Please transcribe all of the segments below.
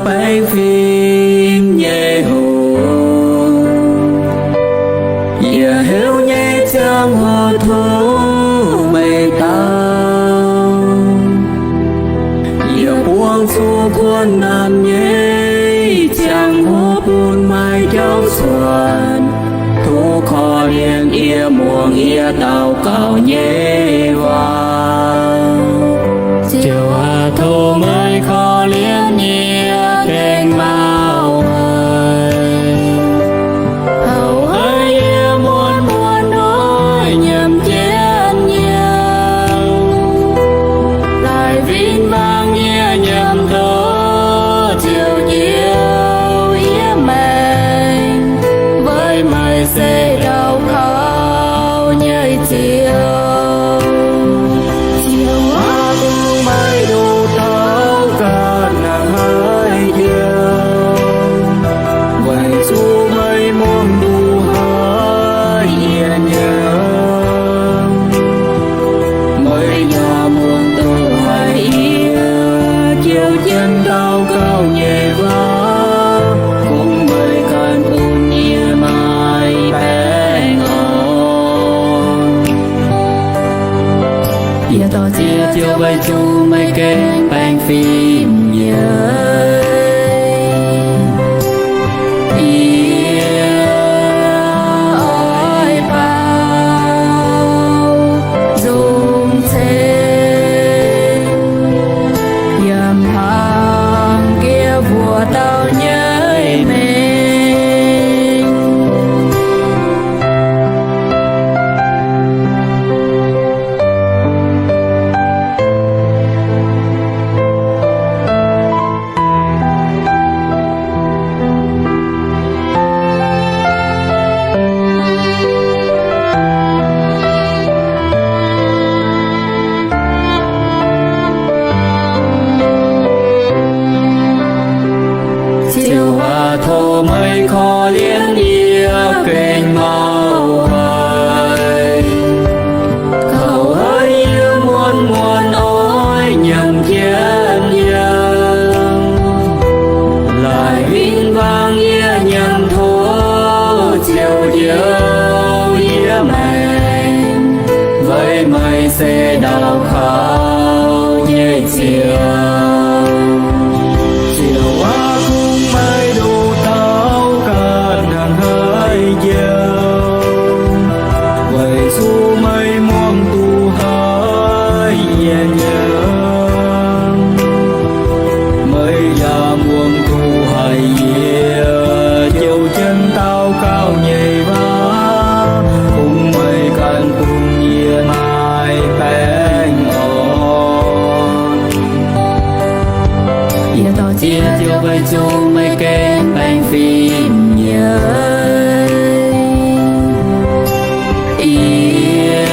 Baengh fim nyei hoc, yie heuc nyei ziangh hoc tov meih dau. Yie buangh zuqc kuonx naanc nyei ziangh hoc bun meih jauv cuotv. Tov korv-lienh yie muangx yie daux gaux nyei waac. Ziouv aac, tov meih korv-lienh yie gengh mauh haic. Houx haiz yie muonz muonz hnoi nyiemc jienv yiem, laaix win-wangv yie nyiemc ndoqv Ziouv Njoux yie maengc, weic meih se daux gaux nyei Ziouv. Ziouv aac, bun meih nduqc dauh ganh haih njoux, weic zuqc meih muangx duqv haiz yie nyanc. Meih yaac muangx duqv haiz yie jouv jienv daux gaux nyei waac, kungx meih ganh bun yie maaih baengh orn. Yie dorh ziex joux weic zuqc meih gengh baengh fim yie. Yie oix baaux nzung ceng yiem hlang jiex mbuoqc dauh nyei mengh. Ziouv aac, tov meih korv-lienh yie gengh mauh haic. Houx haiz yie muonz muonz hnoi nyiemc jienv yiem, laaix win-wangv yie nyiemc tov Ziouv Njoux yie maengc, weic meih se daux gaux nyei Ziouv. Ziouv aac, kungx meih nduqc dauh ganh hnangv haaix njoux, weic zuqc meih muangx duqv haiz yie nyanc. Meih yaac muangx duqv haiz yie jouv jienv daux gaux nyei waac, kungx meih ganh bun yie maaih baengh orn. Yie dorh ziex joux weic zuqc meih gengh baengh fim yie. Yie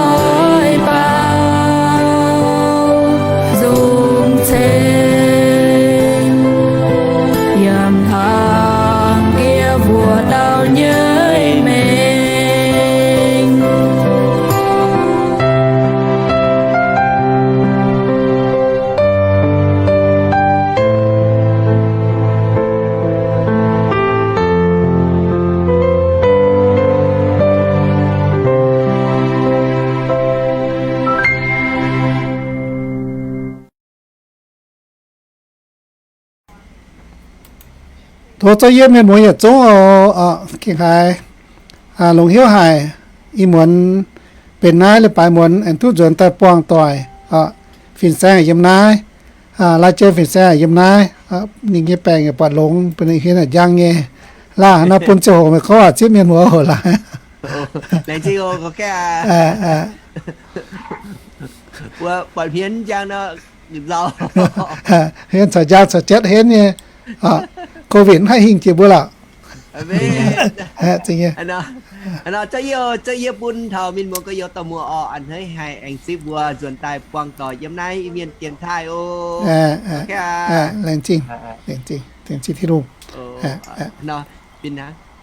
oix baaux nzung ceng yiem hlang jiex mbuoqc dauh nyei mengh. Tov zouv yiem mienh muoz yietc zungv oc. Gengh haiz longx hnyouv haic, ih muonz benx naaiv leiz-baaix muonz aengx duqv nzuonx daaih buangh doic. Fin-saeng yiem naaiv, laaih jien fin-saeng yiem naaiv, ninh nyei baengc yaac buatc longx, benx ninh hienx njang nyei. Laanh haaix nor bun ziangh hoc meih gorngv zipv mienh muoz oc. Laengz zingh oc, gorngv gaengh aqv. Buatc hmien njang nor, hienx caux njang caux jatv hienx nyei. Covid mv haih hingh jiex mbuo lorqc. Za'gengh yie bun taux mienh muoz gorx-youz dorh muoz oc, a'hneiv haih aengx zipv mbuo nzuonx daaih buangh doic yiem naaiv Iu-Mienh dienx taaih oc. Laengz zingh, laengz zingh, laengz zingh Tin-Hungh.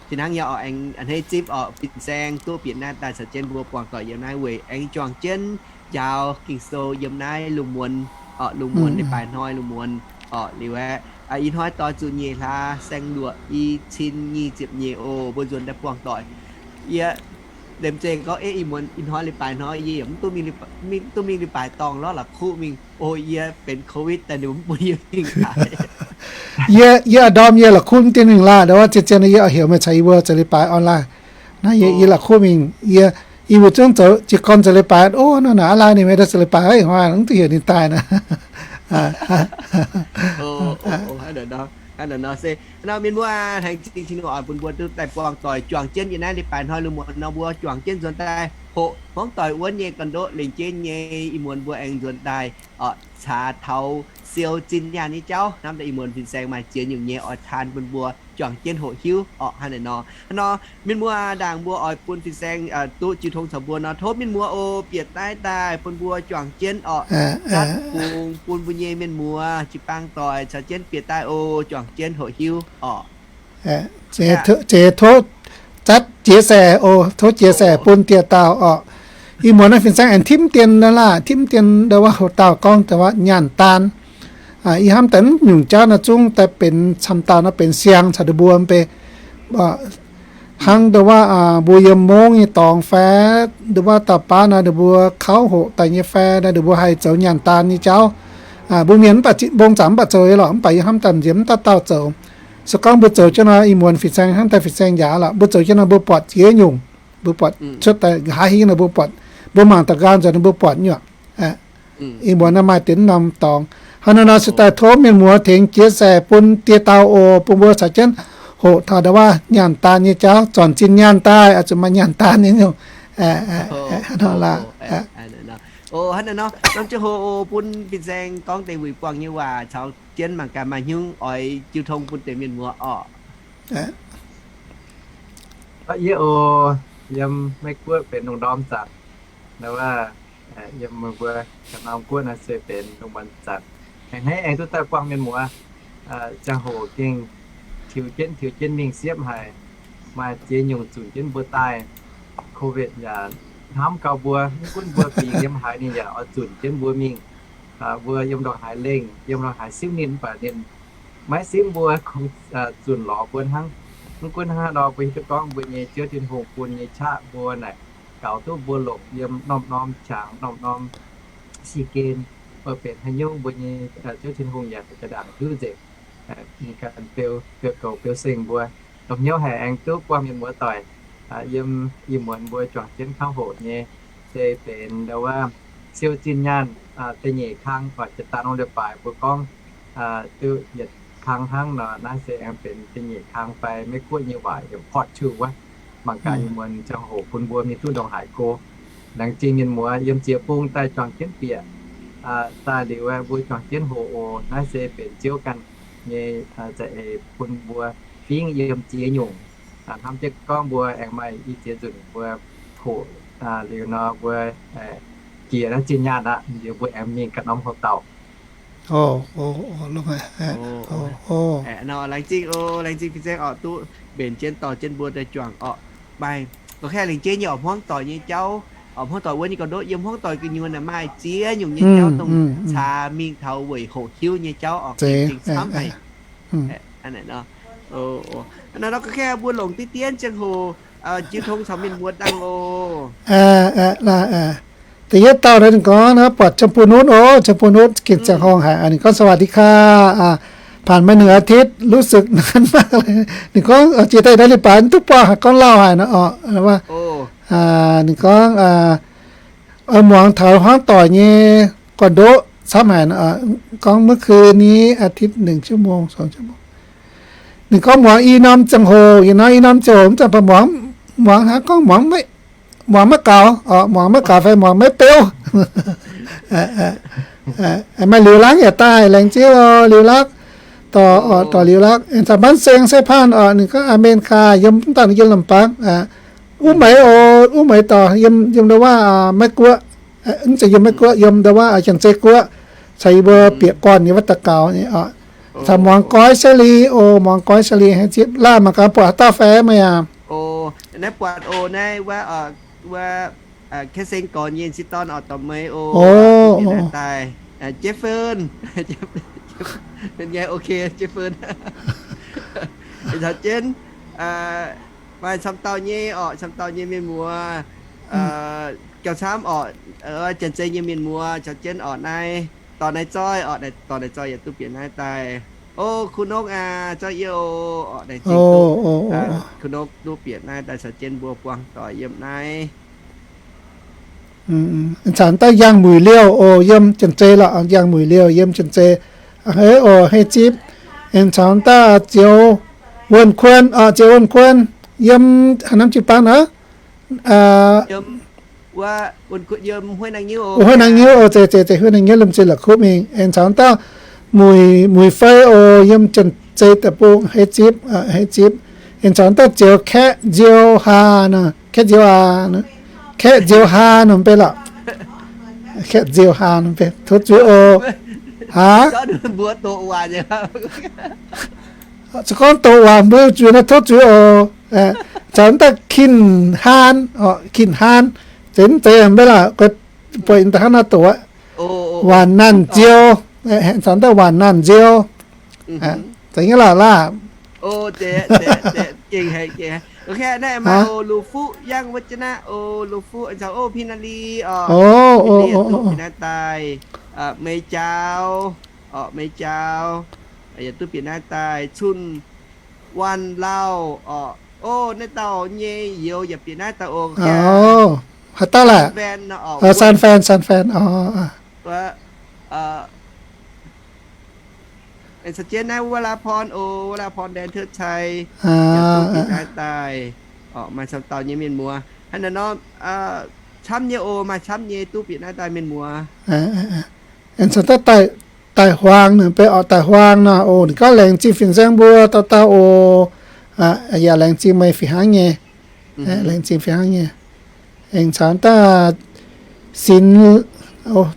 Fih hnangv yaac oc, aengx a'hneiv zipv oc, fin-saeng duqv bieqc naaiv daaih caux jienv mbuo buangh doic yiem naaiv weic aengx juangc jienv njaaux Ging-Sou yiem naaiv lungh muonz oc, lungh muonz leiz-baaix hnoi, lungh muonz Orqc, liuz aeqv, ih hnoi doix zuqc nyeic hlaax saeng-luoqc i cin nyic ziepc nyeic oc, mbuo nzuonx daaih buangh doic. Yie liemh zeih gorngv, ih muonz ih hnoi leiz-baaix hnoi yie yaac mv duqv mingh leiz-baaix dorngh lorz la'kuqv mingh oc, yie benx covid daaih ninh mv bun yie mingh daaih. Yie, yie ndorm yie la'kuqv mv dien mingh laah, ndau wuov zien-zien yie oix heuc meih caux yie mbuo zoux leiz-baaix online. Naaiv yie, yie la'kuqv mingh, yie, yie mbuo zungv zoux jiez gorn zoux leiz-baaix oc. Naaiv naaic aav lai ninh mbuo zoux leiz-baaix, ih hnoi mv duqv heuc ninh daaih naaic. Hnangv naaic nor se, nor mienh muoz, laengz zingh Tin-Hungh oix bun mbuo duqv daaih buangh doic juangc jienv yiem naaiv leiz-baaix hnoi lungh muonz nor, mbuo juangc jienv nzuonx daaih hoqc hmuangv doic wuonv nyei gorn-ndoqv lengc jeiv nyei. Ih muonz mbuo aengx nzuonx daaih caux taux siou zinh nyaanh nyei jauv hnamv daaih, ih muonz fin-saeng maaih ziex nyungc nyei oix taan bun mbuo juangc jienv hoqc hiuv orqc. Hnangv naaic nor, hnangv nor mienh muoz, ndaangc mbuo oix bun fin-saeng duqv jiu tong caux mbuo nor, tov mienh muoz oc, bieqc daaih daaih bun mbuo juangc jienv orqc, zatv bungx bun mbuo nyei mienh muoz jiu-baang doic caux jienv bieqc daaih oc, juangc jienv hoqc hiuv orqc. Zeiz tov zatv jiex saeh oc, tov jiex saeh bun dieh dauh orqc. Ih muonz naaiv fin-saeng aengx timv dien naaiv laah, timv dien ndau wuov hoc dauh gorngv ndau wuov nyaanh daan. Ih hnamv daaih mv nyungc jauv naaiv zungv daaih benx camv dauh naaiv benx siang caux ndau mbuo mv bei. Hnangv ndau wuov mbuo yiem mungv nyei dorngx fai ndau wuov dauh baav naaiv ndau mbuo kauv hoqc daaih nyei fai naaiv ndau mbuo haih zoux nyaanh daan nyei jauv. Mbuo mienh mv baac mbong zaangc mv baac zoux nyei lorqc, mv baac yie hnamv daaih nziex mv dauh dauh zoux. Se gorngv mbuo zoux jienv nor, ih muonz fin-saeng hnangv daaih fin-saeng yaac lorqc, mbuo zoux jienv nor mbuo buatc ziex nyungc, mbuo buatc cuotv daaih nqa'haav hingv nor mbuo buatc, mbuo mangc da'nqaang nzuonx nor mbuo buatc nyuoqc. Ih muonz naaiv maaih deix norm dorngx. Hnangv naaiv nor se daaih tov mienh muoz tengx jiex saeh bun dieh dauh oc, bun mbuo caux jienv hoqc taux ndau wuov nyaanh daan nyei jauv, zornc zinh nyaanh daaih oix zuqc maaih nyaanh daan nyei nyungc. Hnangv nor laah. Hnangv naaic nor, norm ziangh hoc bun fin-saeng gorngv deix wuic buangh nyei waac caux jienv mangc gaax maaih hnyungv oix jiu tong bun deix mienh muoz orqc. Yie oc, yiem Meiv Guoqv benx lungh ndorm zanc, ndau wuov yiem meih mbuo ganh norm guoqv naaiv se benx lungh muonz zanc. Aengx hneiv aengx duqv daaih buangh mienh muoz. Ziangh hoc gengh tiux jienv tiux jienv mingh siepv haic, maaih ziex nyungc zunc jienv mbuo daaih. Covid yaac hnamv gau mbuo, mv gunv mbuo bingx yiem haaix ninh yaac oix zunc jienv mbuo mingh. Mbuo yiem ndongc haaix lengh, yiem ndongc haaix simv ninh mv baac ninh maiv simv mbuo, kungx zunc lorz mbuo hnangv. Mv gunv hnangv haaix nor, mbuo hiuv duqv gorngv mbuo nyei Ziouv Tin-Hungh bun nyei qaqv mbuo naaic gaux duqv mbuo longc yiem norm-norm qangx, norm-norm si gen, mv baac benx haaix nyungc mbuo nyei Ziouv Tin-Hungh yaac za'gengh ndaangc hiuv nzengc. Ninh ganh beu, beu goux beu seng mbuo. Dongh hnyouv haic aengx duqv buangh mienh muoz doic yiem ih muonz mbuo juangc jienv kangv hoc nyei, se benx ndau wuov siou zinh nyaanh da'nyeic kang, oix jiex daaih norm leiz-baaix mbuo gorngv duqv yietc kang hnangv nor, naaiv se aengx benx da'nyeic kang fai Meiv Guoqv nyei waac yiem part two wuov. Mangc gaax ih muonz ziangh hoc bun mbuo mingh duqv ndongc haaix go. Laengz zingh mienh muoz yiem ziex bung daaih juangc jienv bieqc daaih liuz, mbuo juangc jienv hoqc oc. Naaiv se benx Ziouv ganh nyei za'eix bun mbuo fingv yiem ziex nyungc. Hnamv jienv gorngv mbuo aengx maaih i ziex nzunc mbuo hoqc liuz nor, mbuo jiex naaiv zinh nyaanh aqv, liuz mbuo aengx mingh ganh norm hoc dauh. Laengz zingh oc, laengz zingh fin-saeng oc, duqv mbenc jienv dorh jienv mbuo daaih juangc orqc. Maaih gorngv lengc jeiv nyei oc, hmuangv doic nyei jauv, oc, hmuangv doic wuov nyei gorn-ndoqv, yiem hmuangv doic gu'nyuoz naaic maaih ziex nyungc nyei jauv dongh caux mingh taux weic hoqc hiuv nyei jauv oc, laengz zingh camv haic. Hnangv naaic nor, gorngv mbuo longc diqv dien ziangh hoc jiu tong caux mienh muoz dangh oc. Da'yietv dauh naaiv ninh gorngv naaiv buatc Ziangh Bun Nutv oc, Ziangh Bun Nutv gengh ziangh horngh haic. Ninh gorngv สวัสดีค่ะ ผ่านมาหนึ่งอาทิตย์ รู้สึกนานมากเลย ninh gorngv jiex daaih naaiv leiz-baaix mv duqv buangh haic, gorngv lauh haic nor oc. Ninh gorngv oix muangx taux hmuangv doic nyei gorn-ndoqv camv haic. Gorngv เมื่อคืนนี้ อาทิตย์ หนึ่งชั่วโมง สองชั่วโมง ninh gorngv muangx i norm ziangh hoc, ih hnoi i norm ziangh hoc mv zanc baac muangx, muangx hnangv gorngv muangx maiv, muangx maiv gaux, muangx maiv gaux fai muangx maiv beuv. Maaih Liuz Lakv yaac daaih, laengz zingh oc Liuz Lakv, dorh, dorh Liuz Lakv. Caux Mbanv Seng Sai Paan oc, ninh gorngv อเมริกา yiem, mv dangh ninh yiem Lamh Baang. Uv Meix oc, Uv Meix dorh yiem, yiem ndau wuov Meiv-Guoqv, mv zeiz yiem Meiv-Guoqv, yiem ndau wuov Janx-Zei Guoqv, caux yie mbuo bieqc gorn-nyei wuov daux gaux nyei oc. Caux Muangz Goiv Seli oc, Muangz Goiv Seli, laanh mangc gaax buatc haaix dauh fai meih aac? Naaiv buatc oc, naaiv wuov, wuov, Kaev Seng gorn nyei si dorn oc, dorh meix oc, daaih, Jeiv Fen. Nyei, ok, jienv fun. Caux jienv maaih camv dauh nyei orqc, camv dauh nyei mienh muoz, gauh camv orqc, janx-zei nyei mienh muoz caux jienv orqc naaiv, dorh naaiv zoih orqc, dorh naaiv zoih yaac duqv bieqc naaiv daaih. O, kuv nokv aac, zoih yie o, orqc naaiv zingh duqv, kuv nokv duqv bieqc naaiv daaih caux jienv mbuo buangh doic yiem naaiv. Aengx caux daaih Yangh Muic Liouh oc, yiem Janx-Zei lorqc, Yangh Muic Liouh yiem Janx-Zei. Hei oc, hei zipv. Aengx caux daaih Zioux Wuonh Kuon oc, Zioux Wuonh Kuon yiem haaix norm jiu-baang naaiv? Wuov Huih Naang Nyiuv oc, zeiz, zeiz, zeiz Huih Naang Nyiuv, lomh nzoih la'kuqv mingh. Aengx caux daaih Muic, Muic Fei oc, yiem Janx-Zei deic-bung, hei zipv, hei zipv. Aengx caux daaih Zioux Kaeqv Nziou Haa nor, Kaeqv Nziou Haa, Kaeqv Nziou Haa norm beiv lorqc. Kaeqv Nziou Haa norm beiv, tov zuiz oc. Aav, se gorngv doqc waac mbuo zuiz naaiv tov zuiz oc. Caux daaih Kin Haan, Kin Haan, zeiz mv zeiz mv beiv lorqc, buatc ih hnangv naaiv doqc aqv. Waanc Naanh Nziou, caux daaih Waanc Naanh Nziou. Zeiz nyei lorqc laah. Naaiv maaih oc, Lu Fuqv, Yangh Wav Jaa Naqv oc, Lu Fuqv, caux oc, Pin Naa Li oc, Pin Naa Li duqv bieqc naaiv daaih. Mei Jaaux oc, Mei Jaaux yaac duqv bieqc naaiv daaih. Cun Waanc Lauh oc, o, naaiv dauh nyei youz yaac bieqc naaiv daaih oc. Haaix dauh laah? San Fran, San Fran oc. Aengx caux jienv naaiv Wuov Laa Porn oc, Wuov Laa Porn Ndaeng Teuv Cai yaac duqv bieqc naaiv daaih. Maaih camv dauh nyei mienh muoz hnangv naaiv nor, camv nyei oc, maaih camv nyei duqv bieqc naaiv daaih mienh muoz. Aengx caux daaih Daaih Huaang nor, beiv oc, Daaih Huaang nor oc, ninh gorngv laengz zingh fin-saeng mbuo dauh dauh oc. Yaac laengz zingh meih fih hnangv nyei. Laengz zingh fih hnangv nyei. Aengx caux daaih Sinx,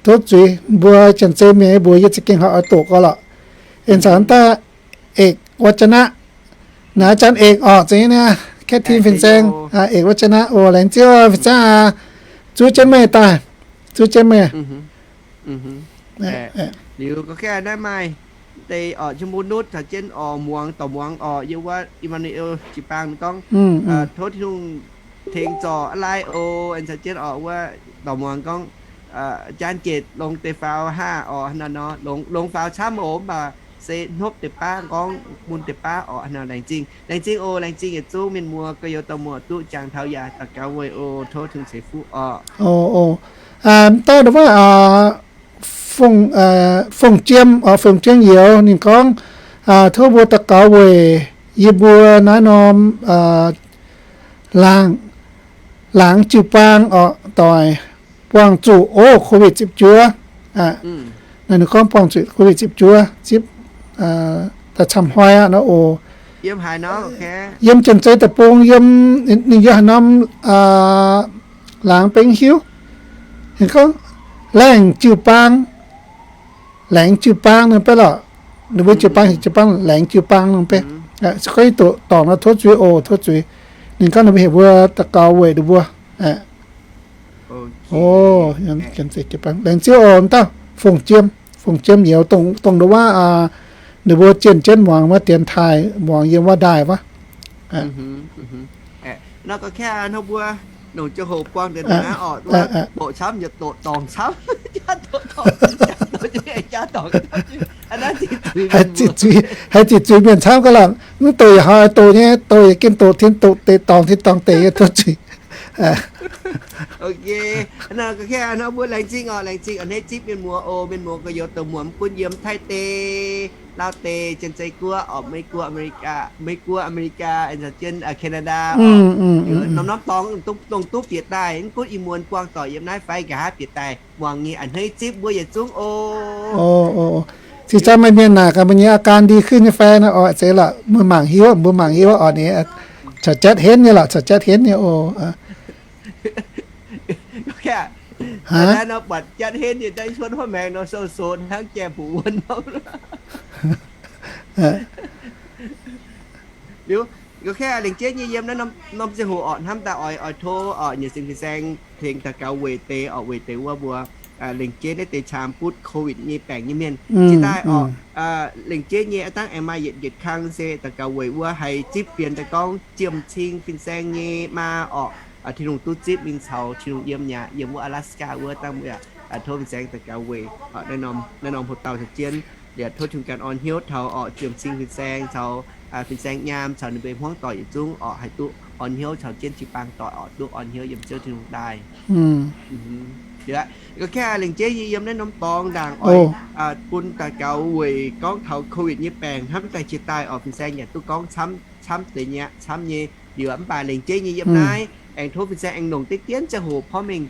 tov zuiz, mbuo Janx-Zei mienh mbuox yie za'gengh haih oix doqc gau lorqc. Aengx caux daaih Eix Wav Jaa Naqv, naaiv Janx-Eix oc, zeiz nyei, Kaeqv Tin fin-saeng, Eix Wav Jaa Naqv oc, laengz zingh oc fin-saeng aac, zuov jienv meih daaih, zuov jienv meih. Liuz gorngv naaiv maaih deix oc, jiex mbuo nutv caux jienv oc, muangx, dorh muangx oc, yiem wuov Immanuel jiu-baang gorngv, tov Tin-Hungh tengx zorc a'laaih oc, aengx caux jienv oc wuov dorh muangx gorngv, jaan jeic longx deix faaux haah oc, hnangv nor, longx faaux camv oc, mv baac se hnopv deix baav, gorngv mun deix baav oc, hnangv nor. Laengz zingh, laengz zingh oc, laengz zingh yietc zungv mienh muoz gorx-youz dorh muoz duqv jangx taux yaac daux gaux weic oc, tov Tin-Hungh ceix fuqv oc. Oc, oc. Dauh wuov, Fongc Jiem oc, Fongc Jiem Youz ninh gorngv, tov mbuo daux gaux weic yie mbuo naaiv norm laangz, laangz jiu-baang oc, doic buangh zuqc oc, COVID ziepc juov. Naaiv ninh gorngv buangh zuqc COVID ziepc juov, zipv daaih camv hnoi aqv nor oc. Yiem Janx-Zei Deic-Bung, yiem, ninh yiem haaix norm laangz bengv hiuv. Ninh gorngv laengz jiu-baang, laengz jiu-baang nor beiv lorqc. Ninh mbuo jiu-baang, jiu-baang, laengz jiu-baang nor beiv. Se gorngv doqc dorngc nor tov zuiz oc, tov zuiz. Ninh gorngv ninh mbuo heuc mbuo daux gaux weic ninh mbuo. Laengz zingh oc, dauh Fongc Jiem, Fongc Jiem Youz, dongh nduov wuov, ninh mbuo jienh jienv muangx wuov dienx taaih, muangx yiem wuov ndaaih wuov. Nor gorngv kaav hnangv mbuo longc ziangh hoc buangh deix naaiv oc, doqc camv yietc doqc dorngc camv, jaav doqc dorngc, jaav doqc, jaav dorngc. Haiz ziqc zuiz mienh camv ga'langc, mv doqc yaac haih doqc nyei, doqc yaac gengh doqc tin doqc deic, dorngc tin dorngc deic nyei, tov zuiz. Ok, nor gorngv kaav hnangv mbuo laengz zingh oc, laengz zingh a'hneiv zipv mienh muoz oc, mienh muoz gorx-youz dorh muoz mv gunv yiem Taiv deic, Laauv deic, Janx-Zei guoqv oc, Meiv guoqv, America, Meiv guoqv, America, aengx caux jienv Canada oc. Norm-norm dorngx dongh duqv bieqc daaih, mv gunv ih muonz buangh doic yiem naaiv fai nqa'haav bieqc daaih, muangx nyei a'hneiv zipv mbuo yietc zungv oc. Cingx zanc maaih mienh naaic gaax mbuo nyei อาการดีขึ้น nyei fai nor oc, zeiz lorqc, mbuo mangc hiuv, mbuo mangc hiuv oc, ninh caux jatv henv nyei lorqc, caux jatv henv nyei oc. Hnangv nor buatc jatv henv nyei daaih cuotv huotv maengx nor sou-sou hnangv jai-mbuoqc wuonv nor. Liuz, gorngv kaav lengc jeiv nyei yiem naaiv norm ziangh hoc oc, hnamv daaih oix, oix tov oc nyiec singx fin-saeng tengx daux gaux weic deix oc, weic deix wuov mbuo lengc jeiv naaiv deix caamx butv COVID nyei baengc nyei mienh. Jiex daaih orqc, lengc jeiv nyei aav dangh aengx maaih yietc njiec kang se daux gaux weic wuov haih zipv fienx daaih gorngv jiem-cing fin-saeng nyei maa orqc, Tin-Hungh duqv zipv mingh caux Tin-Hungh yiem yaac yiem wuov Alaska wuov dangh yaac tov fin-saeng daux gaux weic naaiv norm hoc dauh caux jienv liuz tov Tin-Hungh ganh orn hnyouv taux orqc jiem-cing fin-saeng caux fin-saeng nyaam caux ninh mbuo hmuangv doic yietc zungv orqc haih duqv orn hnyouv caux jienv jiu-baang doic orqc duqv orn hnyouv yiem Ziouv Tin-Hungh daaih. Ga'kengx lengc jeiv nyei yiem naaiv norm dorngx ndaangc oix bun daux gaux weic gorngv taux COVID nyei baengc hnamv daaih jiex daaih orqc fin-saeng yaac duqv gorngv camv, camv deix nyei, camv nyei liuz mv baac lengc jeiv nyei yiem naaiv aengx tov fin-saeng aengx longc deix dien ziangh hoc porv mengh,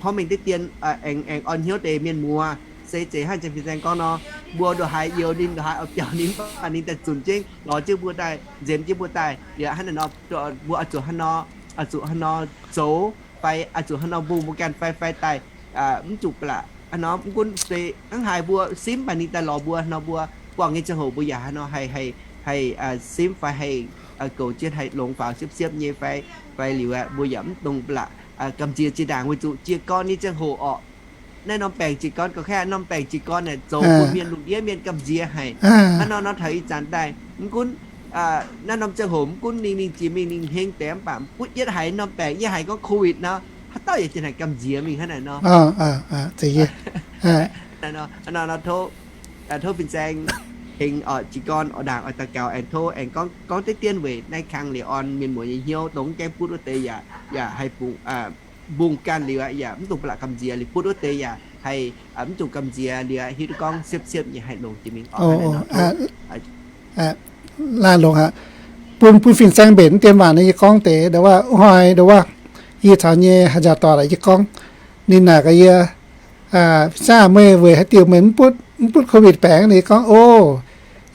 porv mengh deix dien aengx, aengx orn hnyouv deix mienh muoz. Se zeiz hnangv janx fin-saeng gorngv nor, mbuo ndongc haaix youx ninh, ndongc haaix oix biaux ninh, mv baac ninh daaih zunc jienv lorz jienv mbuo daaih, nzemx jienv mbuo daaih liuz hnangv naaiv nor, mbuo oix zuqc hnangv nor, oix zuqc hnangv nor zoux fai oix zuqc hnangv nor mbungh mbuo ganh fai, fai daaih mv zuqc ba'laqc hnangv nor. Mv gunv se hnangv haaix mbuo simv mv baac ninh daaih lorz mbuo hnangv nor, mbuo buangh nyei ziangh hoc mbuo yaac hnangv nor haih, haih, haih simv fai haih goux jienv haih longx faaux siepv-siepv nyei fai, fai liuz aeqv, mbuo yaac mv dungx ba'laqc gamh nziex zinh ndaangc weic zuqc jiez gorn nyei ziangh hoc orqc. Naaiv norm baengc jiez gorn ga'kengx, norm baengc jiez gorn naaic zoux bun mienh lungh ndiev mienh gamh nziex haic. Hnangv nor nor taux ih zanc daaih mv gunv naaiv norm ziangh hoc mv gunv ninh, ninh jiex mingh ninh heng deix mv baac mv gunv yietv haiz norm baengc, yietv haiz gorngv COVID nor, haaix dauh yaac janx haic gamh nziex mingh hnangv naaic nor. Hnangv nor, nor tov, tov fin-saeng tengx oix jiez gorn oix ndaangc oix daux gaux aengx tov aengx gorngv, gorngv deix dien weic naaiv kang liuz orn mienh muoz nyei hnyouv dongh mv gaengh butv wuov deix yaac, yaac haih bungx, mbungh ganh liuz aqv, yaac mv dungx ba'laqc gamh nziex liuz butv wuov deix yaac haih mv dungx gamh nziex liuz hiuv duqv gorngv siepv-siepv nyei haih longx jiex mingh orqc. Laanh longx aqv. Bun, bun fin-saeng mbenc dien waac naaiv yie gorngv deix, ndau wuov, hnoi ndau wuov, yie caux nyei haaix nziaauc doic laaix yie gorngv, ninh naaic gaax yie, fin-saeng aac, meih weic haaix diuc meih mv butv, mv butv COVID baengc? Ninh gorngv, o,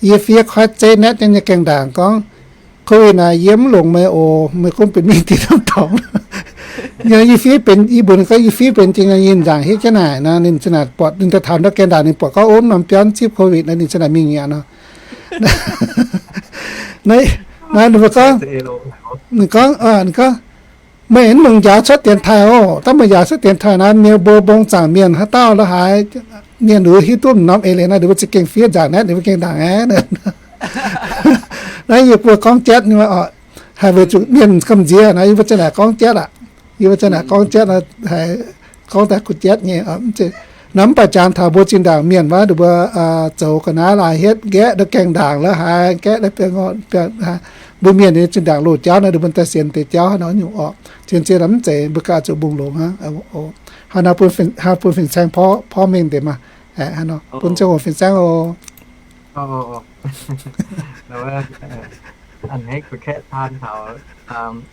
yie fiev koiv zeiv naetv jienv nyei gaengh ndaangc gorngv, COVID naaic yie mv longc meih oc, meih gunv benx mingh diex norm dorngx. Yie fiev benx, yie mbuox ninh gorngv yie fiev benx jiex nyei, yie nzaangc hietv jienv naaic nor, ninh za'naaic buatc, ninh daaih taux ndau gaengh ndaangc ninh buatc gorngv, o, norm biauv mv zipv COVID nor, ninh za'naaic mingh mi'aqv nor. Naaiv, naaiv ninh mbuo gorngv, ninh gorngv, ninh gorngv, meih mv longc njaaux cuotv dienx taaih oc. Daaih meih njaaux cuotv dienx taaih naaiv, mienh mbuo mbong zaangc mienh haaix dauh la'haaix mienh nduov hiuv duqv norm eix leiz naaiv, ninh mbuo za'gengh fiev nzaangc naetv ninh mbuo gaengh ndaangc aqv. Naaiv yie mbuo gorngv jatv nyei, haih weic zuqc mienh gamh nziex naaiv, yie mbuo za'naaic gorngv jatv aqv. Yie mbuo za'naaic gorngv jatv, haiz gorngv daaih kuh jatv nyei. Nor mv baac jangx taux mbuo zinh ndaangc mienh wuov, ninh mbuo zoux ga'naaiv laaix hietv nqaeqv ndau gaengh ndaangc la'haaix, nqaeqv mbuo mienh nyei zinh ndaangc loz jauv naaiv, ninh mbuo daaih sienx deix jauv hnangv nor nyungc orqc. Zien-zien mv zeiz mbuo ganh zuqc mbungh longx hnangv. Hnangv nor bun fin, hnangv bun fin-saeng porv, porv mengh deix maah. Hnangv nor bun ziangh hoc fin-saeng oc. A'hneiv kuh kaeqv taan taux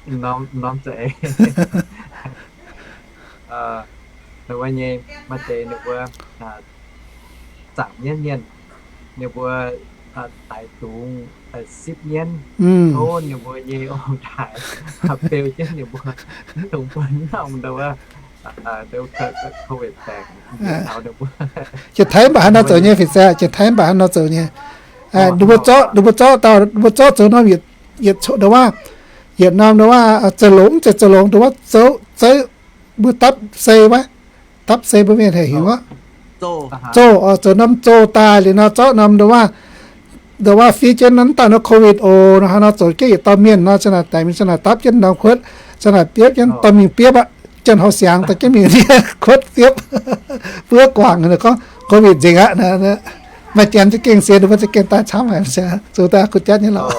norm, norm za'eix. Ninh mbuo nyei maaih deix ninh mbuo zaangc mienv mienh, ninh mbuo daix dungz sipv mienv, tov ninh mbuo nyei ong-taaix beu jienv ninh mbuo, mv dungx bun norm ndau wuov, ndau COVID baengc taux ninh mbuo. Janx-Taiv mv baac hnangv nor zoux nyei, fin-saeng, Janx-Taiv mv baac hnangv nor zoux nyei. Ninh mbuo zorqv, ninh mbuo zorqv dauh, ninh mbuo zorqv zoux norm yietc, yietc ndau wuov, yietc norm ndau wuov, zoux longx, zoux, zoux longx ndau wuov, zoux, zoux, mbuo dapv sei wuov, dapv sei mbuo mienh haic hingh wuov. Zoux, zoux norm zoux daaih liuz nor zorqv norm ndau wuov, ndau wuov fiev jienv norm daaih nor COVID oc, hnangv nor zoux jienv yietc dauh mienh nor, za'naaic daix mingh za'naaic dapv jienv norm kuotv, za'naaic biopv jienv dorh mingh biopv aqv. Janx-Taiv siangx daaih jienv mingh kuotv biopv, buov guangc gorngv COVID nzengc aqv. Maaih janx za'gengh sienx, ninh mbuo za'gengh daaih camv haic, zoux daaih kuh jatv nyei lorqc.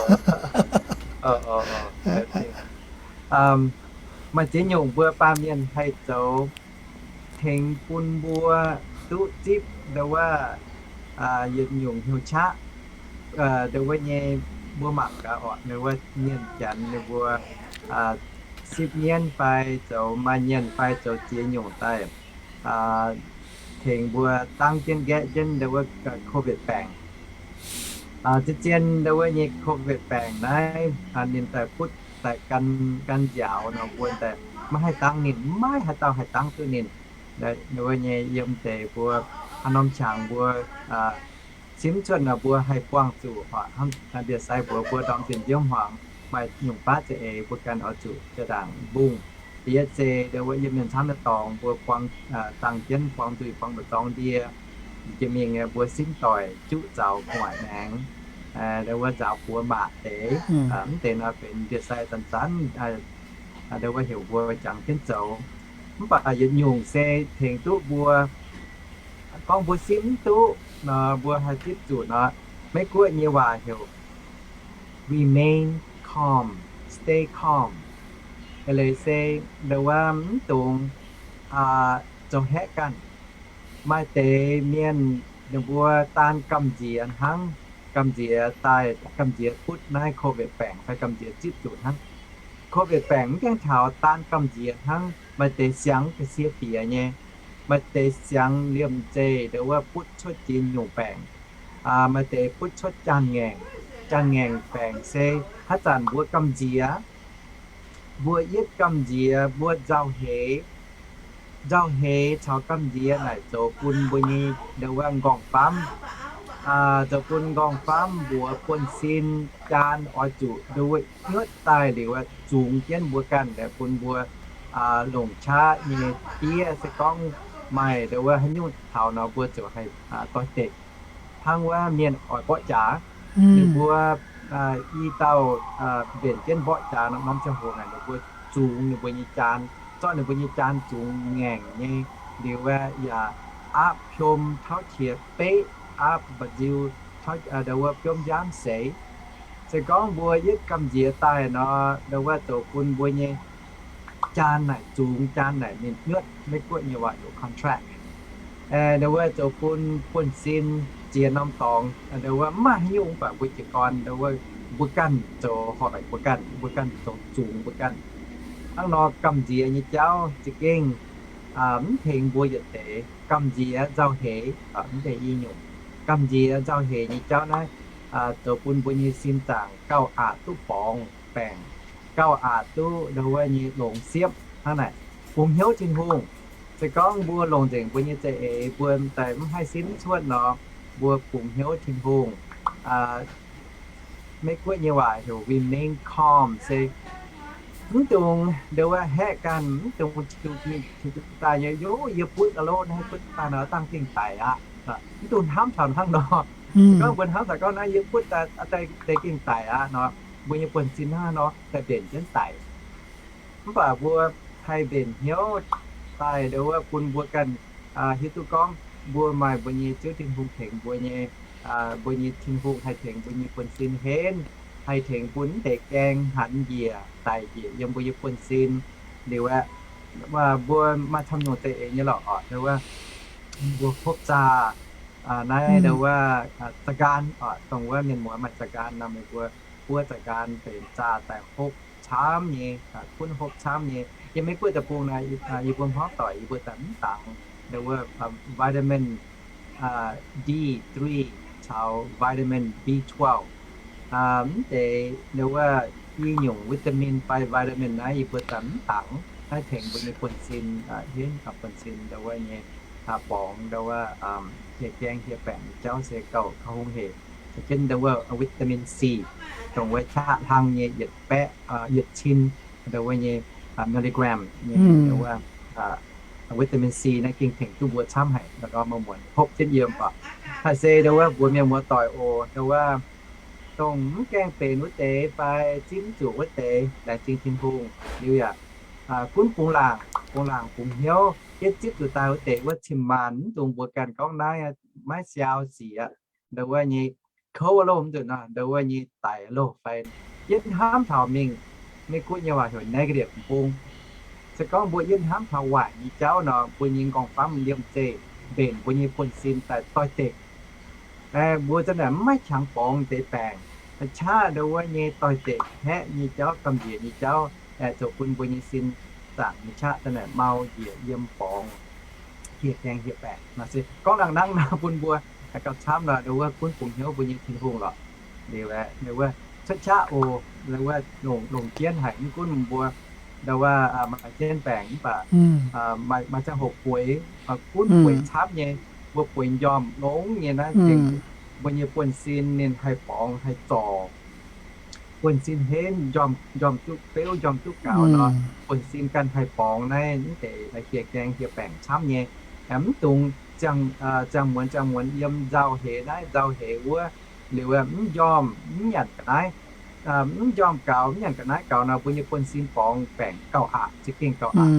Maaih ziex nyungc mbuo baamh mienh haih zoux tengx bun mbuo duqv zipv ndau wuov yietc nyungc hnyouv qaqv. Ndau wuov nyei mbuo mangc gaax orqc, ndau wuov mienh janx ninh mbuo sipv mienv fai zoux maaih mienh fai zoux ziex nyungc daaih tengx mbuo dangv jienv nqaeqv jienv ndau wuov COVID baengc. Zien-zien ndau wuov nyei COVID baengc naaiv ninh daaih butv daaih gan, gan nziaaux nor, mbuo daaih maiv haih dangv ninh, maiv haaix dauh haih dangv duqv ninh. Ndau wuov nyei yiem deix mbuo haaix norm qangx mbuo simv cuotv nor mbuo haih buangh zuqc hnangv ndie-sai mbuox mbuo ndorm zinh nziouv hmuangx maaih nyungc baav za'eix mbuo ganh oix zuqc jaa-ndaangc mbungh. Yie zeiz ndau wuov yiem mienh camv nyei dorngx mbuo buang, dangh jienv buang nzuih buang mba'zorng ndie, jiex mingh mbuo simv doic juqv zaux gu'nguaaic maengx, ndau wuov nzaaux buoz maac deix. Mv deix nor benx ndie-sai zanc-zanc, ndau wuov heuc mbuo jangx jienv zoux. Mv baac yietc nyungc se tengx duqv mbuo, gorngv mbuo simv mv duqv nor, mbuo haih zipv zuqc nor, Meiv-Guoqv nyei waac heuc remain calm, stay calm. Eix leiz se ndau wuov mv dungx zoux haeqv ganh. Maaih deix mienh ninh mbuo daan gamh nziex hnangv, gamh nziex daaih, gamh nziex butv naaiv COVID baengc fai gamh nziex zipv zuqc hnangv. COVID baengc mv gaengh taux daan gamh nziex hnangv, maaih deix siangx ga'sie bieqc nyei, maaih deix siangx liemh zeih ndau wuov butv cuotv ziex nyungc baengc. Maaih deix butv cuotv jaang-ngaengc. Jaang-ngaengc baengc se haaix zanc mbuo gamh nziex, mbuo yietv gamh nziex mbuo nzauh heix. Nzauh heix caux gamh nziex naaic zoux bun mbuo nyei ndau wuov nqorngv-famv, zoux bun nqorngv-famv mbuox buonv-sin, jaan oix zuqc ndau wuov nyuotv daaih liuz zungx jienv mbuo ganh, bun mbuo longc qaqv nyei diev se gorngv maaih ndau wuov haaix nyungc taux nor mbuo ziouc haih doix-dekc. Hnangv wuov mienh oix mborqv jaax, ninh mbuo i dauh mbenc jienv mborqv jaax nor, norm ziangh hoc naaic ninh mbuo zungx ninh mbuo nyei jaan, zorqv ninh mbuo nyei jaan zungx ngaengc nyei, liuz yaac aapv piom tauv qiex beqv, aapv mba'nziu ndau wuov biomv nziaamv seix. Se gorngv mbuo yietv gamh nziex daaih nor, ndau wuov zoux bun mbuo nyei jaan naaic zungx, jaan naaic ninh nyuotv, Meiv-Guoqv nyei waac heuc contract. Ndau wuov zoux bun buonv-sin ziex norm dorngx, ndau wuov mv maaih haaix nyungc, mv baac mbuo jiez gorn ndau wuov mbuo ganh zoux hoic mbuo ganh, mbuo ganh zoux zungx mbuo ganh. Hnangv nor gamh nziex nyei jauv za'gengh mv tengx mbuo yietc deix. Gamh nziex nzauh heix, mv deix i nyungc, gamh nziex nzauh heix nyei jauv naaiv zoux bun mbuo nyei sin zaangc gauh aqc duqv borngz baengc, gauh aqc duqv ndau wuov nyei longx siepv hnangv naaic. Bungx hnyouv Tin-Hungh. Se gorngv mbuo longc nzengc mbuo nyei za'eix, mbuo daaih mv haih simv cuotv nor, mbuo bungx hnyouv Tin-Hungh. Meiv-Guoqv nyei waac heuc remain calm se mv dungx ndau wuov haeqv ganh, mv dungx tiux mingh tiux daaih nyei, Yov, yie butv aqv loh, naaiv butv daaih nor dangh gengh daic aqv. Mv dungx hnamv taux hnangv nor. Se gorngv mbuo hnamv taux gorngv naaiv yie butv daaih deix gengh daic aqv nor, mbuo nyei buonv-sin hnangv nor daaih mbenc jienv daic. Mv baac mbuo haih mbenc hnyouv daaih ndau wuov bun mbuo ganh hiuv duqv gorngv mbuo maaih mbuo nyei Ziouv Tin-Hungh tengx mbuo nyei, mbuo nyei Tin-Hungh haih tengx mbuo nyei buonv-sin henv, haih tengx bun mv deix gaeng hanc njiec daic njiec yiem mbuo nyei buonv-sin. Liuz aeqv, mbuo maaih camv nyungc za'eix nyei lorqc, ndau wuov mbuo hopv zaah, naaiv ndau wuov za'gaan oc, dongh wuov mienh muoz maaih za'gaan nor, meih mbuo buov za'gaan benx zaah daaih hopv camv nyei, gunv hopv camv nyei. Yiem Meiv-Guoqv deic-bung naaiv, yie mbuo hmuangv doic yie mbuo daaih mv dangx ndau wuov vitamin D three caux vitamin B twelve. Mv deix ndau wuov i nyungc vitamin fai vitamin naaiv yie mbuo daaih mv dangx. Naaiv tengx mbuo nyei buonv-sin, henv buonv-sin ndau wuov nyei borngz ndau wuov hieh gaeng hieh baengc nyei jauv se gauh, gauh hungh hec. Jienv ndau wuov vitamin C, dongh wuov qaqv hlang nyei yietc baeqv, yietc cin ndau wuov nyei milligram nyei ndau wuov vitamin C naaiv gengh tengx duqv mbuo camv haic. Ndau wuov meih muonz hopv jienv yiem oc. Haih se ndau wuov mbuox mienh muoz doic oc, ndau wuov dongh mv gaengh benx wuov deix fai zipv zuqc wuov deix, laengz zingh Tin-Hungh. Liuz yaac gunv bungx laangc, bungx laangc bungx hnyouv, yietv zipv zuqc daaih wuov deix wuov cin-maanh, mv dungx mbuox ganh gorngv naaiv maiv siau sic aqv, ndau wuov nyei kouv loh, mv nzunc nor ndau wuov nyei daic loh fai. Yietv hnamv taux mingh, Meiv-Guoqv nyei waac heuc negative bung. Se gorngv mbuo yietv hnamv taux waaic nyei jauv nor, mbuo nyei nqorngv-famv liemh zeih mbenc mbuo nyei buonv-sin daaih doix-dekc. Mbuo zanc naaic mv maiv qangx borngz deix baengc, qaqv ndau wuov nyei doix-dekc haeqv nyei jauv, gamh nziex nyei jauv, zoux bun mbuo nyei sin zaangc nyei qaqv zanc naaic mau njiec yiem borngz, hieh gaeng hieh baengc. Naaiv se gorngv dangh hnangv nor bun mbuo gauh camv nor, ndau wuov gunv bungx hnyouv mbuo nyei Tin-Hungh lorqc. Liuz aeqv, ndau wuov cuotv qaqv oc, ndau wuov longc, longc jienv haic, mv gunv mbuo ndau wuov maaih jienv baengc mv baac maaih ziangh hoc bueix, gunv bueix camv nyei, mbuo bueix njormh longx nyei naaiv, mbuo nyei buonv-sin ninh haih borngz haih zorc. buonv-sin henv, njormh duqv beuv, njormh duqv gaux nor, buonv-sin ganh haih borngz naaiv mv deix hieh gaeng hieh baengc camv nyei. Mv dungx ziangh muonz ziangh muonz yiem nzauh heix naaiv nzauh heix wuov, liuz mv njormh mv nyanc ga'naaiv, mv njormh gaux mv nyanc ga'naaiv gaux nor, mbuo nyei buonv-sin borngz baengc gauh aqc, za'gengh gauh aqc.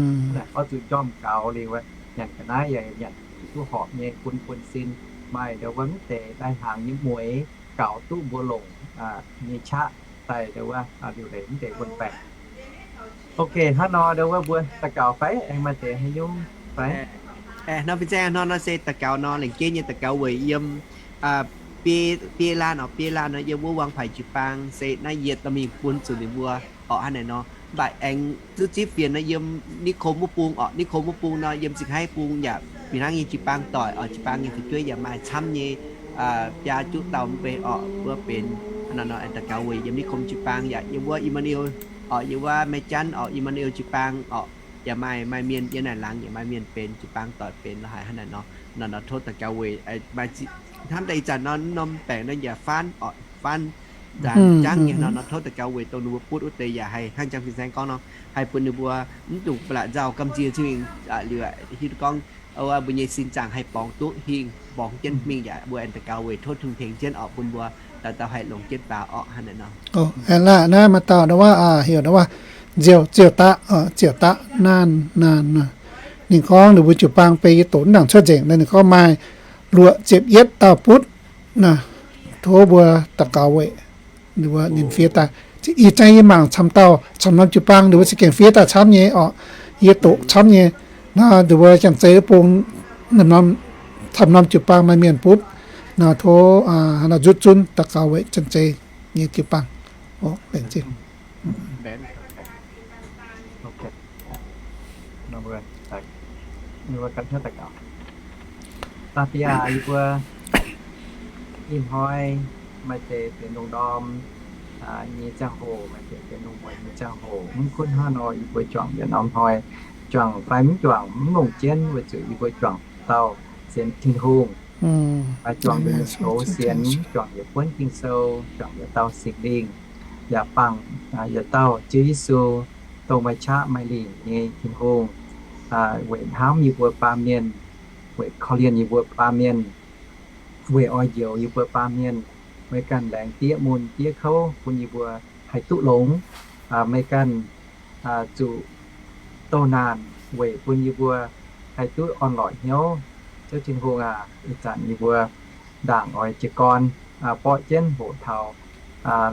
Oix zuqc njormh gaux liuz nyanc ga'naaiv yaac nyanc duqv horpc nyei, bun buonv-sin maaih ndau wuov mv deix daaih hnaangx nyei mueix gaux duqv mbuo longc nyei qaqv daaih ndau wuov liuc leiz mv deix wuon-baengc. Ok, hnangv nor ndau wuov mbuo daux gaux fai aengx maaih deix haaix nyungc fai? Nor fin-saeng nor, nor se daux gaux nor, lengc jeiv nyei daux gaux weic yiem biei laanh oc, biei laanh nor yiem wuov Wang Paic jiu-baang se naaiv yietc dorh mingh bun zuqc ninh mbuo orqc hnangv naaic nor. Mv baac aengx duqv zipv fienx nor yiem niv kom wuov bung orqc, niv kom wuov bung nor yiem Zingh Haiv bung yaac fih hnangv nyei jiu-baang doic oc, jiu-baang nyei fu'jueiv yaac maaih camv nyei biaa juqv dauh mv bei orqc, wuov benx hnangv nor nor aengx daux gaux weic yiem niv kom jiu-baang yaac yiem wuov Emmanuel orqc, yiem wuov Meiv Janv orqc, Emmanuel jiu-baang orqc, yaac maaih, maaih mienh yiem naaic laangz yaac maaih mienh benx jiu-baang doic benx la'haaix hnangv naaic nor. Nor nor tov daux gaux weic hnamv daaih ih zanc nor norm baengc nor yaac faanv orqc, faanv nzaanx jangv nyei nor, nor tov daux gaux weic dongh ninh mbuo butv wuov deix yaac haih hnangv jang fin-saeng gorngv nor, haih bun ninh mbuo mv dungx ba'laqc nzauh gamh nziex zingh mingh liuz hiuv duqv gorngv mbuo nyei sin zaangc haih borngz duqv hingh, borngz jienv mingh yaac mbuo aengx daux gaux weic tov Tin-Hungh tengx jienv orqc, bun mbuo dauh dauh haih longc jienv faaux orqc hnangv naaic nor. Aeqv, naaiv maaih dauh ndau wuov heuc ndau wuov Nziouh, Ziouh Daqv, Ziouh Daqv Naanh, Naanh. Ninh gorngv ninh mbuo jiu-baang beiv yie doqc mv nangc cuotv nzengc, ninh gorngv maaih luoqc ziepc yietv dauh butv. Tov mbuo daux gaux weic ninh fiev daaih. Ih zanc yie mangc camv dauh camv norm jiu-baang ninh mbuo za'gengh fiev daaih camv nyei orqc. Yie doqc camv nyei. Nor ninh mbuo Janx-Zei wuov bung camv norm jiu-baang maaih mienh butv. Nor tov nzuqc zunv daux gaux weic Janx-Zei nyei jiu-baang. Laengz zingh. Dangh biaa yie mbuo ih hnoi maaih deix benx lungh ndorm nyei ziangh hoc, maaih deix benx lungh muonz nyei ziangh hoc. Mv gunv hnangv nor, yie mbuo juangc yietc norm hnoi, juangc fai mv juangc mv longc jienv, weic zuqc yie mbuo juangc dauh sienx Tin-Hungh, juangc yietc goux sienx, juangc yietc buonv Ging-Sou, juangc yietc dauh Singx Lingh, yaac bangc yietc dauh Ziouv Yesu, dongh maaih qaqv maaih lingc nyei Tin-Hungh, weic hnamv yie mbuo baamh mienh, weic korv-lienh yie mbuo baamh mienh, weic oix njoux yie mbuo baamh mienh, meih ganh laengz diev mun diev kouv bun yie mbuo haih duqv longx, meih ganh zuqc doh naanc weic bun yie mbuo haih duqv orn-lorqc hnyouv. Ziouv Tin-Hungh aac, ih zanc yie mbuo ndaangc oix jiez gorn borqv jienv hoqc taux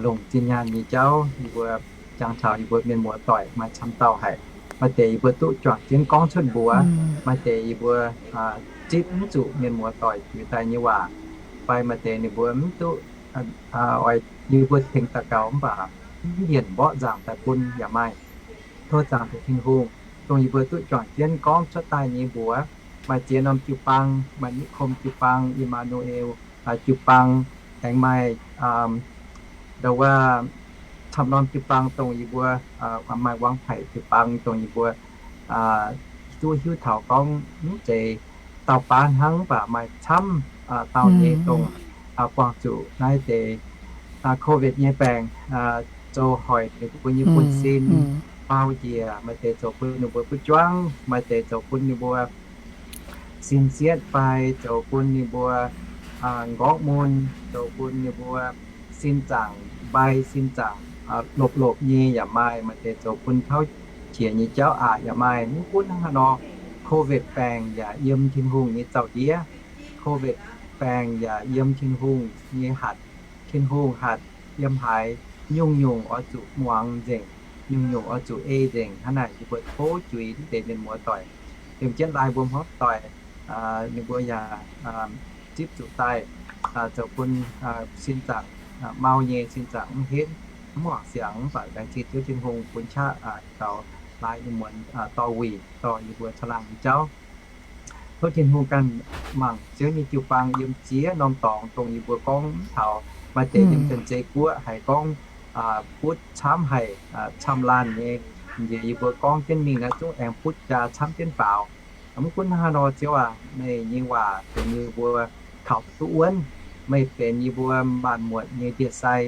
longc zinh nyaanh nyei jauv, yie mbuo jangx taux yie mbuo mienh muoz-doic maaih camv dauh haic. Maaih deix yie mbuo duqv juangc jienv gorngv cuotv mbuox, maaih deix yie mbuo zipv mv zuqc mienh muoz-doic jiu daaih nyei waac, fai maaih deix ninh mbuo mv duqv oix yie mbuo tengx daux gaux mv baac mv yienc mborqv nzaangc daaih bun yaac maaih. Tov zaangc Tin-Hungh, dongh yie mbuo duqv juangc jienv gorngv cuotv daaih nyei mbuox, maaih ziex norm jiu-baang, maaih Niv Kom jiu-baang, I^maa^nu^el jiu-baang, aengx maaih ndau wuov camv norm jiu-baang dongh yie mbuo maaih Wang Paic jiu-baang dongh yie mbuo duqv hiuv taux gorngv mv zeiz dauh baav hnangv, mv baac maaih camv dauh nyei dongh buangh zuqc naaiv deix COVID nyei baengc zoux hoic ninh mbuo nyei buonv-sin, mau njiec, maaih deix zoux bun ninh mbuo butv juangv, maaih deix zoux bun ninh mbuo sin sietv fai zoux bun ninh mbuo nqorngv mun, zoux bun ninh mbuo sin zaangc mbai, sin zaangc lopv-lopv nyei yaac maaih, maaih deix zoux bun tauv qiex nyei jauv aqc yaac maaih. Mv gunv hnangv haaix nor, COVID baengc yaac yiem Tin-Hungh nyei zaux-ndiev. COVID baengc yaac yiem Tin-Hungh nyei hatc. Tin-Hungh hatc yiem haaix, nyungc-nyungc oix zuqc muangx nzengc, nyungc-nyungc oix zuqc ei nzengc. Hnangv naaic yie mbuo tov juix mv deix mienh muoz-doic, liemh jienv laai mbuo hmuangv doic, ninh mbuo yaac zipv zuqc daaih zoux bun sin zaangc mau nyei, sin zaangc mv henv, mv wangc siangx, mv baac laengz zingh Ziouv Tin-Hungh bun qaqv taux laaix nyei muonz dorh wuic dorh yie mbuo caangh laangh nyei jauv. Tov Tin-Hungh ganh mangc Ziouv nyei jiu-baang yiem ziex norm dorngx dongh yie mbuo gorngv mv taux. Maaih deix yiem Janx-Zei Guoqv haiz gorngv butv camv haic, camv laanh nyei. Nziex yie mbuo gorngv jienv mingh naaiv zungv aengx butv jaa camv jienv faaux. Mv gunv hnangv haaix nor, Ziouv aac, meih nyei waac benx yie mbuo kaux duqv wuonv. Meih benx yie mbuo maanc muotc nyei ndie-sai.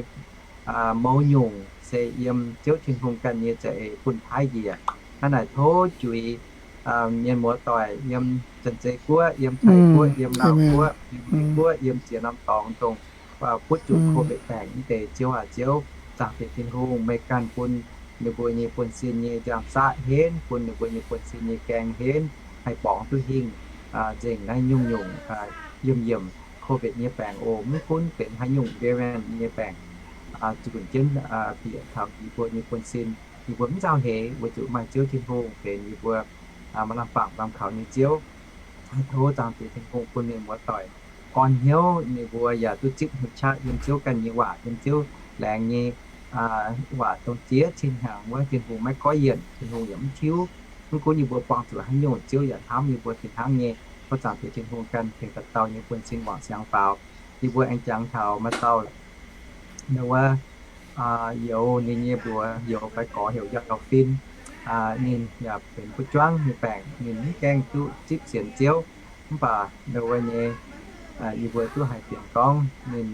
mouz nyungc se yiem Ziouv Tin-Hungh ganh nyei za'eix bun paaiv njiec. Hnangv naaic tov juix mienh muoz-doic yiem Janx-Zei Guoqv, yiem Taiv Guoqv, yiem Laauv Guoqv, yiem Meiv Guoqv, yiem ziex norm dorngx dongh butv zuqc COVID baengc mv deix, Ziouv aac, Ziouv, Zaangc Diex Tin-Hungh, meih ganh bun ninh mbuo nyei buonv-sin nyei nziang-saqv henv, bun ninh mbuo nyei buonv-sin nyei gaeng henv, haih borngz duqv hingh nzengc naaiv nyungc-nyungc yiemh-yiemh COVID nyei baengc oc. Mv gunv benx haaix nyungc variant nyei baengc, zunc jienv bieqc taux yie mbuo nyei buonv-sin, yie mbuo mv nzauh heix weic zuqc maaih Ziouv Tin-Hungh benx yie mbuo maaih lamh bangc lamh kaux nyei Ziouv. Tov Zaangc Diex Tin-Hungh bun mienh muoz-doic orn hnyouv, ninh mbuo yaac duqv zipv hnyouv qaqv yiem Ziouv ganh nyei waac, yiem Ziouv laengz nyei waac dongh ziex cin hnyangx wuov Tin-Hungh maiv goiv yienc, Tin-Hungh yaac mv tiuv. Mv gunv yie mbuo buangh zuqc haaix nyungc, Ziouv yaac hnamv yie mbuo fih hnangv nyei. Tov Zaangc Diex Tin-Hungh ganh tengx dauh dauh nyei buonv-sin wangc siangx faaux. Yie mbuo aengx jangx taux maaih dauh wuov youz, ninh nyei mbuox youz fai gorx heuc Yauh Fin. Ninh yaac benx butv juangv nyei baengc, ninh mv gaengh duqv zipv sienx Ziouv. Mv baac wuov nyei yie mbuo duqv haih fienx gorngv ninh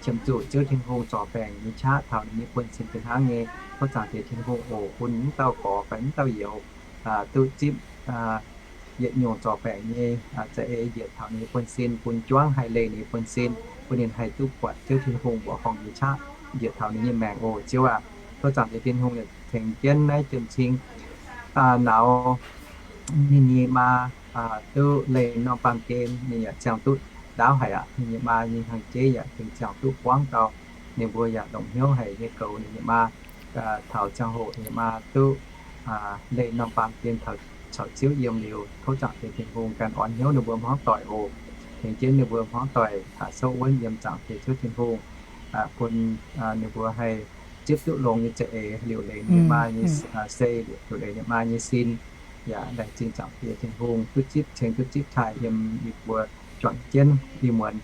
qiemx zuqc Ziouv Tin-Hungh zorc baengc nyei qaqv taux ninh nyei buonv-sin fih hnangv nyei. Tov Zaangc Diex Tin-Hungh oc, bun mv dauh gorx fai mv dauh youz duqv zipv yietc nyungc zorc baengc nyei za'eix njiec taux ninh nyei buonv-sin, bun juangv haih leih ninh nyei buonv-sin, bun ninh haih duqv buatc Ziouv Tin-Hungh mbuoqc horngh nyei qaqv njiec taux ninh nyei maengc oc. Ziouv aac, tov Zaangc Diex Tin-Hungh yaac tengx jienv naaiv jiem-cing nauz ninh nyei maa duqv leih norm baamh gen, ninh yaac ziangh duqv ndaauv haic aqv. Ninh nyei maa nyei hnyangx-jeiv yaac tengx ziangh duqv buangv gau. Ninh mbuo yaac longc hnyouv haic nyei goux ninh nyei maa. Taux ziangh hoc ninh nyei maa duqv leih norm baamh gen taux caux Ziouv yiem liuz, tov Zaangc Diex Tin-Hungh ganh orn hnyouv ninh mbuo hmuangv doic oc. Tengx jienv ninh mbuo hmuangv doic souv wuonv yiem Zaangc Diex Ziouv Tin-Hungh, bun ninh mbuo haih zipv duqv longx nyei za'eix liuc leiz ninh nyei maa nyei sei, liuc leiz ninh maa nyei sin. Yaac laengz zingh Zaangc Diex Tin-Hungh duqv zipv ceng duqv zipv taaih yiem yie mbuo juangc jienv ih muonz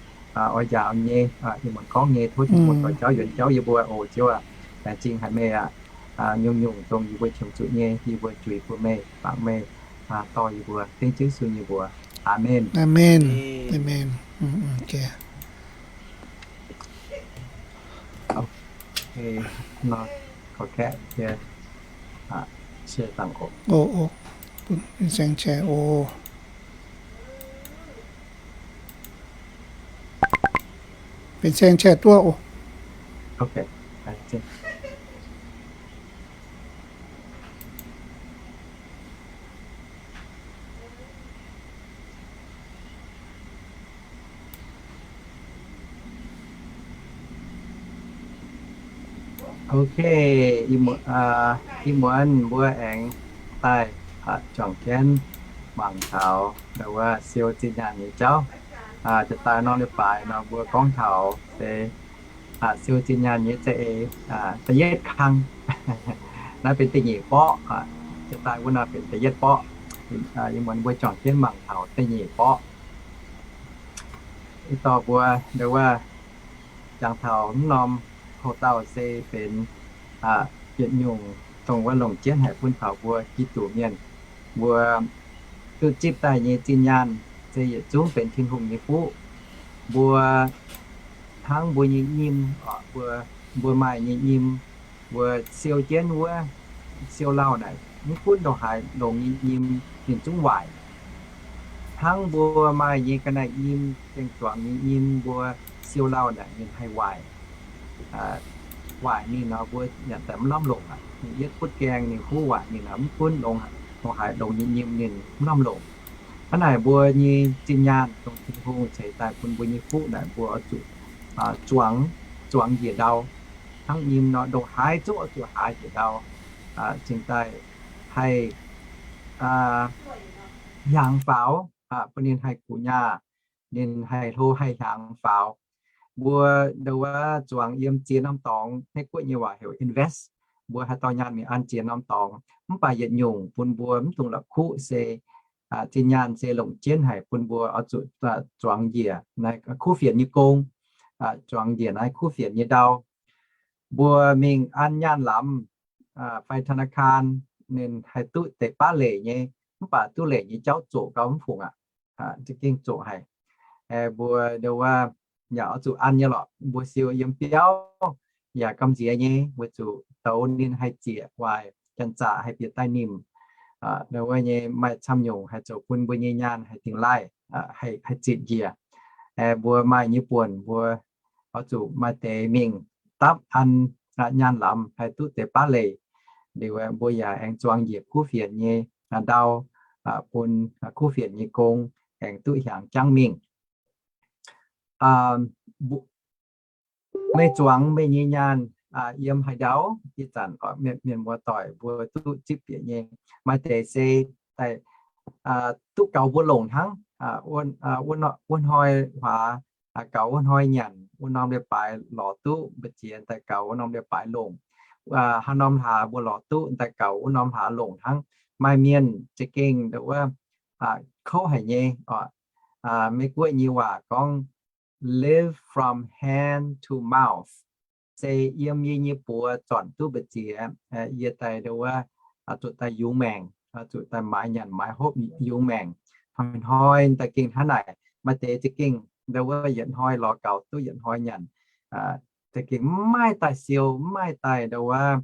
oix njaaux nyei, ih muonz gorngv nyei. Tov Tin-Hungh dorh jauv yuonx jauv yie mbuo oc Ziouv aac. Laengz zingh haic meih aac. Nyungc-nyungc dongh yie mbuo qiemx zuqc nyei, yie mbuo juix bun meih, bangc meih dorh yie mbuo. Dengv Ziouv Yesu nyei mbuox. Aamen. Aamen. Benx saeng cai duqv oc. Ok, ih muonz mbuo aengx daaih juangc jienv mangc taux wuov siou zinh nyaanh nyei jauv. Jiex daaih norm leiz-baaix nor mbuo gorngv taux se siou zinh nyaanh nyei za'eix da'yietv kang. Naaiv benx da'nyeic borqv. Jiex daaih wuov nor benx da'yietv borqv. Ih muonz mbuo juangc jienv mangc taux da'nyeic borqv. Ih dorh mbuo wuov jangx taux mv norm houx-dauh se benx yietc nyungc dongh wuov longc jienv haic bun taux mbuo Giduc mienh. Mbuo duqv zipv daaih nyei zinh nyaanh se yietc zungv benx Tin-Hungh nyei fuqv. Mbuo hnangv mbuo nyei nyim, mbuo, mbuo maaih nyei nyim, mbuo siou jienv wuov siou lauh naaic, mv gunv ndongc haaix longx nyei nyim, ninh zungv waaic. Hnangv mbuo maaih nyei ga'naaiv nyim, gengh zuangx nyei nyim, mbuo siou lauh naaic ninh haih waaic. Waaic ninh nor mbuo nyanc daaih mv lamh longc aqv. Ninh yietv butv gaengh ninh huv waaic ninh nor, mv gunv longx, ndongc haaix longx nyei nyim ninh mv lamh longc. Hnangv naaic mbuo nyei zinh nyaanh dongh Tin-Hungh ceix daaih bun mbuo nyei fuqv naaic mbuo oix zuqc zuangx, zuangx njiec ndau. Hnangv nyim nor ndongc haaix zungv oix zuqc haaz njiec ndau, cingx daaih haih hiaangx faaux, bun ninh haih guqc nyaah, ninh haih hlo haih hiaangx faaux. Mbuo ndau wuov zuangx yiem ziex norm dorngx, Meiv-Guoqv nyei waac heuc invest. Mbuo haaix dauh nyaanh mingh an ziex norm dorngx, mv baac yietc nyungc bun mbuo mv dungx la'kuqv se zinh nyaanh se longc jienv haic bun mbuo oix zuqc zuangx njiec naaiv kuv fienx nyei gong, zuangx njiec naaiv kuv fienx nyei ndau. Mbuo mingh an nyaanh lamz fai ธนาคาร ninh haih duqv deix baav leic nyei, mv baac duqv leic nyei jauv zoqc gau mv fungc aqv. Za'gengh zoqc haic. Mbuo ndau wuov yaac oix zuqc an nyei lorqc. Mbuo siou yiem biauv, yaac gamh nziex nyei, weic zuqc douz ninh haih zieqc waaic, janx-zaqc haih bieqc daaih nimc. Wuov nyei maaih camv nyungc haih zoux bun mbuo nyei nyaanh haih dingh laaih, haih zitc njiec. Mbuo maaih nyei buonc mbuo oix zuqc maaih deix mingh dapv an nyaanh lamz haih duqv deix baav leiz. Liuz mbuo yaac aengx zuangx njiec kuv fienx nyei ndau, bun kuv fienx nyei gong aengx duqv hiaangx jangv mingh. Meih zuangx meih nyei nyaanh yiem haaix ndau? Ih zanc mienh muoz-doic mbuo duqv zipv bieqc nyei, maaih deix se daaih duqv gaux mbuo longc hnangv. Wuov hnoi huaax gaux wuov hnoi nyanc, wuov norm leiz-baaix lorz duqv mbu'ziex daaih gaux wuov norm leiz-baaix longc. Haaix norm hlaax mbuo lorz duqv daaih gaux wuov norm hlaax longc hnangv. Maaih mienh za'gengh ndau wuov kouv haic nyei. Meiv Guoqv nyei waac gorngv live from hand to mouth, se yiem yie nyei buoz zornc duqv mbu'ziex, yie daaih ndau wuov zuqc daaih yungz maengc, zuqc daaih maaiz nyanc maaiz hopv yungz maengc. Hnoi-hnoi daaih gengh hnangv naaic. Maaih deix za'gengh ndau wuov yietc hnoi lorz gaux duqv yietc hnoi nyanc, za'gengh mv maaih daaih siou, mv maaih daaih ndau wuov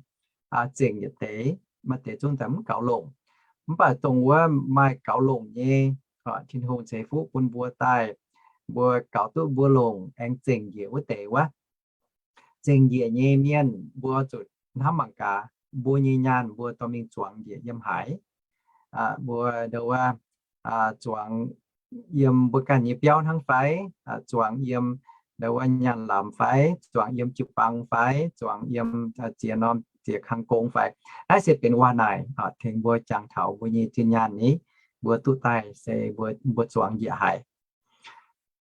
zengc yietc deix. Maaih deix zungv daaih mv gaux longc. Mv baac dongh wuov maaih gaux longc nyei, Tin-Hungh ceix fuqv bun mbuo daaih, mbuo gaux duqv mbuo longc aengx zengc njiec wuov deix wuov. Zengc njiec nyei mienh mbuo zuqc hnamv mangc gaax, mbuo nyei nyaanh mbuo dorh mingh zuangx njiec yiem haaix? Mbuo ndau wuov zuangx yiem mbuo ganh nyei biauv hnangv fai? Zuangx yiem ndau wuov nyaanh lamz fai? Zuangx yiem jiu-baang fai? Zuangx yiem ziex norm ziex kang gong fai? Naaiv se benx waac-naaic tengx mbuo jangx taux mbuo nyei zinh nyaanh ni, mbuo duqv daaih se mbuo zuangx njiec haaix.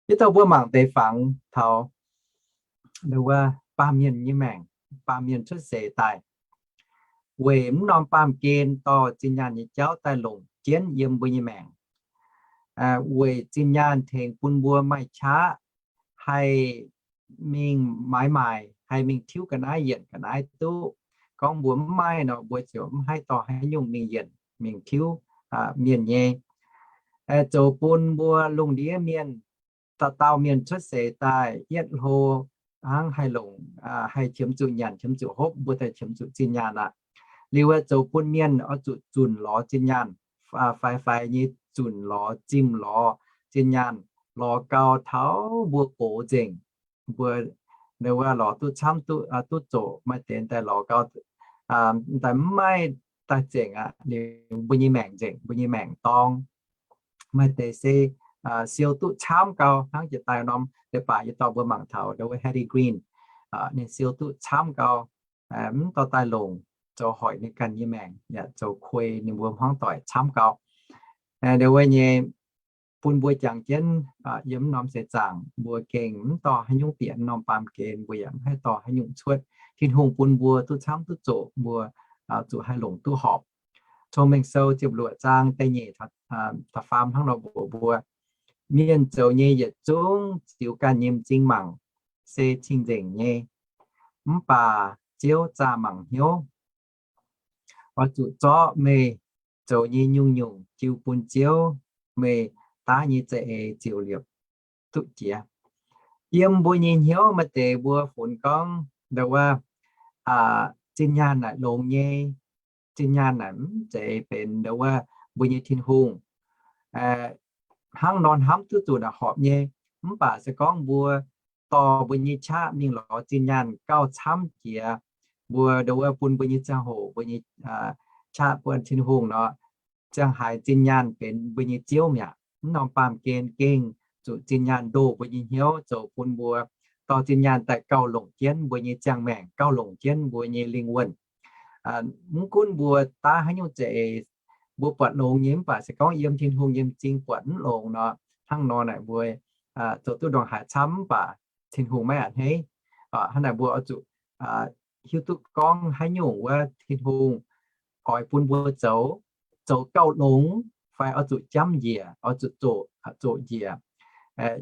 Yie dauh mbuo mangc deix fangx taux ndau wuov baamh mienh nyei maengc, baamh mienh cuotv seix daaih, weic mv norm baamh gen dorh zinh nyaanh nyei jauv daaih longc jienv yiem mbuo nyei maengc. Weic zinh nyaanh tengx bun mbuo maaih qaqv haih mingh maaiz maaic, haih mingh tiuv ga'naaiv yienc ga'naaiv duqv. Gorngv mbuo mv maaih nor, mbuo ziouc mv haih dorh haaix nyungc mingh yienc mingh tiuv mienh nyei. Zoux bun mbuo lungh ndiev mienh, dauh dauh mienh cuotv seix daaih yietv hlo hnangv haih longc, haih qiemx zuqc nyanc, qiemx zuqc hopv, mbuo daaih qiemx zuqc zinh nyaanh aqv. Liuz zoux bun mienh oix zuqc zunc lorz zinh nyaanh, faix-faix nyei zunc lorz, zimh lorz zinh nyaanh, lorz gau taux mbuo gox nzengc. Mbuo ndau wuov lorz duqv camv duqv, duqv zoqc, maaih deix daaih lorz gau, daaih mv maaih daaih zengc aqv. Liuz mbuo nyei maengc nzengc, mbuo nyei maengc dorng. Maaih deix se siou duqv camv gau hnangv jiex daaih norm leiz-baaix yie dorh mbuo mangc taux ndau wuov Hattie Green. Ninh siou duqv camv gau, mv dorh daaih longc, zoux hoic ninh ganh nyei maengc, yaac zoux kuei ninh mbuo hmuangv doic camv gau. Ndau wuov nyei bun mbuo jangx jienv yiem mv norm seix zaangc, mbuo gengh mv dorh haaix nyungc bieqc norm baamh gen, mbuo yaac mv haih dorh haaix nyungc cuotv. Tin-Hungh bun mbuo duqv camv duqv zoqc, mbuo zuqc haih longc duqv horpc. Cong-Mengh Sou ziepc luoqc zaang da'nyeic da'faam hnangv nor mbuox mbuo, mienh zoux nyei yietc zungv ziux ganh nyei m'zing mangc se cing-nzengc nyei, mv baac Ziouv zaah mangc hnyouv. Oix zuqc zorqv meih zoux nyei nyungc-nyungc jiu bun Ziouv, meih daav nyei za'eix ziouc liepc duqv jiex. Yiem mbuo nyei hnyouv maaih deix mbuo funx gorngv ndau wuov zinh nyaanh naaic longx nyei, zinh nyaanh naaic mv zeiz benx ndau wuov mbuo nyei Tin-Hungh. Hnangv nor hnamv duqv zuqc naaic horpc nyei, mv baac se gorngv mbuo dorh mbuo nyei qaqv mingh lorz zinh nyaanh gauh camv jiex, mbuo ndau wuov bun mbuo nyei ziangh hoc, mbuo nyei qaqv bun Tin-Hungh nor, ziangh haaix zinh nyaanh benx mbuo nyei ziouv mi'aqv. Mv norm baamh gen gengh zuqc zinh nyaanh ndoh mbuo nyei hnyouv, zoux bun mbuo dorh zinh nyaanh daaih gauh longc jienv mbuo nyei ziangh maengc, gauh longc jienv mbuo nyei lingh wuonh. Mv gunv mbuo daav haaix nyungc za'eix, mbuo buatc longx nyei mv baac se gorngv yiem Tin-Hungh nyei m'zing buatc mv longx nor, hnangv nor naaic mbuo zoux duqv ndongc haaix camv mv baac Tin-Hungh maiv a'hneiv. Hnangv naaic mbuo oix zuqc hiuv duqv gorngv haaix nyungc wuov Tin-Hungh oix bun mbuo zoux, zoux gauh longx fai oix zuqc jamv njiec, oix zuqc zoqc, zoqc njiec.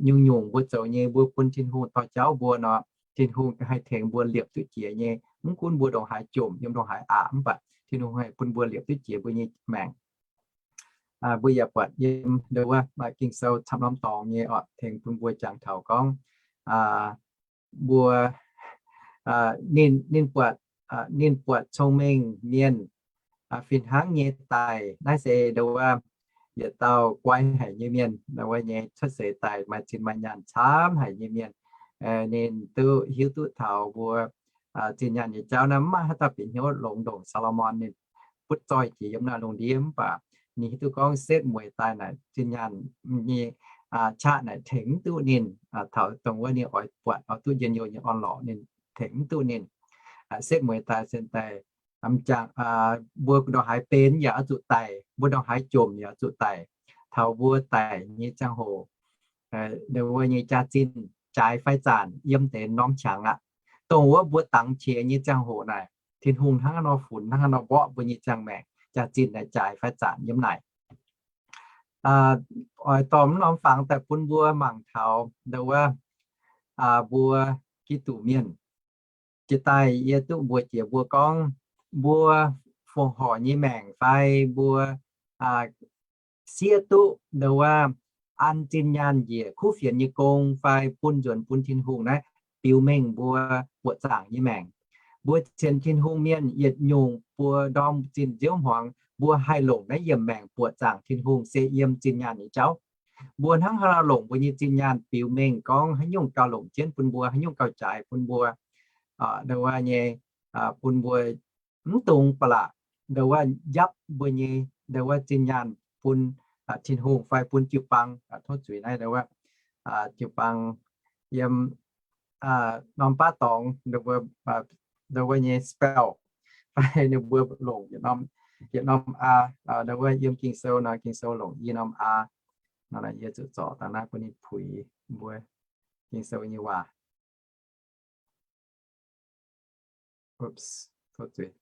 Nyungc-nyungc mbuo zoux nyei mbuo bun Tin-Hungh dorh jauv mbuo nor, Tin-Hungh haih tengx mbuo liepc duqv jiex nyei. Mv gunv mbuo ndongc haaix jomc yiem ndongc haaix aqc mv baac Tin-Hungh haih bun mbuo liepc duqv jiex mbuo nyei maengc. Mbuo yaac buatc yiem ndau wuov Ging-Sou camv norm dorngx nyei oc, tengx bun mbuo jangx taux gorngv mbuo Ninh, ninh buatc, ninh buatc cong-mengh mienh fih hnangv nyei daic. Naaiv se ndo wuov yietc dauh guai haic nyei mienh, ndo wuov nyei cuotv seix daaih maaih zinh maaih nyaanh camv haic nyei mienh. Ninh duqv hiuv duqv taux mbuo zinh nyaanh nyei jauv naaiv, mv maaih haaix dauh bieqc hnyouv longx ndongc Saa^lo^morn. Ninh butv zoih jiex yiem naaiv lungh ndiev, mv baac ninh hiuv duqv gorngv setv mueiz daaih naaic zinh nyaanh nyei qaqv naaic tengx mv duqv ninh. Taux dongh wuov ninh oix buatc oix duqv njien-youh nyei orn-lorqc, ninh tengx mv duqv ninh. Setv mueiz daaih se daaih, mbuo ndongc haaix benx yaac oix zuqc daic, mbuo ndongc haaix jomc yaac oix zuqc daic. Taux mbuo daic nyei ziangh hoc, ndo wuov nyei jaax-zinh jaaix fai zaanc yiem deix norm qangx aqv. Dongh wuov mbuo dangx qiex nyei ziangh hoc naaic, Tin-Hungh hnangv nor funx, hnangv nor mborqv mbuo nyei ziangh maengc, jaax-zinh naaic jaaix fai zaanc yiem naaic. Oix dorh mv norm fangx daaih bun mbuo mangc taux ndo wuov mbuo Giduc mienh. Jiex daaih yie duqv mbuox jiex mbuo gorngv, mbuo fongc horc nyei maengc fai mbuo siev duqv ndo wuov an zinh nyaanh njiec kuv fienx nyei gong fai bun nzuonx bun Tin-Hungh naaiv biux mengh mbuo buoqc zaangc nyei maengc. Mbuo sienx Tin-Hungh mienh yietc nyungc buo ndorm zinh nziouv hmuangx mbuo haih longc naaiv yiemc maengc buoqc zaangc Tin-Hungh se yiem zinh nyaanh nyei jauv. Mbuo hnangv haaix nor longc mbuo nyei zinh nyaanh biux mengh gorngv haaix nyungc gauh longc jienv bun mbuo, haaix nyungc gauh jaaix bun mbuo. Ndo wuov nyei, bun mbuo mv dungx ba'laqc ndo wuov njapv mbuo nyei ndo wuov zinh nyaanh bun Tin-Hungh fai bun jiu-baang. Tov zuiz naaiv ndo wuov jiu-baang yiem norm baav dorngx ndo wuov nyei spell fai ninh mbuo longc yietc norm aa, ndo wuov yiem Ging-Sou nor, Ging-Sou longc i norm aa. Nor yie zuqc zorc dangh naaiv bun ninh puix mbuo Ging-Sou nyei waac. Tov zuiz,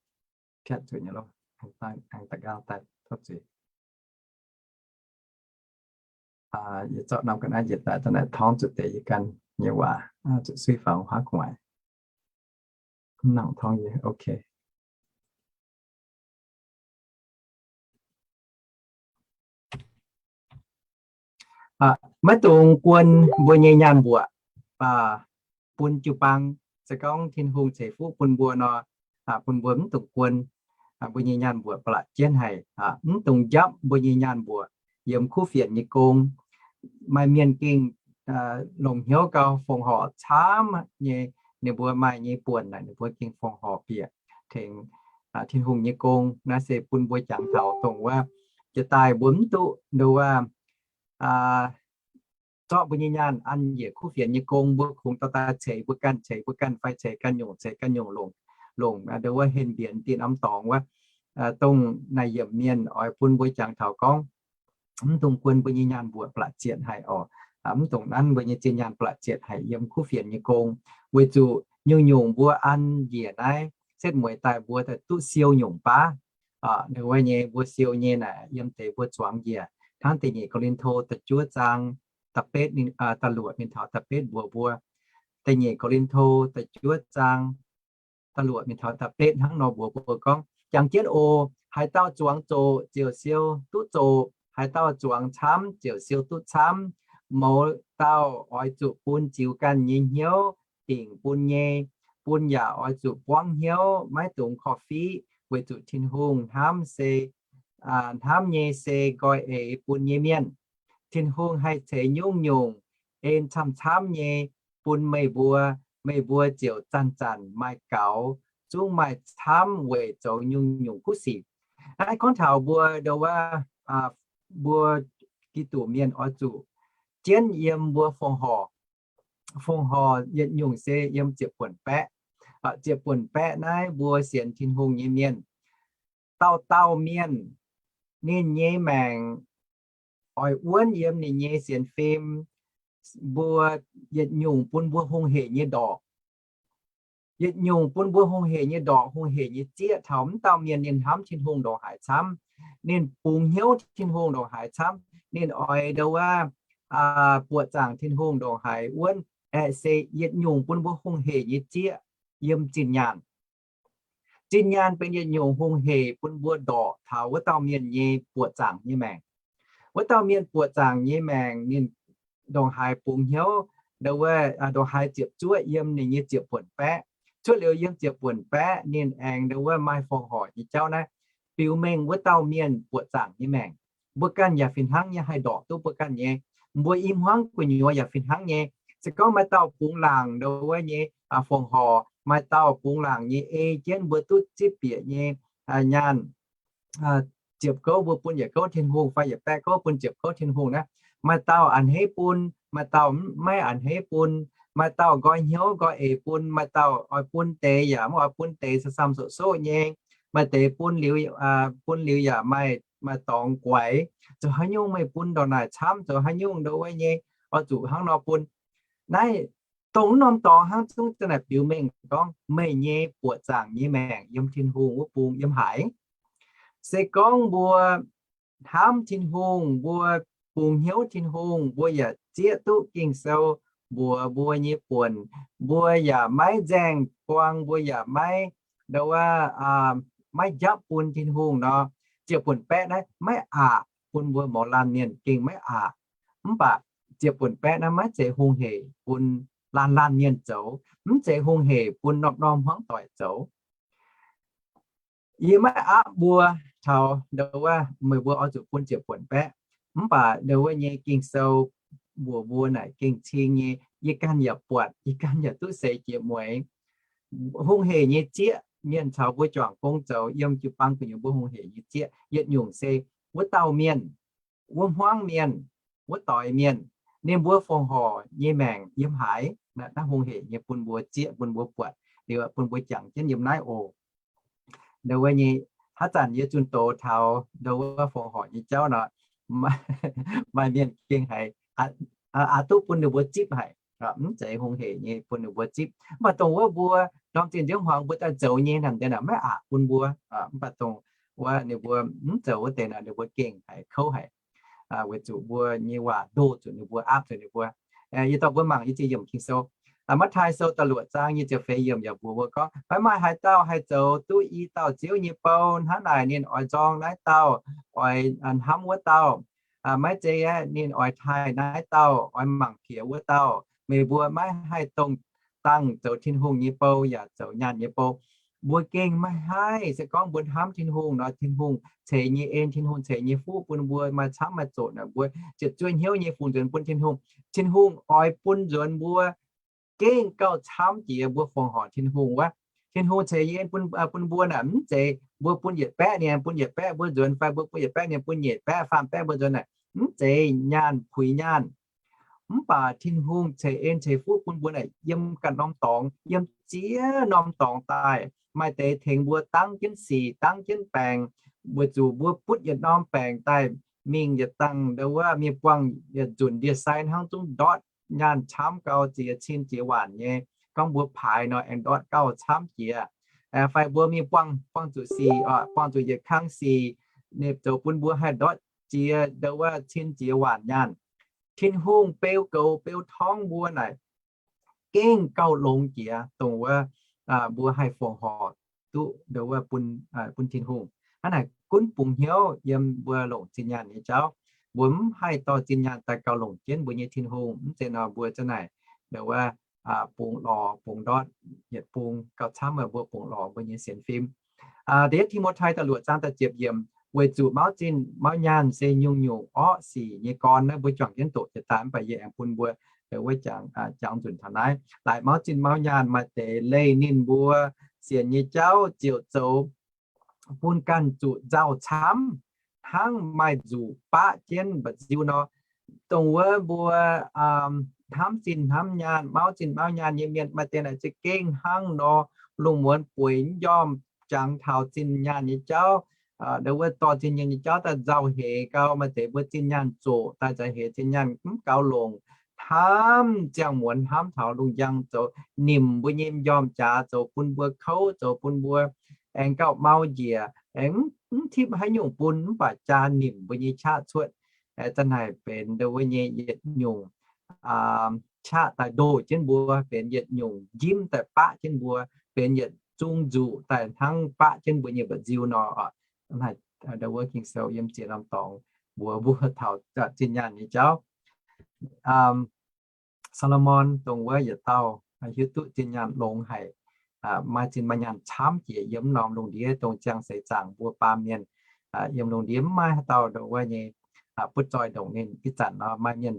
katv zuiz nyei loh, aengx da'nqaang daaih, tov zuiz. Yie zorqv norm ga'naaiv njiec daaih da'naaiv torngv zuqc deix yie ganh nyei waac, zuqc suiv faaux huaav gu'nguaaic. Mv nangc torngv yie, ok. Maiv dungx guon mbuo nyei nyaanh mbuoqc bun jiu-baang. Se gorngv Tin-Hungh ceix fuqv bun mbuo nor, bun mbuo mv dungx guon mbuo nyei nyaanh mbuoqc ba'laqc jienv haic, mv dungx njapv mbuo nyei nyaanh mbuoqc yiem kuv fienx nyei gong. Maaih mienh gengh longc hnyouv gauh fongc horc camv nyei, ninh mbuo maaih nyei buonc naaic ninh mbuo gengh fongc horc bieqc tengx Tin-Hungh nyei gong. Naaiv se bun mbuo jangx taux dongh wuov jiex daaih mbuo mv duqv ndo wuov zorqv mbuo nyei nyaanh an njiec kuv fienx nyei gong. Mbuo kungx dorh daaih ceix mbuo ganh, ceix mbuo ganh fai ceix ganh nyungc, ceix ganh nyungc longc, longc ndo wuov henv mbienx dinh norm dorngx wuov. Dongh naaic yiemc mienh oix bun mbuo jangx taux gorngv mv dungx guon mbuo nyei nyaanh mbuoqc ba'laqc zietc haic oc. Mv dungx nanv mbuo nyei zinh nyaanh ba'laqc zietc haic yiem kuv fienx nyei gong, weic zuqc nyungc-nyungc mbuo an njiec naaiv setv mueiz daaih mbuo duqv siou nyungc baav. Ndo wuov nyei mbuo siou nyei naaic yiem deix mbuo zuangx njiec hnangv da'nyeic Ko^lin^to da'juov zaang da'betv, da'luoqc mingh taux da'betv mbuox mbuo. Da'nyeic Ko^lin^to da'juov zaang da'luoqc mingh taux da'betv hnangv nor mbuox mbuo gorngv, jangx jienv oc. Haaix dauh zuangx zoqc ziouc siou duqv zoqc. Haaix dauh zuangx camv ziouc siou duqv camv. Mouz dauh oix zuqc bun ziux ganh nyei hnyouv dingc bun nyei, bun yaac oix zuqc buangv hnyouv, maiv dungx korv-fiqv, weic zuqc Tin-Hungh hnamv se, hnamv nyei se nqoi eix bun nyei mienh. Tin-Hungh haih ceix nyungc-nyungc en camv-camv nyei bun meih mbuo, meih mbuo ziouc zanc-zanc maaih gaux, zungv maaih camv weic zoux nyungc-nyungc kuv sic. Naaiv gorngv taux mbuo ndo wuov, mbuo Giduc mienh oix zuqc jienv yiem mbuo fongc horc. Fongc horc yietc nyungc se yiem ziepc buonc baeqv. Ziepc buonc baeqv naaiv mbuo sienx Tin-Hungh nyei mienh, dauh dauh mienh ninh nyei maengc oix wuonv yiem ninh nyei sienx fim. Mbuo yietc nyungc bun mbuo hungh hec nyei ndorqc. Yietc nyungc bun mbuo hungh hec nyei ndorqc, hungh hec nyei zieqv taux mv dauh mienh ninh hnamv Tin-Hungh ndongc haaix camv, ninh bungx hnyouv Tin-Hungh ndongc haaix camv, ninh oix ndo wuov buoqc zaangc Tin-Hungh ndongc haaix wuonv. Aeqv, se yietc nyungc bun mbuo hungh hec nyei zieqv yiem zinh nyaanh. Zinh nyaanh benx yietc nyungc hungh hec bun mbuo ndorqc taux wuov dauh mienh nyei buoqc zaangc nyei maengc. Wuov dauh mienh buoqc zaangc nyei maengc ninh ndongc haaix bungx hnyouv, ndo wuov, ndongc haaix ziepc zuoqv yiem ninh nyei ziepc buonc baeqv. Cuotv liuz yiem ziepc buonc baeqv ninh aengx ndo wuov maaih fongc horc nyei jauv naaiv, biux mengh wuov dauh mienh buoqc zaangc nyei maengc. Mbuo ganh yaac fih hnangv nyei haih ndorqc duqv mbuo ganh nyei. Mbuo i hmuangv gu'nyuoz yaac fih hnangv nyei. Se gorngv maaih dauh bungx laangc ndo wuov nyei fongc horc, maaih dauh bungx laangc nyei ei jienv mbuo duqv zipv bieqc nyei nyaanh, ziepc gouv mbuo bun yietc gouv Tin-Hungh fai yietc baeqv gouv bun ziepc gouv Tin-Hungh naaiv, maaih dauh a'hneiv bun, maaih dauh maiv a'hneiv bun, maaih dauh nqoi hnyouv nqoi eix bun, maaih dauh oix bun deix yaac maiv oix bun deix, samv-samv soqv-soqv nyei. Maaih deix bun liuz, bun liuz yaac maaih, maaih dorngx guaix. Zoux haaix nyungc meih bun ndongc naaic camv, zoux haaix nyungc ndo wuov nyei oix zuqc hnangv nor bun. Naaiv dongh wuov norm dorngx hnangv zungv daaih naaic biux mengh gorngv meih nyei buoqc zaangc nyei maengc yiem Tin-Hungh wuov bung yiem haaix. Se gorngv mbuo hnamv Tin-Hungh, mbuo bungx hnyouv Tin-Hungh, mbuo yaac zieqv duqv Ging-Sou mbuox mbuo nyei buonc, mbuo yaac maiv nzaeng buang, mbuo yaac maiv, ndo wuov, maiv njapv bun Tin-Hungh nor, ziepc buonc baeqv naaiv maiv aqc bun mbuo mouz laanh mienh gengh maiv aqc. Mv baac ziepc buonc baeqv naaiv maiv zeiz hungh hec bun laanh laanh mienh zoux, mv zeiz hungh hec bun norm-norm hmuangv doic zoux. Yie maiv aapv mbuo taux ndo wuov meih mbuo oix zuqc bun ziepc buonc baeqv. Mv baac ndo wuov nyei Ging-Sou mbuox mbuo naaic gengh cing nyei, yie ganh yaac buatc, yie ganh yaac duqv seix jiex mueiz. Hungh hec nyei zieqv, mienh caux mbuo juangc gong zoux yiem jiu-baang gu'nyuoz mbuo hungh hec nyei zieqv yietc nyungc se wuov dauh mienh, wuov hmuangv mienh, wuov doix mienh, ninh mbuo fongc horc nyei maengc yiem haaix. Naaiv hungh hec nyei bun mbuo zieqv, bun mbuo buatc, liuz bun mbuo jangx jienv yiem naaiv oc. Ndo wuov nyei, haaix zanc yie zunh doz taux ndo wuov fongc horc nyei jauv nor, maaih mienh gengh haiz aqc duqv bun ninh mbuo zipv haic, mv zeiz hungh hec nyei bun ninh mbuo zipv. Mv baac dongh wuov mbuo ndorm zinh nziouv hmuangx mbuo daaih zoux nyei naaic, maiv aqc bun mbuo. Mv baac dongh wuov ninh mbuo mv zoux wuov deix naaic, ninh mbuo gengh haiz kouv haic, weic zuqc mbuo nyei waac ndoh zuqc ninh mbuo, aapv zuqc ninh mbuo. Yie dorh mbuo mangc yie ziex yiemc Ging-Sou. Matv^taai Sou da'luoqc zaang nyic ziepc feix yiemc yaac mbuox mbuo gorngv, maiv maaih haaix dauh haih zoux duqv i dauh Ziouv nyei bou. Hnangv naaic ninh oix nzorng naaiv dauh, oix hnamv wuov dauh. Maiv zeiz aeqv, ninh oix taaih naaiv dauh, oix mangc piex wuov dauh. Meih mbuo maiv haih dongh dangh zoux Tin-Hungh nyei bou yaac zoux nyaanh nyei bou. Mbuo gengh maiv haih. Se gorngv mbuo hnamv Tin-Hungh nor, Tin-Hungh ceix nyei en, Tin-Hungh ceix nyei fuqv bun mbuo maaih camv maaih zoqc naaic, mbuo ziepc zuoqv hnyouv nyei fungx nzuonx bun Tin-Hungh. Tin-Hungh oix bun nzuonx mbuo gengh gauh camv jiex mbuo fongc horc Tin-Hungh wuov. Tin-Hungh ceix nyei en bun, bun mbuo naaic mv zeiz mbuo bun yietc baeqv ninh bun yietc baeqv mbuo nzuonx fai mbuo bun yietc baeqv ninh bun nyeic baeqv, faam baeqv mbuo nzuonx naaic, mv zeiz nyaanh puix nyaanh. Mv baac Tin-Hungh ceix en ceix fuqv bun mbuo naaic yiem ganh norm dorngx, yiem ziex norm dorngx daaih. Maaih deix tengx mbuo dangv jienv sic, dangv jienv baengc, weic zuqc mbuo butv yietc norm baengc daaih mingh yietc dangh ndo wuov mienh buangh yietc nzunc ndie sai hnangv zungv ndortv nyaanh camv gau ziex cin ziex waanc nyei. Gorngv mbuo paaix nor aengx ndortv gauh camv jiex. Fai mbuo mingh buangh, buangh zuqc sic, buangh zuqc yietc kang sic, ninh zoux bun mbuo haih ndortv ziex ndo wuov cin ziex waanc nyaanh. Tin-Hungh beu goux beu torngv mbuo naaic gengh gauh longx jiex dongh wuov mbuo haih fongc horc duqv ndo wuov bun, bun Tin-Hungh. Hnangv naaic gunv bungx hnyouv yiem mbuo longc zinh nyaanh nyei jauv. Mbuo mv haih dorh zinh nyaanh daaih gauh longc jienv mbuo nyei Tin-Hungh. Mv zeiz nor mbuo za'naaic ndo wuov bungx lorz bungx ndortv yietc bung gauh camv meih mbuo bungx lorz mbuo nyei sienx fim. Da'yietv Ti^mo^tai da'luoqc zaang da'ziepc yiemc, weic zuqc mauv zinh mauv nyaanh se nyungc-nyungc orqv sic nyei gorn. Naaiv mbuo juangc jienv doqc jiex daaih mv baac yie aengx bun mbuo ndo wuov jangx, jangx nzunc taux naaiv. Laaix mauv zinh mauv nyaanh maaih deix leih ninh mbuo sienx nyei jauv ziouc zoux bun ganh zuqc nzauh camv, hnangv maaih nzuqc baqv jienv mba'nziu nor. Dongh wuov mbuo hnamv zinh hnamv nyaanh, mauv zinh mauv nyaanh nyei mienh maaih deix naaic za'gengh hnangv nor, lungh muonz bueix njormh jangx taux zinh nyaanh nyei jauv, ndo wuov dorh zinh nyaanh nyei jauv daaih nzauh heix gau. Maaih deix mbuo zinh nyaanh zoqc daaih nzauh heix, zinh nyaanh mv gaux longc, hnamv ziangh muonz hnamv taux lungh njang zoux nimc mbuo nyei njormh jaax, zoux bun mbuo kouv, zoux bun mbuo aengx gauh mau njiec, aengx mv tipv haaix nyungc bun, mv baac jaa nimc mbuo nyei qaqv cuotv. Za'naaic benx ndo wuov nyei yietc nyungc qaqv daaih ndoh jienv mbuo, benx yietc nyungc njimv daaih baqv jienv mbuo, benx yietc zung nzuqc daaih hnangv baqv jienv mbuo nyei mba'nziu nor. Ndo wuov Ging-Sou yiem ziex norm dorngx mbuox mbuo taux zinh nyaanh nyei jauv. Saa^lo^morn dongh wuov yietc dauh hiuv duqv zinh nyaanh longx haic, maaih zinh maaih nyaanh camv jiex yiem norm lungh ndiev, dongh ziangh seix zaangc mbuo baamh mienh yiem lungh ndiev mv maaih haaix dauh ndongc wuov nyei butv zoih ndongc ninh. Ih zanc nor maaih mienh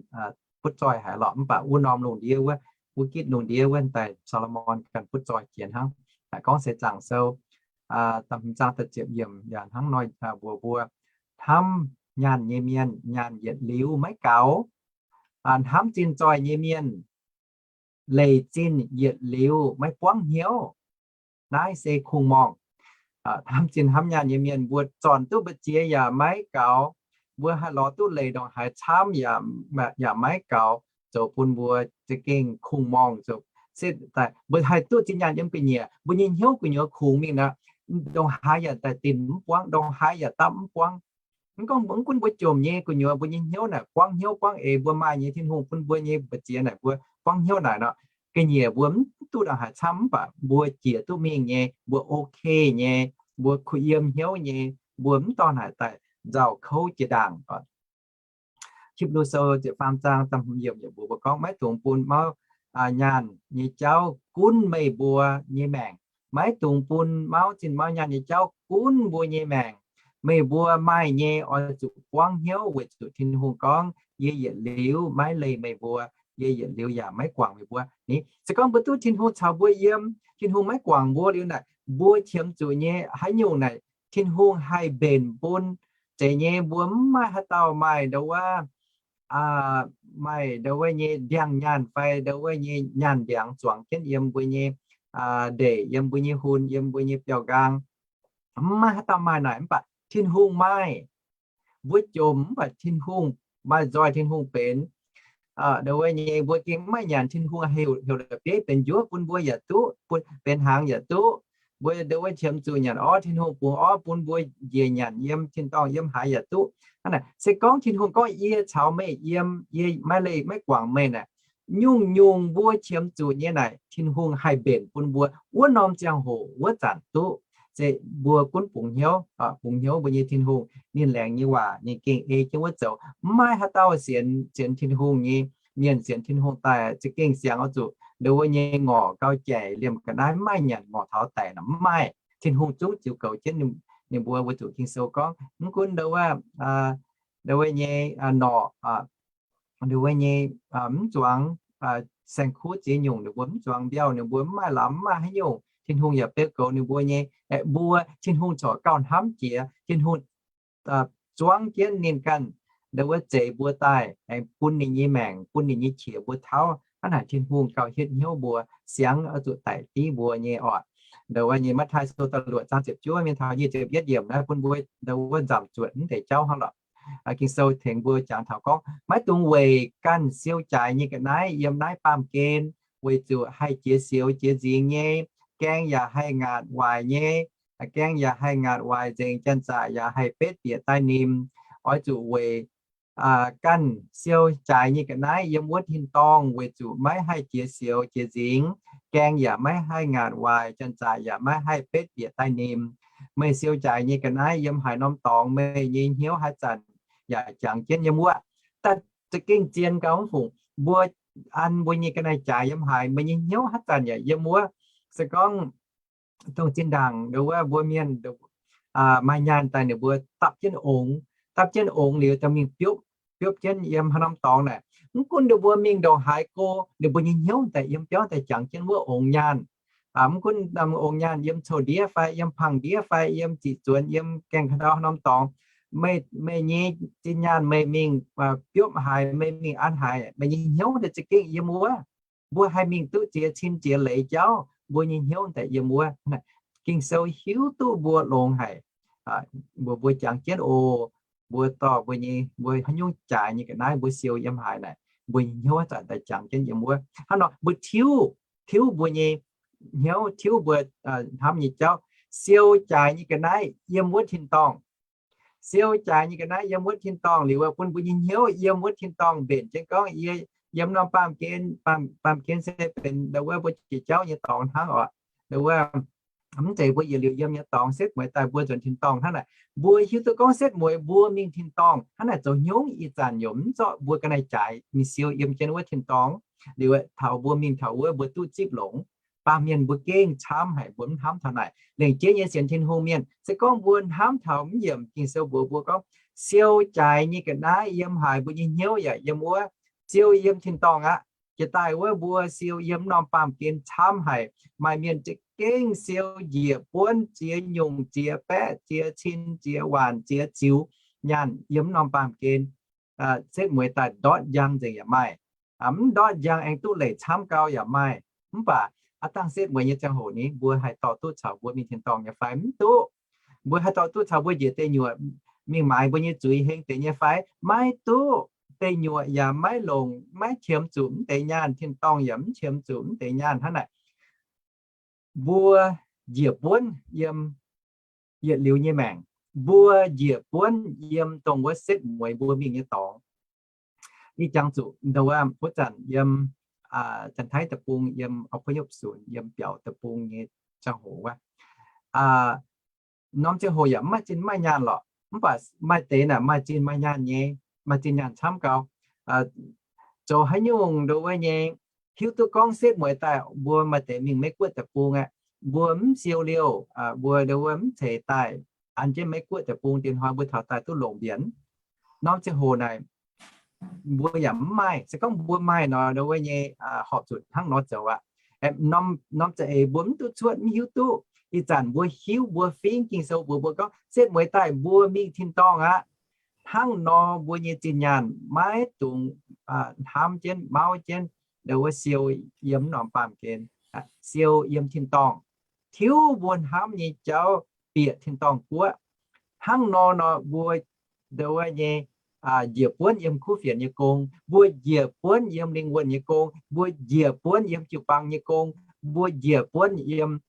butv zoih haic lorqc, mv baac wuov norm lungh ndiev wuov, wuov gitv lungh ndiev wuov daaih Saa^lo^morn ganh butv zoih jiex hnangv. Gorngv Seix Zaangc Sou da'hmz zaang da'ziepc yiemc yaac hnangv nor mbuox mbuo, hnamv nyaanh nyei mienh nyaanh yietc liuz maiv gaux, hnamv zinh zoih nyei mienh leiz zinh yietc liuz maiv buangv hnyouv. Naaiv se kungx-morngh. Hnamv zinh hnamv nyaanh nyei mienh mbuo zornc duqv mbu'ziex yaac maiv gaux, mbuo haih lorz duqv leiz ndongc haaix camv yaac maiv gaux, zoux bun mbuo za'gengh kungx-morngh. Mbuo haih duqv zinh nyaanh yiem ga'nyiec, mbuo nyei hnyouv gu'nyuoz kungx mingh nor, ndongc haaix yaac daaih dinc mv buangv, ndongc haaix yaac dapv mv buangv. Mv gorngv mv gunv mbuo jomc nyei gu'nyuoz, mbuo nyei hnyouv naaic buangv hnyouv buangv eix, mbuo maaih nyei Tin-Hungh bun mbuo nyei mbu'ziex naaic mbuo buangv hnyouv naaic nor, ga'nyiec mbuo mv duqv ndongc haaix camv, mv baac mbuo jiex duqv mingh nyei, mbuo ok nyei, mbuo kuh yiem hnyouv nyei, mbuo mv dorh naaic daaih nzauh kouv jiex ndaangc. Hipv^lu Sou ziepc faam zaang da'hmz yiemc yaac mbuox mbuo gorngv, maiv dungx bun mauv nyaanh nyei jauv gunv meih mbuo nyei maengc. Maiv dungx bun mauv zinh mauv nyaanh nyei jauv gunv mbuo nyei maengc. Meih mbuo maaih nyei oix zuqc buangv hnyouv, weic zuqc Tin-Hungh gorngv, yie yietc liuz maiv leih meih mbuo, yie yietc liuz yaac maiv guangc meih mbuo. Ni se gorngv mbuo duqv Tin-Hungh caux mbuo yiem, Tin-Hungh maiv guangc mbuo liuz naaic, mbuo qiemx zuqc nyei haaix nyungc naaic Tin-Hungh haih mbenc bun. Zeiz nyei, mbuo mv maaih haaix dauh maaih ndau wuov, maaih ndau wuov nyei ndiangx-nyaanh fai ndau wuov nyei nyaanh ndiangx zuangx jienv yiem mbuo nyei ndeic, yiem mbuo nyei hun, yiem mbuo nyei biauv-nqaang. Mv maaih haaix dauh maaih naaic, mv baac Tin-Hungh maaih. Mbuo jomc mv baac Tin-Hungh maaih nzoih, Tin-Hungh benx. Ndau wuov nyei mbuo gengh mv maaih nyanc, Tin-Hungh heuc, heuc la'bieiv benx njuov bun mbuo yaac duqv, bun benx hnaangx yaac duqv. Mbuo ndau wuov qiemx zuqc nyanc orv, Tin-Hungh bungx orv bun mbuo njiec nyanc yiem tin-dorngh yiem haaix yaac duqv. Hnangv naaic, se gorngv Tin-Hungh gorngv, yie caux meih yiem, yie maiv leih maiv guangc meih naaic, nyungc-nyungc mbuo qiemx zuqc nyei naaic, Tin-Hungh haih mbenc bun mbuo wuov norm ziangh hoc wuov zanc duqv. Se mbuo gunv bungx hnyouv, bungx hnyouv mbuo nyei Tin-Hungh, ninh laengz nyei waac ninh gengh ei jienv wuov zoux. Mv maaih haaix dauh sienx, sienx Tin-Hungh nyei mienh, sienx Tin-Hungh daaih za'gengh siangx oix zuqc ndau wuov nyei ngorc gauh jaic liemh ga'naaiv, mv maaih nyanc ngorc taux daic nor, mv maaih. Tin-Hungh zungv ziux goux jienv ninh mbuo. Weic zuqc Ging-Sou gorngv, mv gunv ndau wuov, ndau wuov nyei norqc, ndau wuov nyei mv zuangx saeng-kuv ziex nyungc, ninh mbuo mv zuangx mbiauh, ninh mbuo mv maaih lamz, mv maaih haaix nyungc, Tin-Hungh yaac beu goux ninh mbuo nyei. Mbuo Tin-Hungh corc gauh hnamv jiex, Tin-Hungh zuangv jienv ninh ganh ndau wuov zeix mbuo daaih, aengx bun ninh nyei maengc, bun ninh nyei qiex mbuo tauv. Hnangv naaic Tin-Hungh gauh hietv hnyouv mbuo, siangx oix zuqc daic div mbuo nyei orqc. Ndau wuov nyei Matv^taai Sou da'luoqc zaang ziepc juov mingh taux nyic ziepc yietv yiemc naaiv bun mbuo ndau wuov nzamc zuotc mv deix jauv hnangv lorqc. Ging-Sou tengx mbuo jangx taux gorngv, maiv dungx weic ganh siou jaaix nyei ga'naaiv yiem naaiv baamh gen, weic zuqc haih jiex sioux jiex nzingx nyei, gaeng yaac haih ngaatc waaic nyei, gaeng yaac haih ngaatc waaic nzengc, janx-zaqc yaac haih betv bieqc daaih nimc. Oix zuqc weic ganh siou jaaix nyei ga'naaiv yiem wuov tin-dorngh, weic zuqc maiv haih jiex sioux jiex nzingx, gaeng yaac maiv haih ngaatc waaic, janx-zaqc yaac maiv haih betv bieqc daaih nimc. Meih siou jaaix nyei ga'naaiv yiem haaix norm dorngx, meih nyei hnyouv haaix zanc yaac jangx jienv yiem wuov. Daaih za'gengh zien gauh mv fungc, mbuo an mbuo nyei ga'naaiv jaaix yiem haaix, meih nyei hnyouv haaix zanc yaac yiem wuov. Se gorngv dongh zinh ndaangc ndau wuov mbuo mienh maaih nyaanh daaih, ninh mbuo dapv jienv ongx, dapv jienv ongx liuz daaih mingh biopv, biopv jienv yiem haaix norm dorngx naaic. Mv gunv ninh mbuo mingh ndongc haaix go, ninh mbuo nyei hnyouv daaih yiem biauv daaih jangx jienv wuov ongx nyaanh. Mv gunv ongx nyaanh yiem coux ndiev fai yiem pangh ndiev fai yiem ziqc zuonx, yiem gaengh ka'ndau haaix norm dorngx, meih, meih nyei zinh nyaanh meih mingh biopv haaix, meih mingh an haaix, meih nyei hnyouv daaih za'gengh yiem wuov. Mbuo haih mingh duqv ziex cin ziex leiz jauv, mbuo nyei hnyouv daaih yiem wuov. Ging-Sou hiuv duqv mbuo longx haic. Mbuo, mbuo jangx jienv oc. Mbuo dorh mbuo nyei, mbuo haaix nyungc jaaix nyei ga'naaiv mbuo siou yiem haaix naaic, mbuo nyei hnyouv zanc daaih jangx jienv yiem wuov. Hnangv nor mbuo tiuv, tiuv mbuo nyei hnyouv, tiuv mbuo hnamv nyei jauv. Siou jaaix nyei ga'naaiv yiem wuov tin-dorngh. Siou jaaix nyei ga'naaiv yiem wuov tin-dorngh liuz, bun mbuo nyei hnyouv yiem wuov tin-dorngh mbenc jienv gorngv, yie yiem norm baamh gen, baamh gen se benx ndau wuov mbuo jiex jauv nyei dorngx hnangv oc. Ndau wuov mv zeiz mbuo yietc liuz yiem nyei dorngx, setv mueiz daaih mbuo nzuonx tin-dorngh hnangv naaic. Mbuo hiuv duqv gorngv setv mueiz mbuo mingh tin-dorngh hnangv naaic zoux hnyouv ih zanc yaac mv zorqv mbuo ga'naaiv jaaix mingh siou yiem jienv wuov tin-dorngh. Liuz taux mbuo mingh taux wuov mbuo duqv zipv longx. Baamh mienh mbuo gengh camv haic, mbuo mv hnamv taux naaic. Lengc jeiv nyei sienx Tin-Hungh mienh, se gorngv mbuo hnamv taux mv yiemc Ging-Sou mbuox mbuo gorngv siou jaaix nyei ga'naaiv yiem haaix, mbuo nyei hnyouv yaac yiem wuov, siou yiem tin-dorngh aqv. Jiex daaih wuov mbuo siou yiem norm baamh gen camv haic. Maaih mienh za'gengh siou njiec buonv, ziex nyungc, ziex baeqv, ziex cin, ziex waanc, ziex ziux nyaanh yiem norm baamh gen. Setv mueiz daaih ndortv njang nzengc yaac maaih. Mv ndortv njang aengx duqv leic camv gau yaac maaih. Mv baac aav dangh setv mueiz nyei ziangh hoc ni, mbuo haih dorh duqv caux mbuo mingh tin-dorngh nyei fai? Mv duqv. Mbuo haih dorh duqv caux mbuo njiec deic nyuoqc mingh maaiz mbuo nyei zuiz heng deix nyei fai? Maiv duqv. Deic nyuoqc yaac maiv longc, maiv qiemx zuqc mv deix nyaanh, tin-dorngh yaac mv qiemx zuqc mv deix nyaanh hnangv naaic. Mbuo njiec buonv yiem yietc liuz nyei maengc. Mbuo njiec buonv yiem dongh wuov setv mueiz mbuo mingh nyei dorngx. Ih jangx zuqc ndoh wuov zanc yiem Janx-Taiv deic-bung, yiem อพยพศูนย์, yiem biaux deic-bung nyei ziangh hoc wuov, norm ziangh hoc yaac mv maaih zinh maaih nyaanh lorqc. Mv baac maaih deix naaic maaih zinh maaih nyaanh nyei, maaih zinh nyaanh camv gau. Zoux haaix nyungc ndoh wuov nyei, hiuv duqv gorngv setv mueiz daaih mbuo maaih deix mingh Meiv-Guoqv deic-bung aqv, mbuo mv siou liouh, mbuo ndoh wuov mv ceix daaih an jienv Meiv-Guoqv deic-bung, diex hnoi mbuo taux daaih duqv longc mbienc. Norm ziangh hoc naaic mbuo yaac mv maaih. Se gorngv mbuo maaih nor, ndoh wuov nyei horpc zuqc hnangv nor zoux aqv. Norm za'eix mbuo mv duqv cuotv, mv hiuv duqv. Ih zanc mbuo hiuv, mbuo fingx Ging-Sou mbuox mbuo gorngv setv mueiz daaih mbuo mingh tin-dorngh aqv. Hnangv nor mbuo nyei zinh nyaanh maiv dungx hnamv jienv, mauv jienv, ndoh wuov siou yiem norm baamh gen, siou yiem tin-dorngh, tiuv mbuo hnamv nyei jauv bieqc tin-dorngh guoqv. Hnangv nor nor mbuo ndoh wuov nyei njiec buonv yiem kuv fienx nyei gong, mbuo njiec buonv yiem lingh wuonh nyei gong, mbuo njiec buonv yiem jiu-baang nyei gong, mbuo njiec buonv yiem,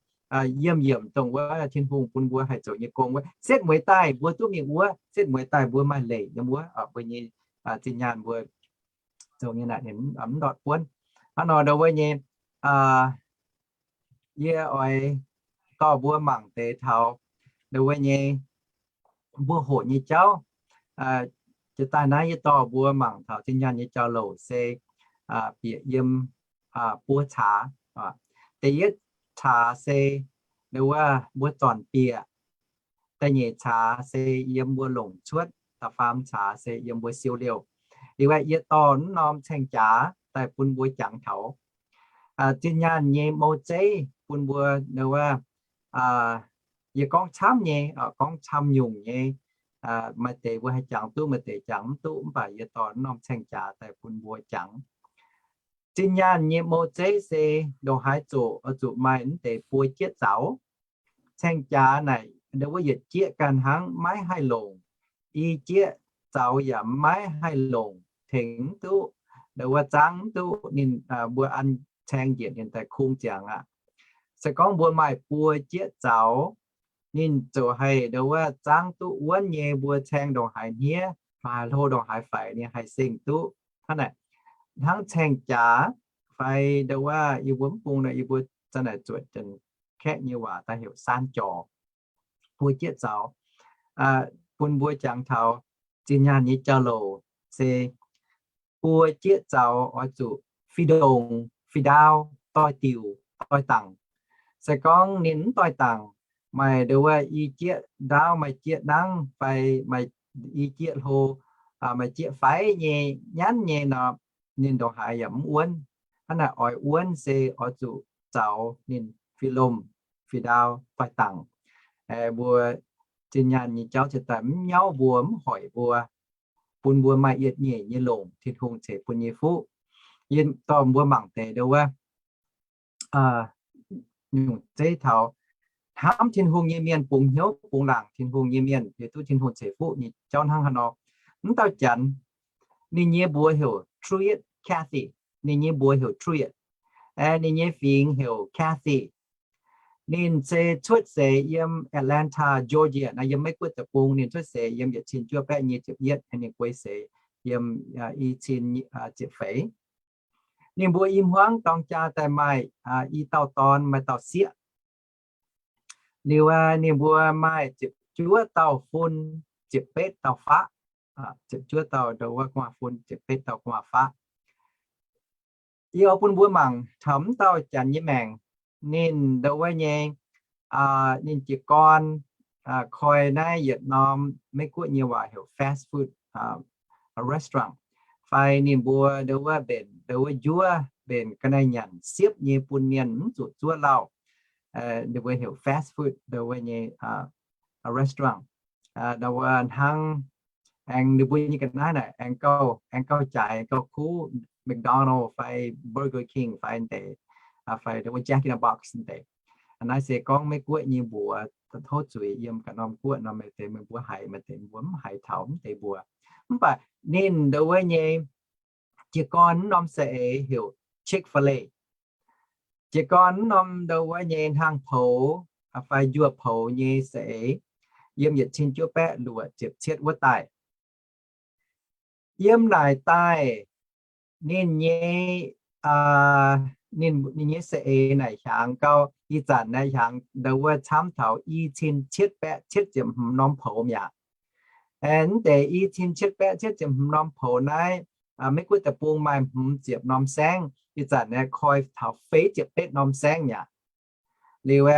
yiem yiemc dongh wuov Tin-Hungh bun mbuo haih zoux nyei gong wuov. Setv mueiz daaih mbuo duqv mingh wuov, setv mueiz daaih mbuo maaih leic yiem wuov, mbuo nyei zinh nyaanh mbuo zoux nyei naaic mv ndortv buonv. Hnangv nor ndoh wuov nyei, yie oix dorh mbuo mangc deix taux ndoh wuov nyei mbuo hoqc nyei jauv. Jiex daaih naaiv yie dorh mbuo mangc taux zinh nyaanh nyei jauv-louc se bieqc yiem buo caax. Da'yietv caax se ndoh wuov mbuo zornc bieqc. Da'nyeic caax se yiem mbuo longc cuotv. Da'faam caax se yiem mbuo siou liouh. Liuz aeqv, yie dorh naaiv norm caeng-jaax daaih bun mbuo jangx taux zinh nyaanh nyei mou zeiv bun mbuo ndoh wuov, yie gorngv camv nyei, gorngv camv nyungc nyei. Maaih deix mbuo haih jangx duqv, maaih deix jangx mv duqv, mv baac yie dorh naaiv norm caeng-jaax daaih bun mbuo jangx. Zinh nyaanh nyei mou zeiv se ndongc haaix zoqc oix zuqc maaih mv deix buo jieqv zaux. Caeng-jaax naaic ndoh wuov yietc jieqv ganh hnangv maiv haih longc, i jieqv zaux yaac maiv haih longc, tengx mv duqv, ndoh wuov zaangv mv duqv. Ninh, mbuo an caeng njiec ninh daaih kungx ziangx aqv. Se gorngv mbuo maaih buo jieqv zaux, ninh ziouc haih ndoh wuov zaangv duqv wuonv nyei. Mbuo caeng ndongc haaix hniev, ndongc haaix hlo, ndongc haaix faix, ninh haih seng duqv. Hnangv naaic, hnangv caeng-jaax fai ndoh wuov yie mbuo mv bung nor, yie mbuo za'naaic zuotc Janx-Kaeqv nyei waac daaih heuc saan jorc, buo jieqv zaux, bun mbuo jangx taux zinh nyaanh nyei jauv-louc se buo jieqv zaux oix zuqc fih ndongc fih ndaauv, doix-diuc doix-dangc. Se gorngv ninh mv doix-dangc, maaih ndoh wuov i jieqv ndaauv, maaih jieqv nangv, fai maaih i jieqv hlo, maaih jieqv faix nyei, nyanv nyei nor, ninh ndongc haaix yaac mv wuonv. Hnangv naaic oix wuonv se oix zuqc zaux ninh fih lomh fih ndaauv doix-dangc. Mbuo zinh nyaanh nyei jauv ziouc daaih mv nyauv mbuo, mv hoic mbuo, bun mbuo maaih yietc nyeic nyei longc Tin-Hungh ceix bun nyei fuqv. Yie dorh mbuo mangc deix ndoh wuov nyungc zeiv taux hnamv Tin-Hungh nyei mienh, bungx hnyouv bungx laangc Tin-Hungh nyei mienh, liuz duqv Tin-Hungh ceix fuqv nyei jauv hnangv haaix nor. Mv dauh Janx, ninh nyei mbuox heuc Truett Cathy. Ninh nyei mbuox heuc Truett. Ninh nyei fingx heuc Cathy. Ninh se cuotv seix yiem Atlanta, Georgia, naaiv yiem Meiv-Guoqv deic-bung. Ninh cuotv seix yiem yietc cin juov baeqv nyic ziepc yietv, ninh guei seix yiem i cin ziepc feix. Ninh mbuo i hmuangv dorng jaa daaih maaih i dauh dorn, maaih dauh sieqv. Liuz ninh mbuo maaih ziepc juov dauh fun, ziepc betv dauh faqv. Ziepc juov dauh ndoh wuov gu'nguaaz-fun, ziepc betv dauh gu'nguaaz-faqv. Yie oix bun mbuo mangc taux mv dauh Janx nyei maengc. ninh ndau wuov nyei, ninh jiez gorn koi naaiv yietc norm Meiv-Guoqv nyei waac heuc fast food restaurant, fai ninh mbuo ndau wuov mbenc ndau wuov njuov, mbenc ga'naaiv nyanc siepv nyei bun mienh mv zuqc zuov lauh. Ninh mbuo heuc fast food ndau wuov nyei restaurant. Ndau wuov hnangv aengx ninh mbuo nyei ga'naaiv naaic aengx gauh, aengx gauh jaaix, aengx gauh kuv McDonald fai Burger King fai deix, fai ndau wuov Jack in the Box deix. Naaiv se gorngv Meiv-Guoqv nyei mbuox tov zuiz, yiem ganh norm guoqv norm maaih deix meih mbuo haiz, maaih deix mbuo mv haiz taux mv deix mbuox. Mv baac ninh ndau wuov nyei jiez gorn mv norm saeng-eix heuc Chick-fil-A. Jiez gorn mv norm ndau wuov nyei hnaangx poux fai njuov poux nyei saeng-eix, yiem yietc cin juov baeqv luoqc ziepc cietv wuov daaih. Yiem naaic daaih ninh nyei, ninh nyei saeng-eix naaic hiaangx gau, ih zanc naaiv hiaangx ndau wuov camv taux i cin cietv baeqv cietv ziepc hmz norm poux mi'aqv. Mv deix i cin cietv baeqv cietv ziepc hmz norm poux naaiv, Meiv-Guoqv deic-bung maaih hmz ziepc norm saengv, ih zanc naaiv koi taux feix ziepc betv norm saengv mi'aqv. Liuz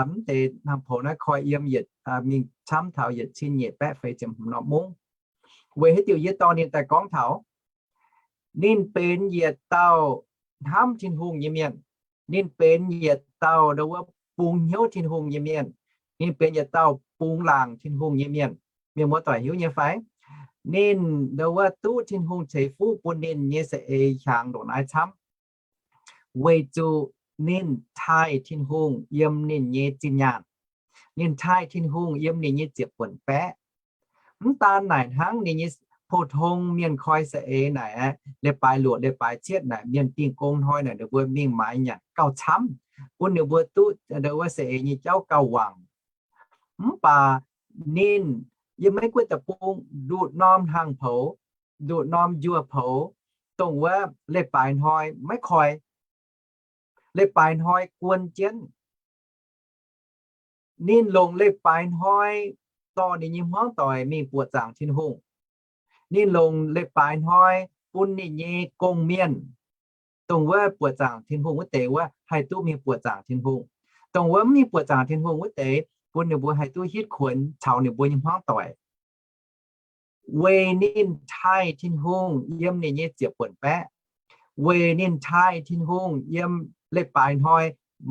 mv deix hnaangx poux naaiv koi yiem yietc, mingh camv taux yietc cin nyeic baeqv feix ziepc hmz norm mungv. Weic haaix diuc yie dorh ninh daaih gorngv taux? Ninh benx yietc dauh hnamv Tin-Hungh nyei mienh. Ninh benx yietc dauh ndau wuov bungx hnyouv Tin-Hungh nyei mienh. Ninh benx yietc dauh bungx laangc Tin-Hungh nyei mienh. Mienh muoz-doic hiuv nyei fai? Ninh ndau wuov duqv Tin-Hungh ceix fuqv bun ninh nyei saeng-eix hiaangx ndongc naaiv camv, weic zuqc ninh taaih Tin-Hungh yiem ninh nyei zinh nyaanh. Ninh taaih Tin-Hungh yiem ninh nyei ziepc buonc baeqv. Mv daan naaic hnangv, ninh nyei pou-tong mienh koi saeng-eix naaic, leiz-baaix luoqc leiz-baaix cietv naaic, mienh dingh gong hnoi naaic, ninh mbuo mingh maaiz nyanc gauh camv, bun ninh mbuo duqv ndau wuov saeng-eix nyei jauv gauh wangc. Mv baac ninh yiem Meiv-Guoqv deic-bung nduqc norm hnaangx poux, nduqc norm njuov poux, dongh wuov leiz-baaix hnoi maiv koi. Leiz-baaix hnoi guon jienv. Ninh longc leiz-baaix hnoi dorh ninh nyei hmuangv doic mingh buoqc zaangc Tin-Hungh. Ninh longc leiz-baaix hnoi bun ninh nyei gong-mienh, dongh wuov buoqc zaangc Tin-Hungh wuov deix wuov, haih duqv mingh buoqc zaangc Tin-Hungh. Dongh wuov mv mingh buoqc zaangc Tin-Hungh wuov deix, bun ninh mbuo haih duqv hitv kuonx caux ninh mbuo nyei hmuangv doic. Weic ninh taaih Tin-Hungh yiem ninh nyei ziepc buonc baeqv, weic ninh taaih Tin-Hungh yiem leiz-baaix hnoi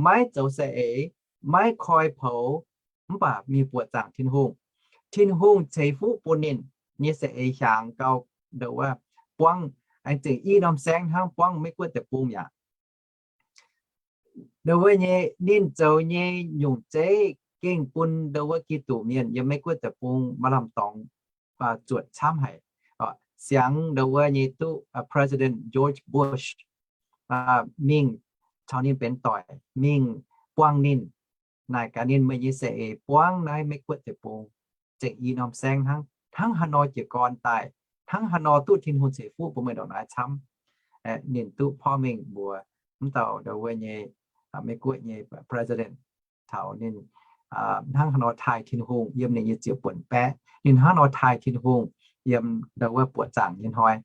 maiv zoux saeng-eix, maiv koi poux, mv baac mingh buoqc zaangc Tin-Hungh. Tin-Hungh ceix fuqv bun ninh nyei saeng-eix hiaangx gau, ndau wuov buangv, aengx zengc i norm saengv hnangv, buangv Meiv-Guoqv deic-bung yaac ndau wuov nyei, ninh zoux nyei nyungc zeiv gengh bun ndau wuov Giduc mienh yiem Meiv-Guoqv deic-bung maaih lamh dorngx zuotc camv haic. Siangx ndau wuov nyei duqv President George Bush mingh caux ninh benx doic, mingh buangh ninh, naaic gaax ninh, meih nyei saeng-eix buangv naaiv Meiv-Guoqv deic-bung zengc i norm saengv hnangv. Hnangv haaix nor jiez gorn daaih, hnangv haaix nor duqv Tin-Hungh ceix fuqv bun meih ndongc naaiv camv. Ninh duqv porv mengh mbuox mv dauh ndau wuov nyei Meiv-Guoqv nyei President taux ninh hnangv haaix nor taaih Tin-Hungh yiem ninh nyei ziepc buonc baeqv, ninh hnangv haaix nor taaih Tin-Hungh yiem ndau wuov buoqc zaangc nyei hnoi.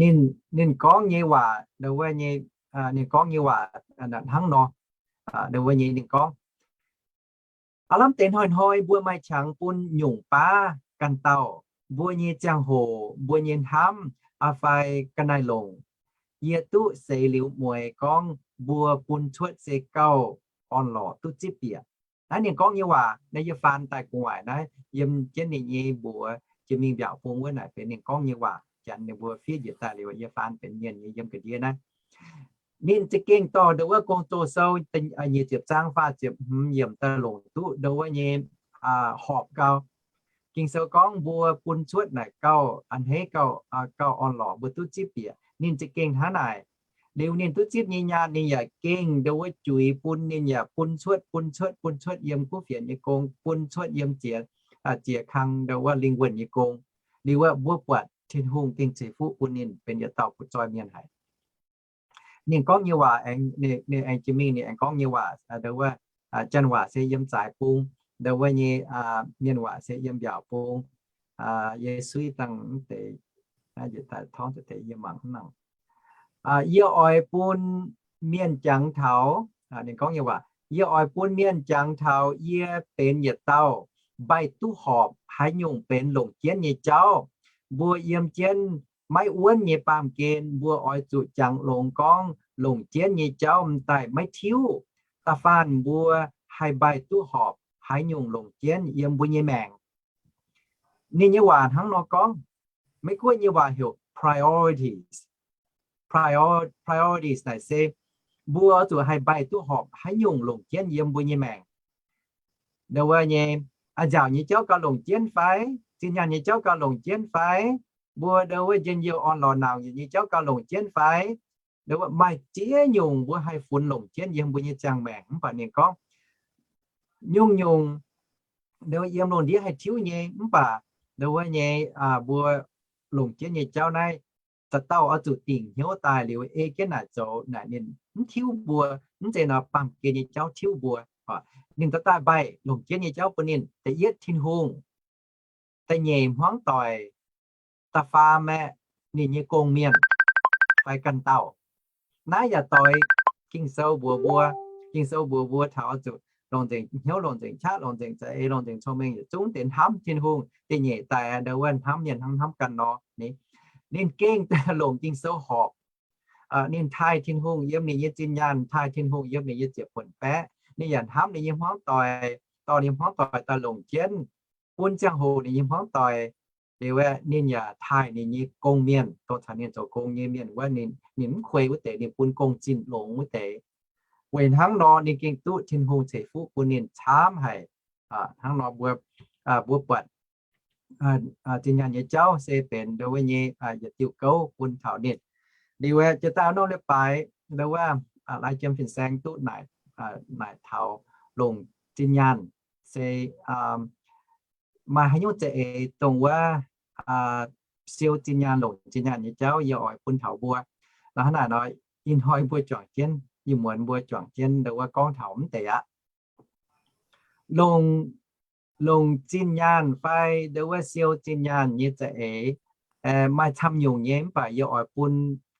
Ninh, ninh gorngv nyei waac, ndau wuov nyei, ninh gorngv nyei waac hnangv nor, ndau wuov nyei ninh gorngv, aav lamh deix hnoi-hnoi mbuo maaih qangx bun nyungc baav ganh dauh, mbuo nyei ziangh hoc, mbuo nyei hnamv, aa fai ga'naaiv-longc, yie duqv seix liuz mueiz gorngv mbuo bun cuotv se gauh orn-lorqc duqv zipv bieqc. Naaiv ninh gorngv nyei waac naaiv yie faan daaih gu'nguaaic naaiv yiem jienv ninh nyei mbuox jiex mingh mbiaauc bung wuov naaic benx ninh gorngv nyei waac. Janx ninh mbuo fiev njiec daaih liuz yie faan benx mienh nyei yiem ga'ndiev naaiv. Ninh za'gengh dorh ndau wuov Gong-Zoh sou nyic ziepc zaang faah ziepc hmz yiemc daaih longc duqv ndau wuov nyei horpc gau. Ging-Sou gorngv mbuo bun cuotv naaic gauh a'hneiv, gauh, gauh orn-lorqc, mbuo duqv zipv bieqc. Ninh za'gengh hnangv naaic. Liuz ninh duqv zipv nyei nyaanh ninh yaac gengh ndau wuov juix bun, ninh yaac bun cuotv, bun cuotv, bun cuotv yiem kuv fienx nyei gong, bun cuotv yiem ziex, ziex kang ndau wuov lingh wuonh nyei gong. Liuz wuov mbuo buatc Tin-Hungh gengh ceix fuqv bun ninh benx yietc dauh butv-zoih mienh haic. Ninh gorngv nyei waac aengx, ninh aengx jiex mingh ninh aengx gorngv nyei waac ndau wuov, janx waac se yiem zaaix bung, ndau wuov nyei mienh waac se yiem mbiaauc bung. Yie suiv dangh mv deix, daaih torngv deix yie mangc mv nangc. Yie oix bun mienh jangx taux, ninh gorngv nyei waac, yie oix bun mienh jangx taux yie benx yietc dauh mbaih duqv horpc haaix nyungc benx longc jienv nyei jauv. Mbuo yiem jienv maiv wuonv nyei baamh gen mbuo oix zuqc jangx longx gorngv longc jienv nyei jauv m'daaih maiv tiuv. Da'faanh mbuo haih mbaih duqv horpc haaix nyungc longc jienv yiem mbuo nyei maengc. Ninh nyei waac hnangv nor gorngv, Meiv Guoqv nyei waac heuc priorities. Prior- priorities naaic se mbuo oix zuqc haih mbaih duqv horpc haaix nyungc longc jienv yiem mbuo nyei maengc. Ndau wuov nyei, a'nziaauc nyei jauv gauh longc jienv fai? Zinh nyaanh nyei jauv gauh longc jienv fai? Mbuo ndau wuov njien-youh orn-lorqc nauc nyei jauv gauh longc jienv fai? Ndau wuov maaih ziex nyungc mbuo haih funx longc jienv yiem mbuo nyei ziangh maengc. Mv baac ninh gorngv, nyungc-nyungc ndau wuov yiem lungh ndiev haih tiuv nyei, mv baac ndau wuov nyei, mbuo longc jienv nyei jauv naaiv, dauh dauh oix zuqc dingc hnyouv daaih liuz ei jienv naaic zoux naaic ninh mv tiuv mbuo, mv zeiz nor baamh gen nyei jauv tiuv mbuo. Ninh dauh daaih mbaih longc jienv nyei jauv bun ninh. Da'yietv Tin-Hungh, da'nyeic hmuangv doic, da'faam aeqv, ninh nyei gong-mienh fai ganh dauh. Naaiv yaac doix Ging-Sou mbuox mbuo, Ging-Sou mbuox mbuo taux zuqc longc nzengc hnyouv, longc nzengc qaqv, longc nzengc za'eix, longc nzengc cong-mengh yietc zungv deix hnamv Tin-Hungh. Da'nyeic daaih ndau wuov hnamv mienh hnangv hnamv ganh nor. Ninh gengh longc Ging-Sou horpc. Ninh taaih Tin-Hungh yiem ninh nyei zinh nyaanh, taaih Tin-Hungh yiem ninh nyei ziepc buonc baeqv. Ninh yaac hnamv ninh nyei hmuangv doic, dorh ninh nyei hmuangv doic daaih longc jienv bun ziangh hoc ninh nyei hmuangv doic. Liuz aeqv, ninh yaac taaih ninh nyei gong-mienh, dongh caux ninh zoux gong nyei mienh wuov, ninh mv kuei wuov deix, ninh bun gong-zinh longx wuov deix. Weic hnangv nor ninh gengh duqv Tin-Hungh ceix fuqv bun ninh camv haic. Hnangv nor mbuo, mbuo buatc zinh nyaanh nyei jauv se benx ndau wuov nyei yietc diuh gouv bun taux ninh. Liuz aeqv, jiex daaih norm leiz-baaix ndau wuov, lai jiem fin-saeng duqv naaic, naaic taux longc zinh nyaanh se maaih haaix nyungc za'eix dongh wuov siou zinh nyaanh, longc zinh nyaanh nyei jauv yie oix bun taux mbuo. Nor hnangv naaic nor, ih hnoi mbuo juangc jienv, ih muonz mbuo juangc jienv ndau wuov gorngv taux mv deix aqv. Longc, longc zinh nyaanh fai ndau wuov siou zinh nyaanh nyei za'eix maaih camv nyungc nyei, mv baac yie oix bun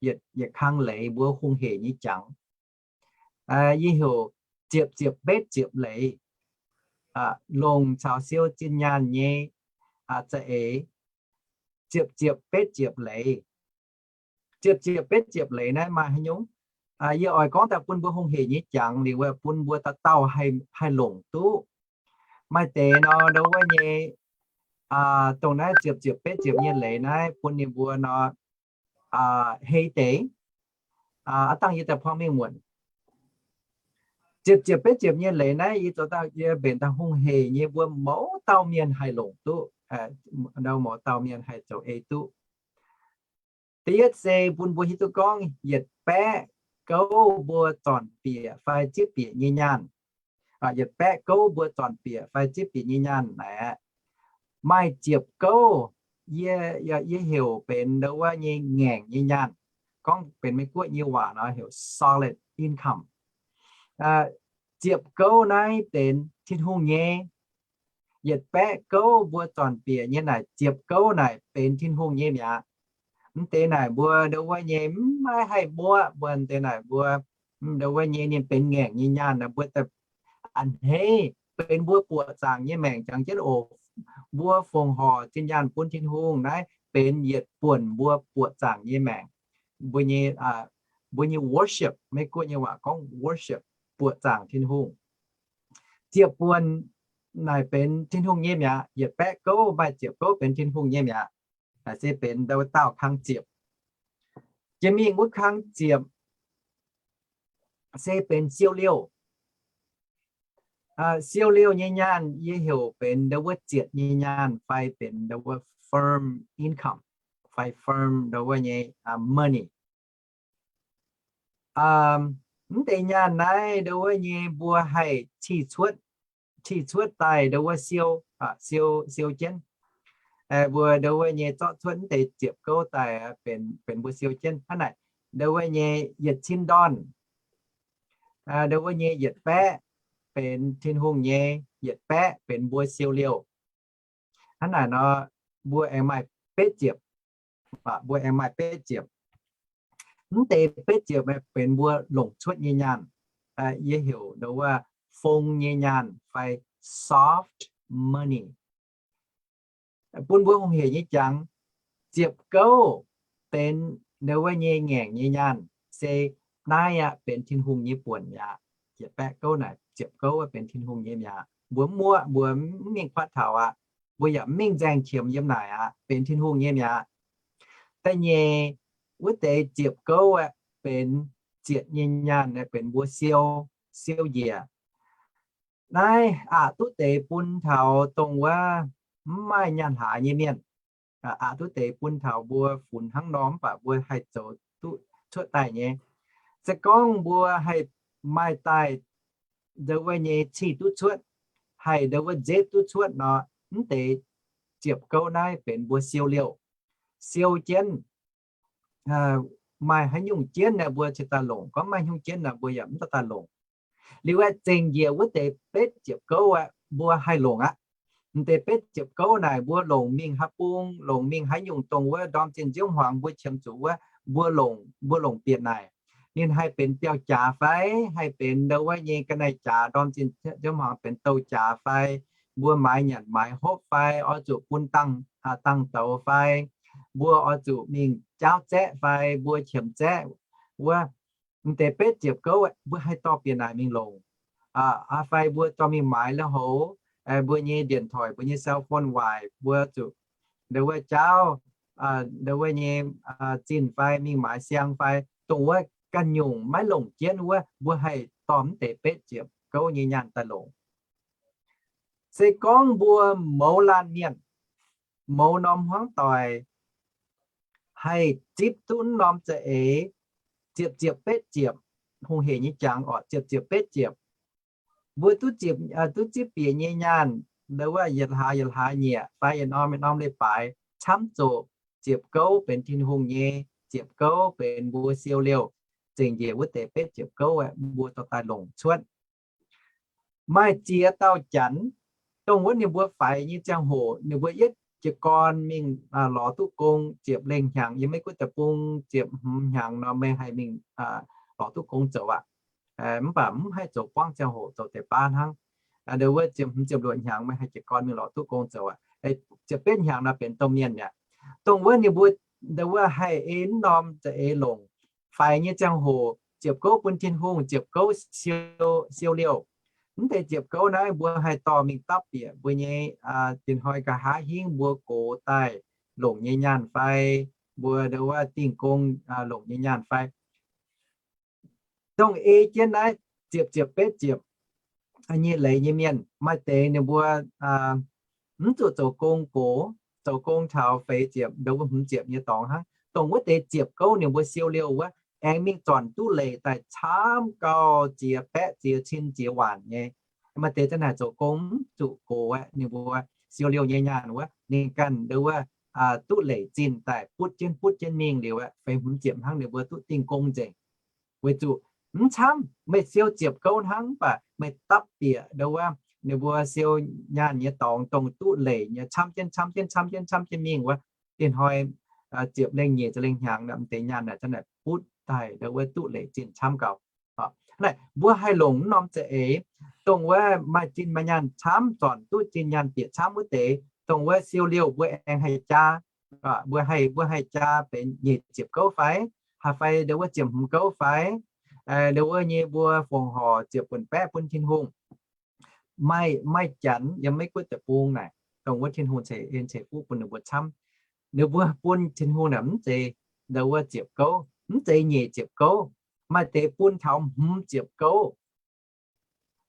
yietc, yietc kang leiz mbuo hungh heic nyei jangx. Yie heuc ziepc ziepc betv ziepc leiz. Longc caux siou zinh nyaanh nyei za'eix, ziepc ziepc betv ziepc leiz. Ziepc ziepc betv ziepc leiz naaiv maaih haaix nyungc? Yie oix gorngv daaih bun mbuo hungh heic nyei jangx liuz, bun mbuo dauh dauh haih longc duqv. Maaih deix nor, ndau wuov nyei, dongh naaiv ziepc ziepc betv ziepc nyei leiz naaiv bun ninh mbuo nor, hei deix. Aav dangh yie daaih puangx mingh muonc. Ziepc ziepc betv ziepc nyei leiz naaiv yie zoux daaih yie mbenc daaih hungh heic nyei mbuo mouz dauh mienh haih longc duqv, ndau mouz dauh mienh haih zoux ei duqv. Da'yietv se bun mbuo hiuv duqv gorngv yietc baeqv gouv mbuo zornc bieqc fai zieqv bieqc nyei nyaanh. Yietc baeqv gouv mbuo zornc bieqc fai zieqv bieqc nyei nyaanh naaic, maaih ziepc gouv yie, yie heuc benx ndau wuov nyei ngaengc nyei nyaanh. Gorngv benx Meiv Guoqv nyei waac nor heuc solid income. Ziepc gouv naaiv benx Tin-Hungh nyei. Yietc baeqv gouv mbuo zornc bieqc nyei naaic ziepc gouv naaic benx Tin-Hungh nyei mi'aqv. Mv deix naaic mbuo ndau wuov nyei mv maiv haih muoqv, mbuo deix naaic mbuo ndau wuov nyei ninh benx ngaengc nyei nyaanh, mbuo a'hneiv benx mbuo buoqc zaangc nyei maengc jangx jienv oc. Mbuo fongc horc zinh nyaanh bun Tin-Hungh naaiv benx yietc buonc mbuo buoqc zaangc nyei maengc. Mbuo nyei, mbuo nyei worship, Meiv Guoqv nyei waac gorngv worship, buoqc zaangc Tin-Hungh. Ziepc buonc naaic benx Tin-Hungh nyei mi'aqv. Yietc baeqv gouv maaih ziepc gouv benx Tin-Hungh nyei mi'aqv. Naaic se benx ndau wuov daauh kang ziepc. Jiex mingh wuov kang ziepc se benx siou liouh. Siou liouh nyei nyaanh yie heuc benx ndau wuov zietc nyei nyaanh fai benx ndau wuov firm income fai firm ndau wuov nyei money. Mv deix nyaanh naaiv ndau wuov nyei mbuo haih cih cuotv, cih cuotv daaih ndau wuov siou, siou, siou jienv. Mbuo ndau wuov nyei zorqv cuotv mv deix ziepc gouv daaih benx, benx mbuo siou jienv. Hnangv naaic, ndau wuov nyei yietc cin ndorn, ndau wuov nyei yietc baeqv benx Tin-Hungh nyei, yietc baeqv benx mbuo siou liouh. Hnangv naaic nor, mbuo aengx maaih betv ziepc. Mbuo aengx maaih betv ziepc. Mv deix betv ziepc benx mbuo longc cuotv nyei nyaanh, yie heuc ndo wuov fong nyei nyaanh fai soft money. Bun mbuo hungh hec nyei jangx, ziepc gouv benx ndo wuov nyei ngaengc nyei nyaanh, se naaiv aqv benx Tin-Hungh nyei buonc mi'aqv. Ziepc baeqv gouv naaic, ziepc gouv benx Tin-Hungh nyei mi'aqv. Mbuo mv muoqv, mbuo mv mingh kuatv taux aqv. Mbuo yaac mv mingh nzaeng qiemx yiem naaic aqv, benx Tin-Hungh nyei mi'aqv. Da'nyeic, wuov deix ziepc gouv aeqv, benx zietc nyei nyaanh aeqv, benx mbuo siou, siou njiec. Naaiv aqc duqv deix bun taux dongh wuov mv maaih nyaanh hlaax nyei mienh. Aqc duqv deix bun taux mbuo funx hnangv nor mv baac mbuo haih zoux duqv cuotv daaih nyei. Se gorngv mbuo haih maaih daaih ndo wuov nyei cih duqv cuotv, haih ndo wuov nzetv duqv cuotv nor, mv deix ziepc gouv naaiv benx mbuo siou liouh, siou jienv. Maaih haaix nyungc jienv naaic mbuo cingx daaih longc, gorngv maaih nyungc jienv naaic mbuo yaac mv daaih longc. Liuz aeqv, zengc njiec wuov deix betv ziepc gouv aeqv, mbuo haih longc aqv. Mv deix betv ziepc gouv naaic mbuo longc mingh haaix bung, longc mingh haaix nyungc dongh wuov ndorm zinh nziouv hmuangx mbuo qiemx zuqc wuov, mbuo longc, mbuo longc bieqc naaic. Ninh haih benx biauv-jaax fai, haih benx ndo wuov nyei ga'naaiv jaax, ndorm zinh nziouv hmuangx benx douz-jaax fai, mbuo maaiz nyanc maaiz hopv fai, oix zuqc bun dangh, dangh douz fai, mbuo oix zuqc mingh jaauv zaeqv fai, mbuo qiemx zaeqv wuov, mv deix betv ziepc gouv mbuo haih dorh bieqc naaic mingh longc. Fai mbuo dorh mingh maaiz lui-houx, mbuo nyei điện thoại, mbuo nyei cell phone waaic, mbuo zuqc ndo wuov jaauv, ndo wuov nyei zinh fai mingh maaiz siang fai, dongh wuov ganh nyungc maiv longc jienv wuov, mbuo haih dorh mv deix betv ziepc gouv nyei nyaanh daaih longc. Se gorngv mbuo mouz laanh mienh, mouz norm hmuangv doic, haih zipv duqv norm za'eix ziepc ziepc betv ziepc, hungh hec nyei jangx orqc, ziepc ziepc betv ziepc, mbuo duqv ziepc, duqv zipv bieqc nyei nyaanh, ndo wuov yietc hlaax yietc hlaax nyieqc fai yietc norm yietc norm leiz-baaix camv zuqc ziepc gouv benx Tin-Hungh nyei, ziepc gouv benx mbuo siou liouh, zengc njiec wuov deix betv ziepc gouv aeqv, mbuo dorh daaih longc cuotv. Maaih ziex dauh janx, dongh wuov ninh mbuo faix nyei ziangh hoc ninh mbuo yietv jiez gorn mingh lorz duqv gong ziepc lengh hnyangx, yiem Meiv Guoqv deic-bung ziepc hmz hnyangx nor meih haih mingh lorz duqv gong zoux aqv. Mv baac mv haih zoux buangv ziangh hoc, zoux deix baav hnangv. Ndo wuov ziepc hmz ziepc luoqc hnyangx meih haih jiez gorn mingh lorz duqv gong zoux aqv. Ziepc betv hnyangx nor benx domh mienh mi'aqv. Dongh wuov ninh mbuo ndo wuov haih ei mv norm za'eix longc. Faix nyei ziangh hoc ziepc gouv bun Tin-Hungh, ziepc gouv siou liouh. Mv deix ziepc gouv naaiv mbuo haih dorh mingh dapv bieqc mbuo nyei dinh hnoi nqa'haav hingv mbuo gox daaih longc nyei nyaanh fai, mbuo ndo wuov dingh gong longc nyei nyaanh fai. Dongh ei jienv naaiv ziepc ziepc betv ziepc nyei leiz nyei mienh, maaih deix ninh mbuo mv zuqc zoux gong gox, zoux gong taux feix ziepc ndo wuov hmz ziepc nyei dorngx hnangv. Dongh wuov deix ziepc gouv ninh mbuo siou liouh wuov, aengx mingh zornc duqv leic daaih camv gau, ziex baeqv ziex cin ziex waanc nyei. Maaih deix za'naaic zoux gong mv zuqc gox aeqv, ninh mbuo siou liouh nyei nyaanh wuov, ninh ganh ndo wuov duqv leic zinh daaih butv jienv butv jienv mingh liuz aeqv, feix hmz ziepc hnangv ninh mbuo duqv dingh gong nzengc. Weic zuqc mv camv, meih siou ziepc gouv hnangv, mv baac meih dapv bieqc ndo wuov ninh mbuo siou nyaanh nyei dorngx dongh duqv leic nyei camv jienv camv jienv camv jienv camv jienv mingh wuov, dinh hnoi ziepc lengh nyeic ziepc lengh hnyangx, mv deix nyaanh naaic za'naaic butv daaih ndo wuov duqv leic zinh camv gau. Naaiv mbuo haih longc mv norm za'eix, dongh wuov maaih zinh maaih nyaanh camv, zornc duqv zinh nyaanh bieqc camv wuov deix, dongh wuov siou liouh mbuo aengx haih jaa, mbuo haih, mbuo haih jaa benx nyeic ziepc gouv fai, haaix fai ndo wuov ziepc hmz gouv fai, ndo wuov nyei mbuo fongc horc ziepc buonc baeqv bun Tin-Hungh. Maaih, maaih janx yiem Meiv Guoqv deic-bung naaic, dongh wuov Tin-Hungh ceix en ceix fuqv bun ninh mbuo camv. Ninh mbuo bun Tin-Hungh naaic mv zeiz ndo wuov ziepc gouv, mv zeiz nyeic ziepc gouv, maaih deix bun taux hmz ziepc gouv.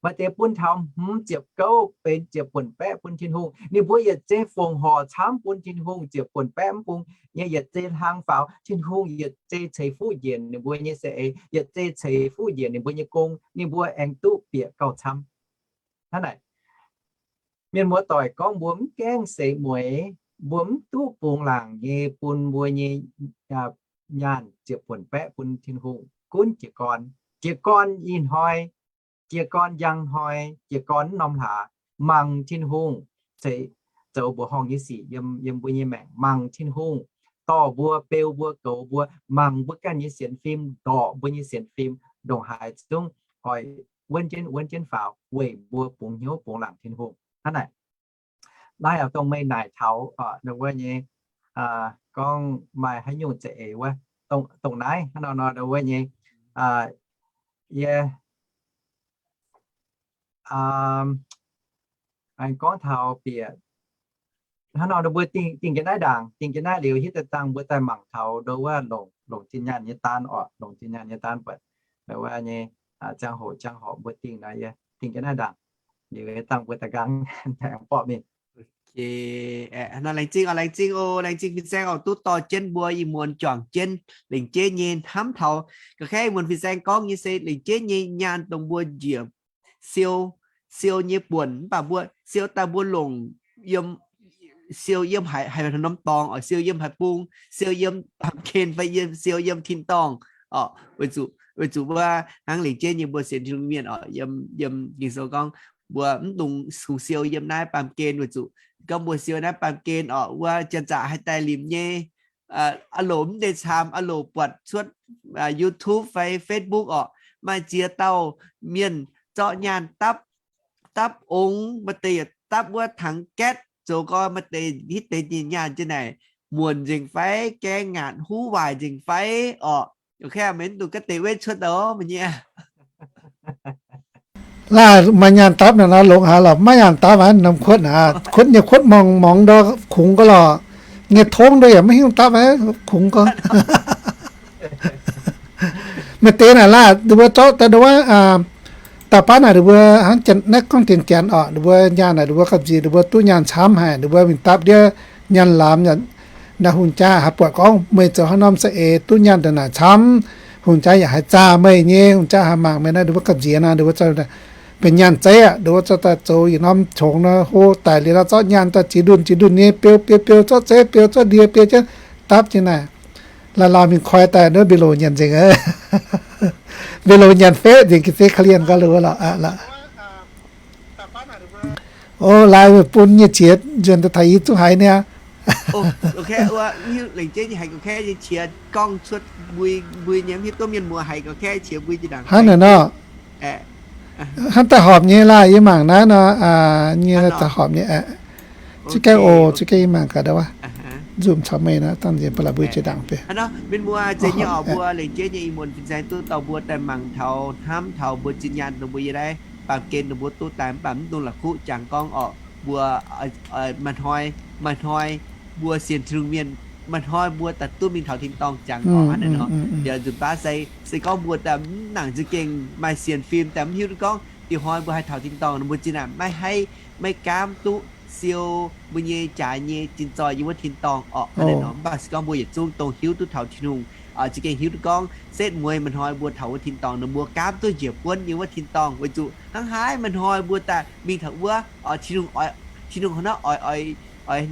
Maaih deix bun taux hmz ziepc gouv benx ziepc buonc baeqv bun Tin-Hungh. Ninh mbuo yietc zei fongc horc camv bun Tin-Hungh ziepc buonc baeqv mv bung nyei yietc zei hlang faaux, Tin-Hungh yietc zei ceix fuqv njiec ninh mbuo nyei saeng-eix, yietc zei ceix fuqv njiec ninh mbuo nyei gong, ninh mbuo aengx duqv bieqc gauh camv. Hnangv naaic, mienh muoz-doic, gorngv mbuo mv gaengh seix mueiz, mbuo mv duqv bungx laangc nyei bun mbuo nyei nyaanh ziepc buonc baeqv bun Tin-Hungh gunv jiez gorn. Jiez gorn ih hnoi, jiez gorn njang hnoi, jiez gorn mv norm hlaax, mangc Tin-Hungh ceix, zoux mbuoqc horngh nyei sic yiem, yiem mbuo nyei maengc, mangc Tin-Hungh dorh mbuo, beu mbuo, goux mbuo, mangc mbuo ganh nyei sienx fim, ndorqc mbuo nyei sienx fim, ndongc haaix zungv oix wuonv jienv, wuonv jienv faaux weic mbuo bungx hnyouv bungx laangc Tin-Hungh hnangv naaic. Naaiv yaac dongh meih naaic taux wuov nyei, gorngv maaih haaix nyungc za'eix wuov, dongh naaiv hnangv nor nor wuov nyei, yie aengx gorngv taux bieqc hnangv nor, mbuo dingh, dingh jienv naaiv ndaangc, dingh jienv naaiv liuz, hitv daaih dangh mbuo daaih mangc taux ndo wuov longc, longc zinh nyaanh nyei daan orqc, longc zinh nyaanh nyei daan buatc wuov nyei ziangh hoc, ziangh hoc mbuo dingh nor, yie dingh jienv naaiv ndaangc liuz, dangh mbuo daaih nqaang borqv mingh. Nor laengz zingh oc, laengz zingh oc, laengz zingh fin-saeng oc, duqv dorh jienv mbuo ih muonz juangc jienv lengc jeiv nyei hnamv taux. Ga'kengv ih muonz fin-saeng gorngv nyei se lengc jeiv nyei nyaanh dongh mbuo njiec siou, siou nyei buonc, mv baac mbuo siou daaih mbuo longc yiem, siou yiem haaix, haaix norm dorngx oc, siou yiem haaix bung, siou yiem baamh gen fai yiem, siou yiem tin-dorngh oc. Weic zuqc, weic zuqc mbuo hnangv lengc jeiv nyei mbuo sienx Tin-Hungh mienh oc, yiem, yiem Ging-Sou gorngv mbuo mv dungx kungx siou yiem naaiv baamh gen, weic zuqc gorngv mbuo siou naaiv baamh gen oc, wuov janx-zaqc haih daaih limc nyei. Aa loc mv deix camv, aa loc buatc cuotv YouTube fai Facebook oc, maaih ziex dauh mienh zorqv nyaanh dapv, dapv ong, maaih deix yaac dapv wuov tangx gatv, zoux gau maaih deix hitv deix nyaanh jienv naaic, muonc nzengc fai, gaeng ngaatc huv waaic nzengc fai oc. Meih mv dungx gatv deix wetv cuotv daaih oc, meih nyei. Laah, maaih nyaanh dapv naaic nor longx haic lorqc, maiv nyaanh dapv aqv, norm kuotv aqv, kuotv nyei kuotv morngx morngx ndau kungx gau lorqc, nyei tongv ndau yaac maiv hiuv dapv aqv, kungx gau. Maaih deix naaic laah, ninh mbuo zorqv daaih ndau wuov, dauh baav naaic ninh mbuo hnangv naaiv gorngv janx-janx oc, ninh mbuo nyaanh naaic ninh mbuo gamh nziex ninh mbuo duqv nyaanh camv haic, ninh mbuo mingh dapv ndiev nyaanh lamz, naaiv hungh jaa haih buatc gorngv meih zoux haaix norm saeng-eix duqv nyaanh ndongc naaic camv, hungh jaa yaac haih zaah meih nyei, hungh jaa haih mangc meih naaiv, ninh mbuo gamh nziex nor, ninh mbuo benx nyaanh zeiv aqv, ninh mbuo zorqv daaih zoux yietc norm qongx nor, hlo daic liuz nor zorqv nyaanh daaih ziex ndunh ziex ndunh nyei beu beu beu, zorqv zeiv beu, zorqv ndie beu jienv dapv jienv naaic. Laih lauh mingh koi daaih nduov mbiv loc nyanc nzengc. Mbiv loc nyanc feqv nzengc, ga'sie korv-lienh gau lorqc. O, lai bun nyei qiex nzuonx daaih taux yie zungv haiz niaa. Hnangv naaic nor, hnangv daaih horpc nyei laah, yie mangc naaiv nor, nyei daaih horpc nyei. Zuqc gaengh oc, zuqc gaengh yie mangc gaax ndau wuov. Nzunc caux meih naaiv dangh nziex ba'laqc mbuo jiex ndaangc fai. Hnamv taux mbuo zinh nyaanh dongh mbuo yie naaiv baamh gen dongh mbuo duqv daaih mv baac mv dungx la'kuqv jangx gorngv orqc, mbuo maaih hnoi, maaih hnoi mbuo sienx Tin-Hungh mienh, maaih hnoi mbuo daaih duqv mingh taux tin-dorngh jangx orqc. Hnangv naaic nor, yaac nzunc baav se, se gorngv mbuo daaih mv nangc za'gengh maaih sienx fim daaih mv hiuv duqv gorngv ih hnoi mbuo haih taux tin-dorngh nor, mbuo zinh naaic maiv haih, maiv gaamv duqv siou mbuo nyei jaaix nyei zinh zoih yiem wuov tin-dorngh orqc. Hnangv naaic nor, mv baac se gorngv mbuo yietc zungv dongh hiuv duqv taux Tin-Hungh, za'gengh hiuv duqv gorngv setv mueiz maaih hnoi mbuo taux wuov tin-dorngh nor, mbuo gaamv duqv njiec buonv yiem wuov tin-dorngh. Weic zuqc hnangv haaix maaih hnoi mbuo daaih mingh taux wuov, Tin-Hungh, Tin-Hungh hnangv nor oix, oix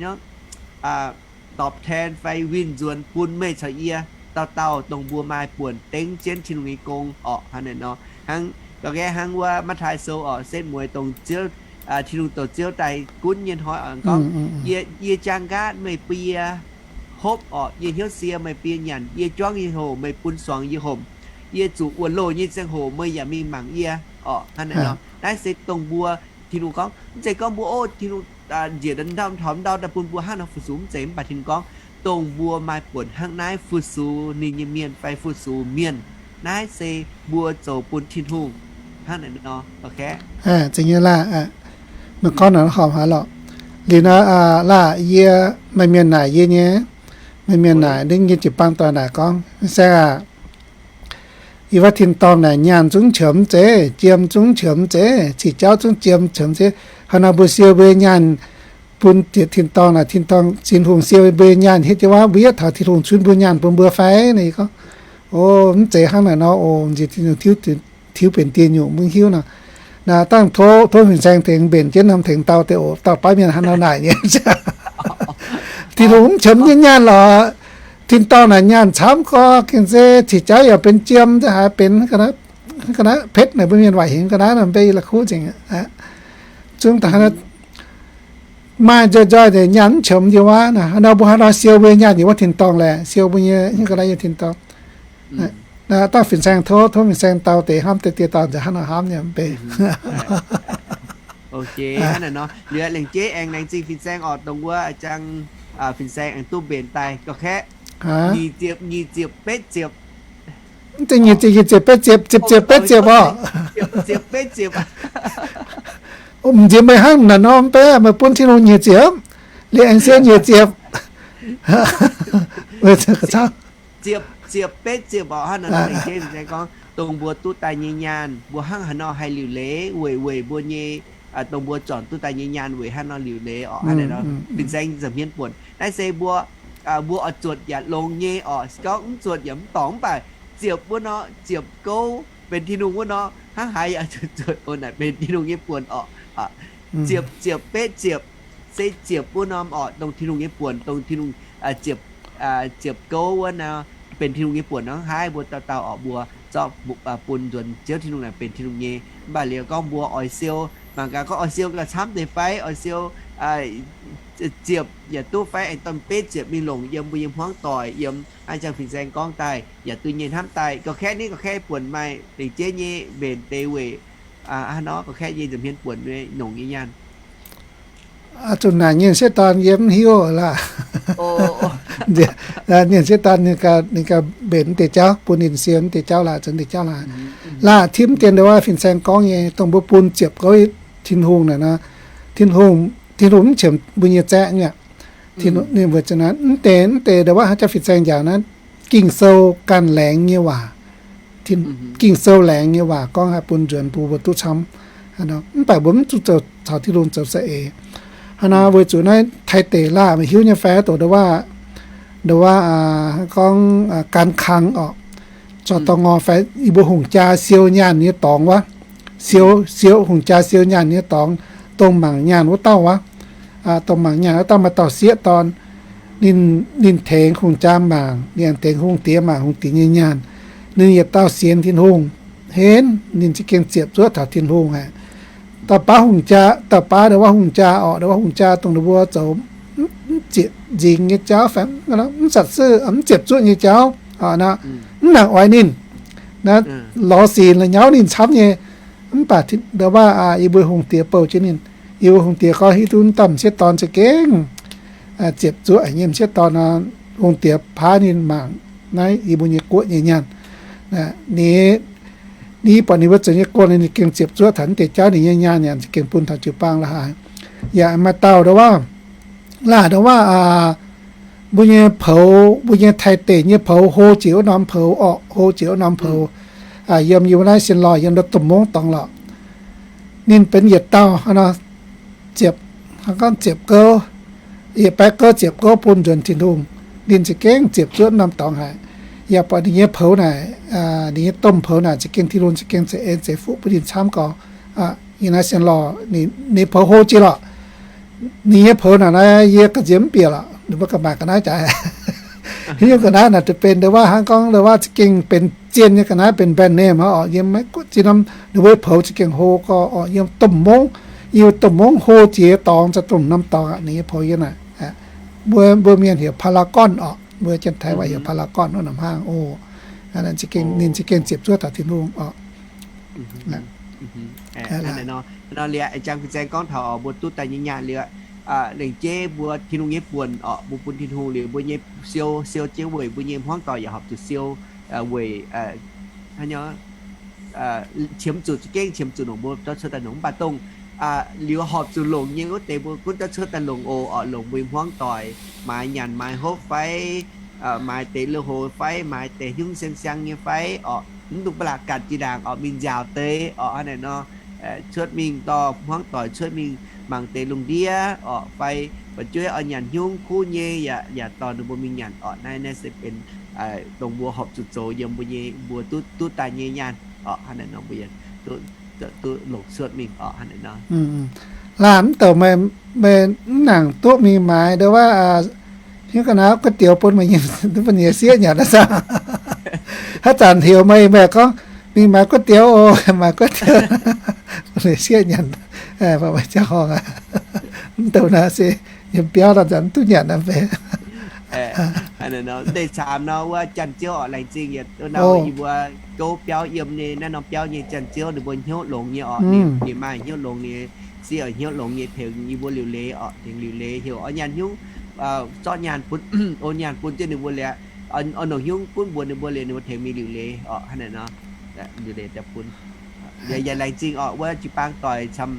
dorpc ten fai winh nzuonx bun meih caux yie dauh dauh dongh mbuo maaih buonc dengv jienv Tin-Hungh nyei gong orqc. Hnangv naaic nor, hnangv ga'naaiv hnangv wuov Matv^taai Sou orqc, setv mueiz dongh Ziouv, Tin-Hungh douc Ziouv daaih gunv nyei hnoi oix gorngv, yie, yie jaang nqaatv meih bun yie hopv orqc, yie hnyouv sie meih bun yie nyanc, yie juangv yie hoc meih bun suangx yie homc, yie zuqc wuonx loh nyei ziangh hoc meih yaac mingh mangc yie orqc. Hnangv naaic nor, naaiv se dongh mbuo, Tin-Hungh gorngv, mv zeiz gorngv mbuo, o, Tin-Hungh njiec ndau taux ndau daaih bun mbuo hnangv nor fu-sux, mv zeiz. Mv baac Tin-Hungh gorngv, dongh mbuo maaih buonc hnangv naaiv fu-sux ninh nyei mienh fai fu-sux mienh, naaiv se mbuo zoux bun Tin-Hungh. Hnangv naaic nor, zeiz nyei laah. Meih gorngv naaic horpc haic lorqc. Liuz nor, laah, yie, meih mienh naaic yie nyei, meih mienh naaic ninh nyei jiu-baang doic naaic gorngv, saeng aac, yie wuov tin-dorngh naaic nyaanh zungv qiemx zeiv, jiem zungv qiemx zeiv, cih jauv zungv jiem qiemx zeiv. Hnangv nor mbuo siou mbuo nyaanh bun diex tin-dorngh naaic, tin-dorngh, Tin-Hungh siou mbuo nyaanh hietv jienv wuov, mbuo yietv taux Tin-Hungh cunv mbuo nyaanh bun mbuo fai? Naaic yie gorngv, o, mv zeiz hnangv naaic nor oc. Nziex Tin-Hungh tiuv benx dieh nyungc mbuo hiuv nor. Naaic dangh tov, tov fin-saeng tengx mbenc jienv norm tengx dau deix oc. Dauh baav mienh hnangv nor naaic nyei. Tin-Hungh mv qiemx nyei nyaanh lorqc. Tin-dorngh naaic nyaanh camv gorx, gengh se cih jauv yaac benx jiem, nzauh haaix benx, ga'naaiv petv naaic mbuo mienh waaic hingx ga'naaiv nor, mv bei la'kuqv nzengc aqv. Zungv daaih hnangv naaiv, Maaih nzoih nzoih deix nyaanh mv qiemx njiec wuov naaic, nor mbuo haaix nor siou mbuo nyei nyaanh yiem wuov tin-dorngh laeh, siou mbuo nyei, nyei ga'naaiv nyei tin-dorngh. Naaiv dauh fin-saeng tov, tov fin-saeng dau deix hnamv deix dieh dauh nzengc hnangv nor hnamv nyei mv bei. Ok, hnangv naaic nor, liuz lengc jeiv aengx laengz zingh fin-saeng orqc, dongh wuov jang fin-saeng aengx duqv mbenc daaih gauh kaeqv. Nyic ziepc, nyic ziepc, betv ziepc. Mv zeiz nyic ziepc, nyic ziepc, betv ziepc, ziepc ziepc, betv ziepc orqc. Ziepc betv ziepc. M'nziex meih hnangv naaic nor mv bei, meih bun Tin-Hungh nyic ziepc, liuz aengx siou nyic ziepc. Ziepc, ziepc betv ziepc orqc, hnangv naaic nor lengc jeiv fin-saeng gorngv dongh mbuo duqv daaih nyei nyaanh, mbuo hnangv haaix nor haih liuc leiz weic, weic mbuo nyei, dongh mbuo zornc duqv daaih nyei nyaanh weic haaix nor liuc leiz orqc. Hnangv naaic nor fin-saeng nza'hmien buonc. Naaiv se mbuo, mbuo oix zuotc yaac longx nyei orqc, gorngv mv zuotc yaac mv dorngc, mv baac ziepc wuov nor, ziepc gouv benx Tin-Hungh wuov nor, hnangv haaix yaac zuotc, zuotc oc, naaic benx Tin-Hungh nyei buonc orqc. Ziepc, ziepc betv ziepc, se ziepc wuov norm orqc, dongh Tin-Hungh nyei buonc, dongh Tin-Hungh, ziepc, ziepc gouv wuov nor, benx Tin-Hungh nyei buonc hnangv haaix, mbuo dauh dauh orqc, mbuo zorqv bun nzuonx Ziouv Tin-Hungh naaic benx Tin-Hungh nyei. Mv baac liuz gorngv mbuo oix siou, mangc gaax gorngv oix siou gauh camv deix fai, oix siou ziepc yaac duqv fai, aengx dorh betv ziepc mingh longc yiem mbuo nyei hmuangv doic, yiem hnangv jang fin-saeng gorngv daaih yaac duqv nyei hnamv daaih. Gauh kaeqv nyei, gauh kaeqv buonc maaih lengc jeiv nyei mbenc deix weic hnangv nor, gauh kaeqv nyei nza'hmien buonc nyei longc nyei nyaanh. Zuqc naaic nyei sieqv dorn yie mv hiuv laah. Nyei sieqv dorn ninh ganh mbenc deix jauv, bun ninh siou deix jauv laah, zoux deix jauv laah. Laah, timv dien ndau wuov fin-saeng gorngv nyei, dongh mbuo bun ziepc gouv Tin-Hungh naaic nor, Tin-Hungh, Tin-Hungh mv qiemx mbuo nyei zaeqv nyei. Ninh mbuo mv deix, mv deix ndau wuov haaix jauv fin-saeng njaaux naaiv, Ging-Sou ganh laengz nyei waac. Ging-Sou laengz nyei waac gorngv haih bun nzuonx bun mbuo duqv camv. Mv baac mbuo mv zuqc zoux caux Tin-Hungh zoux za'eix. Hnangv naaic weic zuqc naaiv Taiv deic laah, meih hiuv nyei fai, dongh ndau wuov, ndau wuov gorngv gan kang orqc, zorqv dorngx orqc fai, yie mbuo hungh jaa siou nyaanh nyei dorngx wuov, siou, siou hungh jaa siou nyaanh nyei dorngx, dongh mangc nyaanh wuov dauh wuov, dongh mangc nyaanh wuov dauh maaih dauh sieqv dorn, ninh, ninh tengx hungh jaa mangc, ninh tengx hungh diex mangc hungh diex nyei nyaanh. Ninh yietc dauh sienx Tin-Hungh henv, ninh za'gengh ziepc zuoqv taux Tin-Hungh haic. Dauh baav hungh jaa, dauh baav ndau wuov hungh jaa orqc, ndau wuov hungh jaa dongh ninh mbuo zoux mv ziepc nzingx nyei jauv fai mv satc suiv, mv ziepc zuoqv nyei jauv, mv nangc oix ninh, lorz sic la'nyauv ninh camv nyei. Mv baac ndau wuov yie mbuo hungh diex bouh jienv ninh, yie mbuo hungh diex gorngv hiuv duqv dauh m'sieqv dorn za'gengh ziepc zuoqv nyei m'sieqv dorn nor, hungh diex paaiv ninh mangc naaiv yie mbuo nyei guoqv nyei nyaanh. Ninh, ninh buatc ninh mbuo zoux nyei gong, ninh gengh ziepc zuoqv taux naaiv deix jauv, ninh nyei nyaanh yaac gengh bun taux jiu-baang la'haaix. Yaac maaih dauh ndau wuov, laah ndau wuov mbuo nyei poux, mbuo nyei Taiv deic nyei poux, hlo jiex wuov norm poux orqc, hlo jiex wuov norm poux, yiem, yiem naaiv Sien Lorh, yiem ndau domh mungv dorngx lorqc. Ninh benx yietc dauh hnangv nor, ziepc, hnangv gorngv ziepc gouv, yietc baeqv gouv ziepc gouv bun nzuonx Tin-Hungh. Ninh za'gengh ziepc zuoqv norm dorngx haic. Yaac buatc ninh nyei poux naaic, ninh nyei domh poux naaic za'gengh Tin-Hungh za'gengh za'eix, za'eix fuqv bun ninh camv gau. Yiem naaiv Sien Lorh, ninh poux hlo jiex lorqc. Ninh nyei poux naaic, naaiv yie ga'nziex mv bieqc lorqc, ninh mbuo ga'maaic ga'naaiv jaax. Hiuv ga'naaiv naaic, deix benx ndau wuov hnangv gorngv ndau wuov za'gengh benx zien nyei ga'naaiv, benx brand name orqc, yiem maiv guoqv zinh norm, ninh mbuo poux za'gengh hlo gau orqc, yiem domh mungv, yiem domh mungv hlo jiex dorngx, za'gengh domh norm dorngx aqv, ninh nyei poux yiem naaic. Mbuo, mbuo mienh heuc paragon orqc, mbuo Janx-Taiv waac heuc paragon wuov norm hnangv oc. Ninh za'gengh ziepc zuoqv taux Tin-Hungh orqc. Nor liuz, jang fin-saeng gorngv taux mbuo duqv daaih nyei nyaanh liuz, lengc jeiv mbuo Tin-Hungh nyei buonc orqc, mbuo bun Tin-Hungh liuz, mbuo nyei siou, siou jienv weic mbuo nyei hmuangv doic yaac horpc zuqc siou weic qiemx zuqc, za'gengh qiemx zuqc longc mbuo zorqv cuotv daaih longc. Mv baac dongh liuz horpc zuqc longc nyei wuov deix mbuo gunv zorqv cuotv daaih longc oc, orqc, longc mbuo nyei hmuangv doic, maaiz nyanc maaiz hopv fai, maaiz deix lui-houx fai, maaiz deix hnyungv siang-siang nyei fai, orqc, mv dungx ba'laqc gatc jiex ndaangc orqc, mingh nziaauc deix orqc, hnangv naaic nor, cuotv mingh dorh hmuangv doic cuotv mingh mangc deix lungh ndiev orqc, fai fu'jueiv oix nyanc hnyungv kuv nyei yaac, yaac dorh ninh mbuo mingh nyanc orqc. Naaiv, naaiv se benx dongh mbuo horpc zuqc zoux yiem mbuo nyei, mbuo duqv, duqv daaih nyei nyaanh orqc, hnangv naaic nor mbuo yaac duqv, duqv longc cuotv mingh orqc, hnangv naaic nor. Laanh mv douc meih, meih mv nangc duqv mingh maaiz ndau wuov, hiuv ga'naaiv guoqv dioux bun meih nyei, bun nyei sieqv nyanc aqv. Haaix zanc heuc meih, meih gorngv mingh maaiz guoqv dioux oc, maaiz guoqv dioux, bun meih sieqv nyanc, bun meih jauv horngh aqv. Mv douh naaiv se yiem biauv nor zanc mv duqv nyanc naaiv fai? Deix caamx nor wuov Janx-Ziouv orqc, laengz zingh yie mbuo gouv biauv yiem nyei naaiv norm biauv nyei Janx-Ziouv ninh mbuo hnyouv longx nyei orqc. Ninh maaih hnyouv longx nyei, ziouc hnyouv longx nyei tengx yie mbuo liuc leiz orqc, tengx liuc leiz heuc oix nyaanh hnyouv, zorqv nyaanh bun, o nyaanh bun jienv ninh mbuo liuz, oix nongc hnyouv gunv mbuox ninh mbuo liuz ninh mbuo tengx mingh liuc leiz orqc, hnangv naaic nor. Liuc leiz daaih bun. Yaac laengz zingh orqc, wuov jiu-baang doic camv,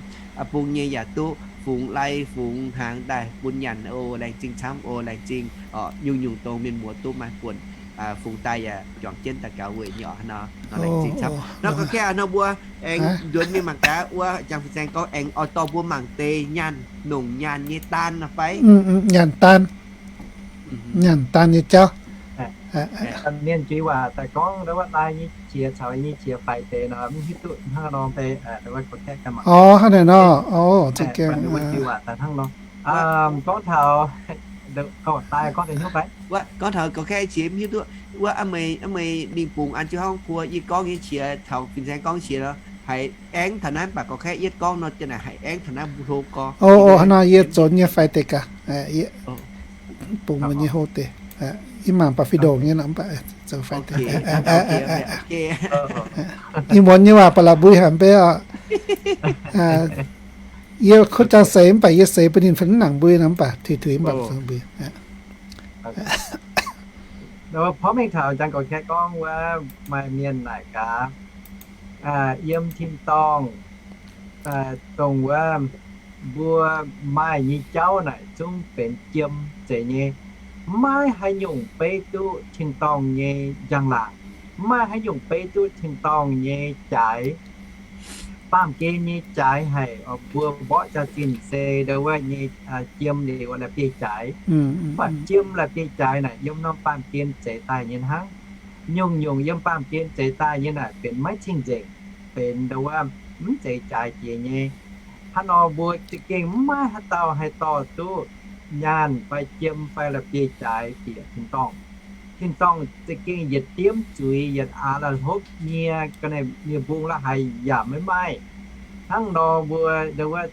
bung nyei yaac duqv fungx lai fungx hnaangx daaih bun nyanc o. Laengz zingh camv o, laengz zingh orqc. Nyungc-nyungc dongh mienh muoz duqv maaih buonc fungx daaih yaac juangc jienv daux gaux weic nyei orqc. Hnangv nor, laengz zingh camv. Nor gorngv hnangv nor mbuo aengx nzuonx mingh mangc gaax wuov jangx fin-saeng gorngv aengx oix dorh mbuo mangc deix nyaanh, nongc nyaanh nyei daan nor fai? Nyaanh daan. Nyaanh daan nyei jauv. Mienh juiz waac daaih gorngv ndau wuov lai nyei qiex caux nyei qiex faix deix nor, mv hiuv duqv hnangv nor fai? Orv, hnangv naaic nor. Orv, gorngv taux, gorngv taux gorngv taux gorngv taux qiex mv hiuv duqv. Wuov meih mingh bungx an jienv hnangv kuo yie gorngv nyei qiex caux fin-saeng gorngv qiex nor, haiz aengx taux naaiv mv baac gorngv kaeqv yietv gorngv nor, jiex naaic haiz aengx taux naaiv mbuo hlo gorngv. Hnangv nor yie zoux nyei faix deix gaax. Bungx meih nyei hlo deix. Yie mangc baac fih ndongc nyei nor mv baac zoux faix deix. Yie muonz nyei waac baac la'mbui haic mv bei oc. Yie kuv jang seix mv baac yie seix bun ninh fai mv nangc mbui nor mv baac tuix tuix mv baac mbui. Porv mengh taux jangx gorx-kaeqv gorngv wuov maaih mienh naaic gaax, yiem tin-dorngh dongh wuov mbuo maaih nyei jauv naaic zungv benx jiem zeiz nyei. Maiv haaix nyungc beiv duqv tin-dorngh nyei njang-laangc. Maiv haaix nyungc beiv duqv tin-dorngh nyei jaaix. Baamh gen nyei jaaix haic, mbuo mborqv jaax-zinh se ndau wuov nyei jiem liuz la'bieiv-jaaix. Mv baac jiem la'bieiv-jaaix naaic yiem norm baamh gen zeix daaih nyei hnangv. Nyungc-nyungc yiem baamh gen zeix daaih nyei naaic benx maiv cing-nzengc, benx ndau wuov mv zeiz jaaix jiex nyei. Hnangv nor mbuo za'gengh maiv haaix dauh haih dorh duqv nyaanh fai jiem fai la'bieiv-jaaix bieqc tin-dorngh. Tin-dorngh za'gengh yietc diemv zuiz, yietc aax la'hlopv nyie, ga'naaiv nyei mbung la'haic yaac maiv maaih. Hnangv nor mbuo ndau wuov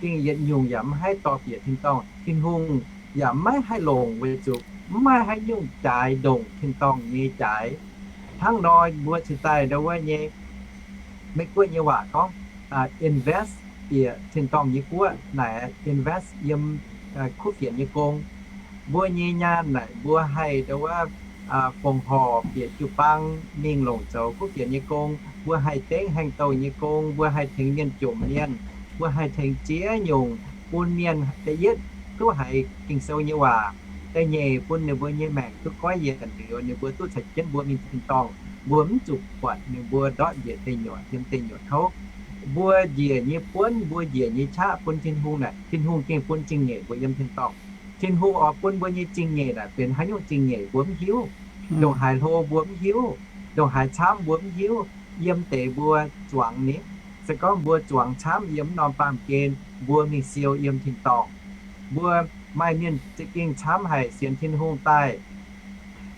gengh yietc nyungc yaac maiv haih dorh bieqc tin-dorngh. Tin-Hungh yaac maiv haih longc weic zuqc maiv maaih haaix nyungc jaaix ndongc tin-dorngh nyei jaaix. Hnangv nor mbuo cingx daaih ndau wuov nyei Meiv Guoqv nyei waac gorngv invest bieqc tin-dorngh nyei guoqv naaic invest yiem kuv fienx nyei gong. Mbuo nyei nyaanh naaic mbuo haih ndau wuov fongc horc bieqc jiu-baang mingh longc zoux kuv fienx nyei gong. Mbuo haih dengv haengh douh nyei gong, mbuo haih tengx mienh jomc mienh, mbuo haih tengx ziex nyungc bun mienh da'yietv duqv haiz Ging-Sou nyei waac. Da'nyeic bun ninh mbuo nyei maengc duqv goiv yienc liuz ninh mbuo duqv caux jienv mbuo mingh tin-dorngh. Mbuo mv zuqc buatc ninh mbuo ndortv njiec deic-nyuoqc, yiem deic-nyuoqc kouv. Mbuo njiec nyei buonv, mbuo njiec nyei qaqv bun Tin-Hungh naaic, Tin-Hungh gengh bun zingh nyeic mbuo yiem tin-dorngh. Tin-Hungh oix bun mbuo nyei zingh nyeic naaic benx haaix nyungc zingh nyeic mbuo mv hiuv. Ndongc haaix hlo mbuo mv hiuv, ndongc haaix camv mbuo mv hiuv. Yiem deix mbuo zuangx ni. Se gorngv mbuo zuangx camv yiem norm baamh gen, mbuo mingh siou yiem tin-dorngh. Mbuo maaih mienh za'gengh camv haic sienx Tin-Hungh daaih,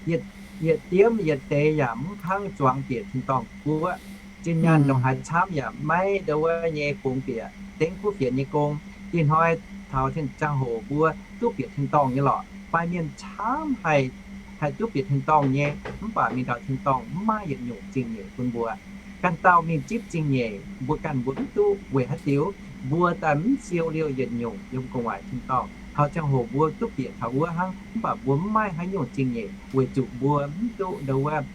yietc diemv yietc deix yaac mv kangv zuangx bieqc tin-dorngh guoqv. Zinh nyaanh ndongc haaix camv yaac maiv ndau wuov nyei bungx bieqc dengv kuv fienx nyei gong. Ih hnoi taux tin ziangh hoc mbuo duqv bieqc tin-dorngh nyei lorqc. Maaih mienh camv haic, haih duqv bieqc tin-dorngh nyei, mv baac mingh taux tin-dorngh mv maaih yietc nyungc zingh nyeic bun mbuo. Ganh dauh mingh zipv zingh nyeic, mbuo ganh mbuo mv duqv. Weic haaix diuc? Mbuo daaih mv siou liouh yietc nyungc yiem gu'nguaaic tin-dorngh. Taux ziangh hoc mbuo duqv bieqc taux wuov hnangv, mv baac mbuo mv maaih haaix nyungc zingh nyeic weic zuqc mbuo mv duqv ndau wuov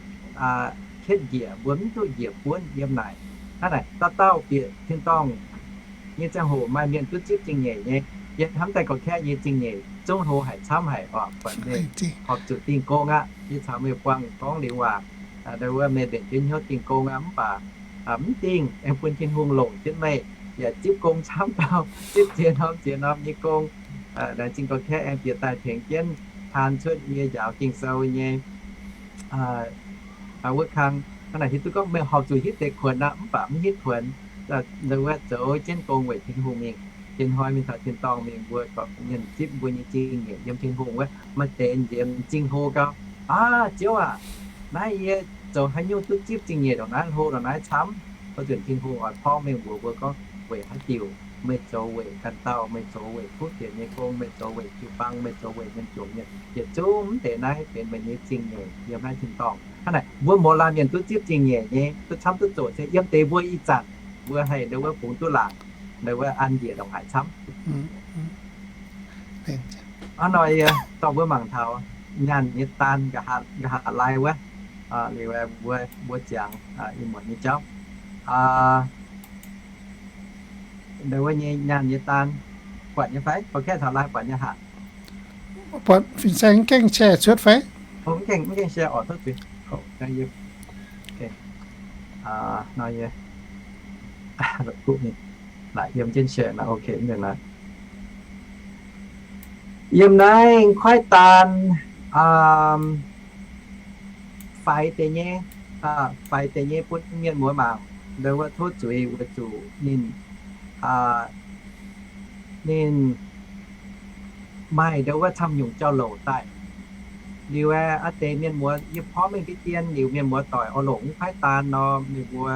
hietv njiec, mbuo mv duqv njiec buonv yiem naaic. Hnangv naaic dauh dauh bieqc tin-dorngh nyei ziangh hoc maaih mienh duqv zipv zingh nyeic nyei. Yie hnamv daaih gorqv-kaeqv nyei zingh nyeic zungv hlo haic, camv haic oc. Buatc meih horpc zuqc dingh gong aqv. Yie caux meih buangh gorngv liuz waac, ndau wuov meih mbenc jienv hnyouv dingh gong aqv, mv baac mv dingh, aengx bun Tin-Hungh longc jienv meih yaac zipv gong camv dauh, zipv ziex norm ziex norm nyei gong. Laengz zingh gorqv-kaeqv aengx bieqc daaih tengx jienv taan cuotv yie njaaux Ging-Sou nyei wuov kang. Hnangv naaic hiuv duqv gorngv meih horpc zuqc hitv deix kuonx aqv, mv baac mv hitv kuonx, ndau wuov zoux jienv gong weic Tin-Hungh mingh. Ih hnoi mingh taux tin-dorngh mingh mbuo gorqv-mienh zipv mbuo nyei zingh nyeic yiem Tin-Hungh wuov, maaih deix nziex m'zing hlo gau. Aav, Ziouv aac, naaiv yie zoux haaix nyungc duqv zipv zingh nyeic ndongc naaiv hlo ndongc naaiv camv? Oix zuqc Tin-Hungh oix porv mengh mbuox mbuo gorngv weic haaix diuc. meih zoux weic ganh dauh, meih zoux weic kuv fienx nyei gong, meih zoux weic jiu-baang, meih zoux weic mienh jomc mienh, yietc zungv mv deix naaiv benx meih nyei zingh nyeic yiem naaiv tin-dorngh. Hnangv naaic mbuo mouz laanh mienh duqv zipv zingh nyeic nyei, duqv camv duqv zoqc se yiem deix mbuo ih zanc mbuo haih ndau wuov bungx duqv laangc, ndau wuov an njiec ndongc haaix camv. Hnangv nor yie dorh mbuo mangc taux nyaanh nyei daan, nqa'haav lai wuov, liuz mbuo, mbuo ziangx ih muonz nyei jauv. Ndau wuov nyei nyaanh nyei daan, buatc nyei fai? Taux laai buatc nyei haic. Buatc fin-saeng gengh share cuotv fai? Mv gengh share oc, tov zuiz. Nor yie, laaic yiem jienv share nor, ok, mv nzunc naaiv. Yiem naaiv kuaaiv daan faix deix nyei, faix deix nyei bun mienh muoz mangc, ndau wuov tov zuiz weic zuqc ninh, ninh maaih ndau wuov camv nyungc jauv-louc daaih. Liuz aqv, deix mienh muoz yie porv mengh diqv dien, liuz mienh muoz doic oix longc mv kuaaiv daan nor, ninh mbuo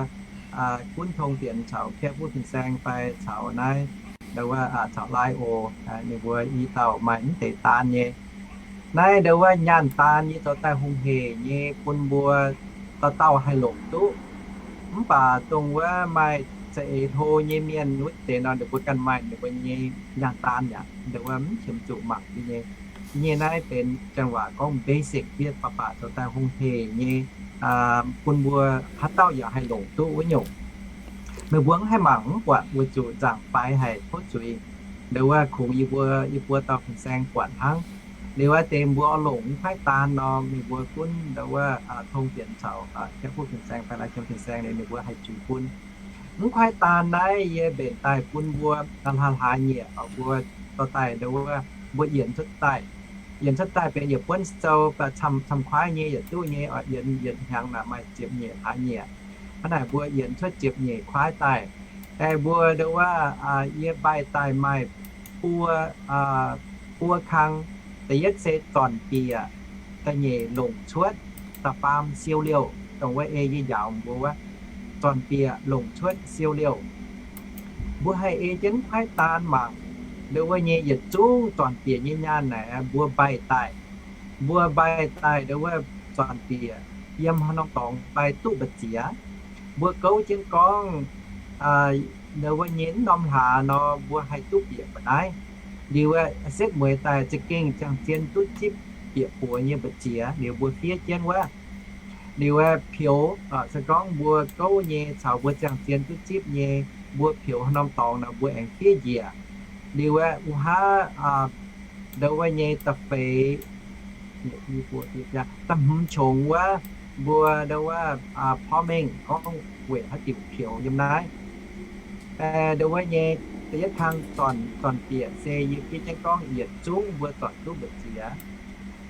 gunv tong fienx caux Kiev Wuov Fin-Saeng fai caux naaiv, ndau wuov caux Line oc, ninh mbuo i dauh maaih mv deix daan nyei. Naaiv ndau wuov nyaanh daan yie zoux daaih hungh heic nyei bun mbuo dauh dauh haih longc duqv. Mv baac dongh wuov maaih za'eix hlo nyei mienh wuov deix nor, ninh mbuo ganh maaih ninh mbuo nyei nyaanh daan yaac ndau wuov mv qiemx zuqc mangc nyei. Yie nyei naaiv benx janx waac gorngv basic, yie baac baac zoux daaih hungh heic nyei bun mbuo haaix dauh yaac haih longc duqv wuov nyungc. Meih mbuo mv haih mangc mv buatc weic zuqc nzaangc faix haic, tov zuiz. Ndau wuov kungx yie mbuo, yie mbuo dauh fin-saeng buatc hnangv. Liuz aqv, deix mbuo oix longc mv kuaaiv daan nor, meih mbuo gunv ndau wuov tong fienx caux Kiev Wuov Fin-Saeng fai Lai Qiemx Fin-Saeng liuz ninh mbuo haih juix bun. Mv kuaaiv daan naaiv yie mbenc daaih bun mbuo hlaax hlaax nyieqc, mbuo dorh daaih ndau wuov mbuo yienx cuotv daaih. Yienx cuotv daaih benx yietc buonv sou, camv-kuaaiv nyei yietc duqv nyei, yienx yietc hnyangx naaic maaih ziepc nyeic hlaax nyieqc. Hnangv naaic mbuo yienx cuotv ziepc nyeic kuaaiv daaih. Aengx mbuo ndau wuov yie mbaih daaih maaih buo, buo kang. Da'yietv se zornc bieqc, da'nyeic longc cuotv, da'faam siou liouh, dongh wuov ei yie njaaux mbuo wuov, zornc bieqc longc cuotv siou liouh. Mbuo haih ei jienv kuaaiv daan mangc, ndau wuov nyei yietc zungv zornc bieqc nyei nyaanh naaic mbuo mbaih daaih. Mbuo mbaih daaih ndau wuov zornc bieqc yiem haaix norm dorngx fai duqv mbu'ziex. Mbuo gouv jienv gorngv ndau wuov nyei mv norm hlaax nor mbuo haih duqv bieqc mba'naaiv. Liuz wuov setv mueiz daaih za'gengh ziangh zien duqv zipv bieqc buoz nyei mbu'ziex, liuz mbuo fiev jienv wuov. Liuz wuov peux, se gorngv mbuo gouv nyei caux mbuo ziangh zien duqv zipv nyei, mbuo peux haaix norm dorngx nor mbuo aengx fiev njiec. Liuz wuov wuov haav ndau wuov nyei da'feix, da'hmz qongx wuov, mbuo ndau wuov porv mengh gorngv weic haaix diuc peux yiem naaiv. Ndau wuov nyei da'yietv kang zornc, zornc bieqc se yie fiev jienv gorngv yietc zungv mbuo zornc duqv mbu'ziex.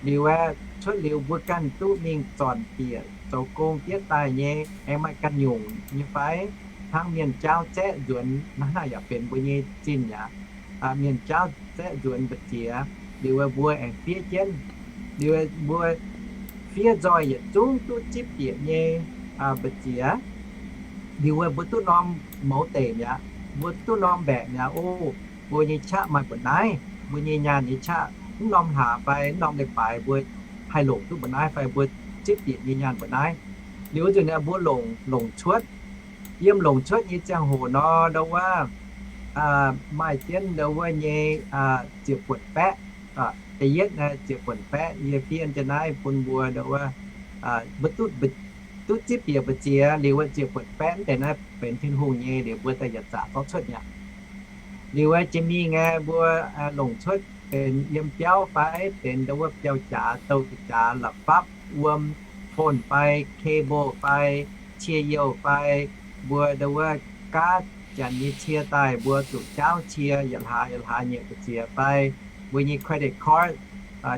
Liuz aeqv, cuotv liuz mbuo ganh duqv mingh zornc bieqc zoux gong bietv daaih nyei, aengx maaih ganh nyungc nyei fai? Hnangv mienh jaauv zaeqv nzuonx, hnangv naaic yaac benx mbuo nyei zinh aqv. Mienh jaauv zaeqv nzuonx mbu'ziex, liuz mbuo aengx fiev jienv. Liuz mbuo fiev nzoih yietc zungv duqv zipv bieqc nyei mbu'ziex. Liuz mbuo duqv norm mouz deic mi'aqv, mbuo duqv norm mbaeqc mi'aqv oc. Mbuo nyei qaqv maaih mba'naaiv, mbuo nyei nyaanh nyei qaqv mv norm hlaax fai mv norm leiz-baaix mbuo haih longc duqv mba'naaiv fai mbuo zipv bieqc nyei nyaanh mba'naaiv. Liuz wuov nzunc naaiv mbuo longc, longc cuotv. Yiem longc cuotv nyei ziangh hoc nor, ndau wuov maaih jienv ndau wuov nyei ziepc buonc baeqv. Da'yietv naaiv ziepc buonc baeqv yie fiev jienv naaiv bun mbuo ndau wuov mbuo duqv, duqv zipv bieqc mbu'ziex. Liuz wuov ziepc buonc baeqv deix naaiv benx Tin-Hungh nyei, liuz mbuo daaih yietc zaqc zorqv cuotv mi'aqv. Liuz wuov jiex mingh aeqv, mbuo longc cuotv benx yiem biauv fai benx ndau wuov biauv-jaax, douh-jaax, la'fapv, wuom, phone fai cable fai cie youh fai mbuo ndau wuov gaav janx nyei cie daaih, mbuo zuqc jaauv cie yietc hlaax yietc hlaax nyei mbu'ziex fai mbuo nyei credit card.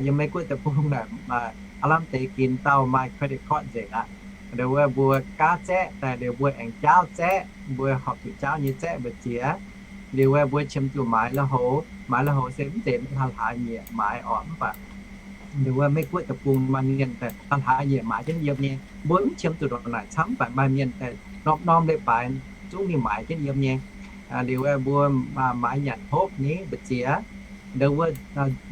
Yiem Meiv Guoqv deic-bung naaic aav lamh deix ginx dauh maaih credit card nzengc aqv. Ndau wuov mbuo gaav zaeqv daaih liuz mbuo aengx jaauv zaeqv, mbuo horpc zuqc jaauv nyei zaeqv mbu'ziex. Liuz wuov mbuo qiemx zuqc maaiz lui-houx. Maaiz lui-houx se mv zeiz hlaax hlaax nyieqc maaiz oc, mv baac ndau wuov Meiv Guoqv deic-bung maaih mienh daaih hlaax hlaax nyieqc maaiz jienv yiem nyei. Mbuo mv qiemx zuqc ndongc naaic camv, mv baac maaih mienh daaih norm-norm leiz-baaix zungv mingh maaiz jienv yiem nyei. Liuz mbuo maaiz nyanc hopv ni mbu'ziex. Ndau wuov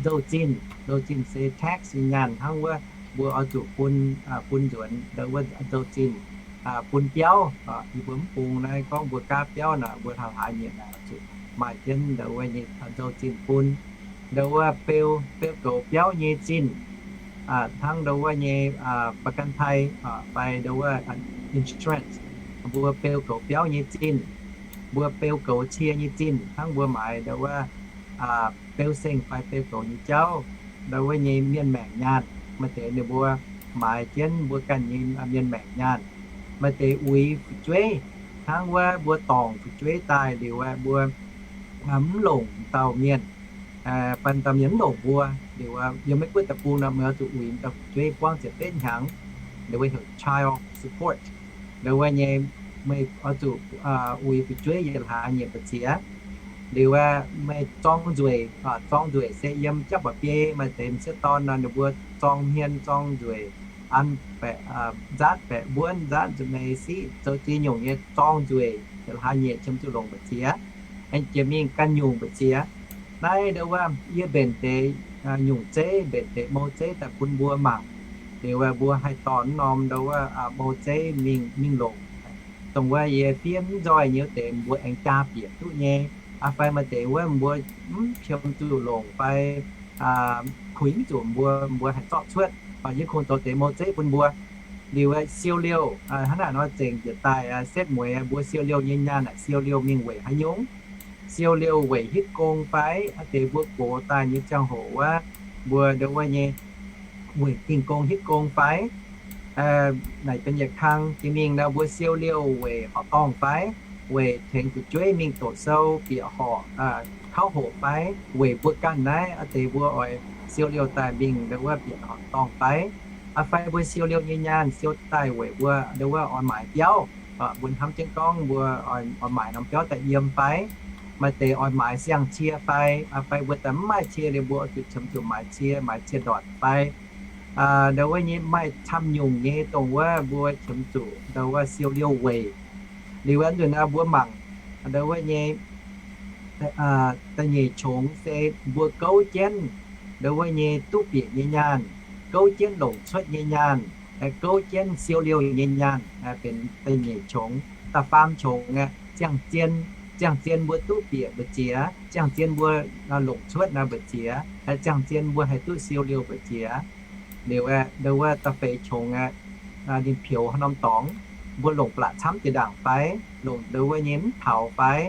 nzou-zinh, nzou-zinh se tax nyei nyaanh hnangv wuov mbuo oix zuqc bun, bun nzuonx ndau wuov nzou-zinh, bun biauv. Yie mbuo mv bung naaiv gorngv mbuo gaav biauv naaic mbuo hlauv-hlaax nyieqc naaic oix zuqc maaih jienv ndau wuov nyei nzou-zinh bun. Ndau wuov beu, beu goux biauv nyei zinh, hnangv ndau wuov nyei ประกันภัย fai ndau wuov insurance. Mbuo beu goux biauv nyei zinh, mbuo beu goux cie nyei zinh hnangv mbuo maaiz ndau wuov beu seng fai beu goux nyei jauv. Ndau wuov nyei mienh maengc nyaanh, maaih deix ninh mbuo maaiz jienv mbuo ganh nyei mienh maengc nyaanh. Maaih deix uix fu'jueiv, hnangv wuov mbuo dorngc fu'jueiv daaih liuz aeqv, mbuo mv longc dauh mienh, fai dauh mienh mv longc mbuo, liuz yiem Meiv Guoqv deic-bung nor meih oix zuqc uix dauh fu'jueiv buangv ziepc betv hnyangx, liuz wuov heuc child support. Ndau wuov nyei meih oix zuqc uix fu'jueiv yietc hlaax nyieqc mbu'ziex. Liuz meih zorng nzueic, zorng nzueic se yiem jauv ba'biei maaih deix m'sieqv dorn nor ninh mbuo zorng hmien zorng nzueic, an baeqc, nzaatv baeqc mbuonv, nzaatv nzuqc meix siqv, zoux ziex nyungc nyei zorng nzueic, yietc hlaax nyieqc qiemx zuqc longc mbu'ziex, jiex mingh ganh nyungc mbu'ziex. Naaiv ndau wuov yie mbenc deix nyungc zeiv, mbenc deix mou zeiv daaih bun mbuo mangc. Liuz mbuo haih dorh norm ndau wuov mou zeiv mingh, mingh longc. Dongh wuov yie fiev mv nzoih nyei wuov deix mbuo aengx jaa bieqc duqv nyei. Fai maaih deix wuov mbuo mv qiemx zuqc longc fai puix mv zuqc mbuo, mbuo haih zorqv cuotv, yie kungx zoux deix mou zeiv bun mbuo. Liuz siou liouh hnangv naaic nor zengc njiec daaih setv mueiz mbuo siou liouh nyei nyaanh naaic siou liouh mingh weic haaix nyungc? Siou liouh weic hitv gong fai? Aa deix mbuo gox daaih nyei ziangh hoc wuov, mbuo ndau wuov nyei weic dingh gong hitv gong fai? Naaic benx yietc kang. Jiex mingh nor mbuo siou liouh weic horqc dorngh fai? Weic tengx fu'jueiv mingh doqc sou bieqc horqc, kauv hoqc fai? Weic mbuo ganh naaiv aa deix mbuo oix siou liouh daaih mingh ndau wuov bieqc horqc dorngh fai? Aa fai mbuo siou liouh nyei nyaanh siou daaih weic mbuo ndau wuov oix maaiz biauv, mbuo hnamv jienv gorngv mbuo oix maaiz norm biauv daaih yiem fai? Maaih deix oix maaiz siang-cie fai? Aa fai mbuo daaih mv maaih cie liuz mbuo oix zuqc qiemx zuqc maaiz cie, maaiz cie-ndortc fai? Ndau wuov nyei maaih camv nyungc nyei dongh wuov mbuo qiemx zuqc ndau wuov siou liouh weic. Liuz wuov nzunc naaiv mbuo mangc ndau wuov nyei da'nyeic qongx se mbuo gouv jienv ndau wuov nyei duqv bieqc nyei nyaanh, gouv jienv longc cuotv nyei nyaanh, gouv jienv siou liouh nyei nyaanh, benx da'nyeic qongx. Da'faam qongx aeqv, ziangh zien. Ziangh zien mbuo duqv bieqc mbu'ziex, ziangh zien mbuo longc cuotv naaiv mbu'ziex, ziangh zien mbuo haih duqv siou liouh mbu'ziex. Liuz aeqv, ndau wuov da'feix qongx aeqv, ninh pioux haaix norm dorngx, mbuo longc ba'laqc camv jiex ndaangc fai? Longc ndau wuov nyei mv taux fai?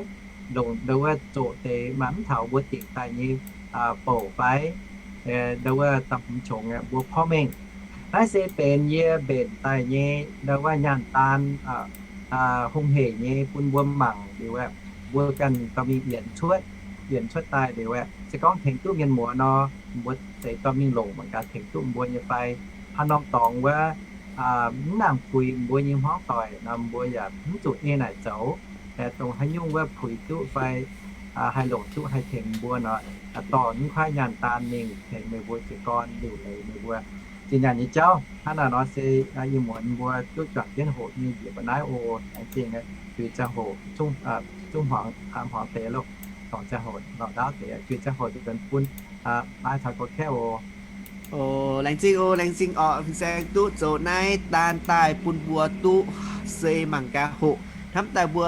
Longc ndau wuov zoqc deix maaih mv taux mbuo dingc daaih nyei bouc fai? Ndau wuov da'hmz qongx aeqv, mbuo porv mengh. Naaiv se benx yie mbenc daaih nyei ndau wuov nyaanh daan, hungh heic nyei bun mbuo mangc liuz aeqv, mbuo ganh dorh mingh yienc cuotv, yienc cuotv daaih liuz aeqv, se gorngv tengx duqv mienh muoz nor, mbuo zeix dorh mingh longc mangc gaax tengx duqv mbuo nyei fai. Haaix norm dorngx wuov mv nangc puix mbuo nyei hmuangv doic nor, mbuo yaac mv zuqc ei naaic zoux. Dongh haaix nyungc wuov puix duqv fai haih longc duqv haih tengx mbuo nor, dorh mv kuaaiv nyaanh daan mingh tengx meih mbuo jiez gorn liuc leiz meih mbuo zinh nyaanh nyei jauv. Hnangv naaiv nor se ih muonz mbuo duqv juangc jienv hoqc nyei njiec mbuo naaiv oc. Laengz zingh, juiz ziangh hoc zungv hmuangx deix loh, dorngc ziangh hoc lorz ndaauv deix, juiz ziangh hoc nzuonx bun naaiv taux gorx kaeqv oc. Oc, laengz zingh oc, laengz zingh oc, fin-saeng duqv zoux naaiv daan daaih bun mbuo duqv se mangc gaax hoqc hnamv daaih mbuo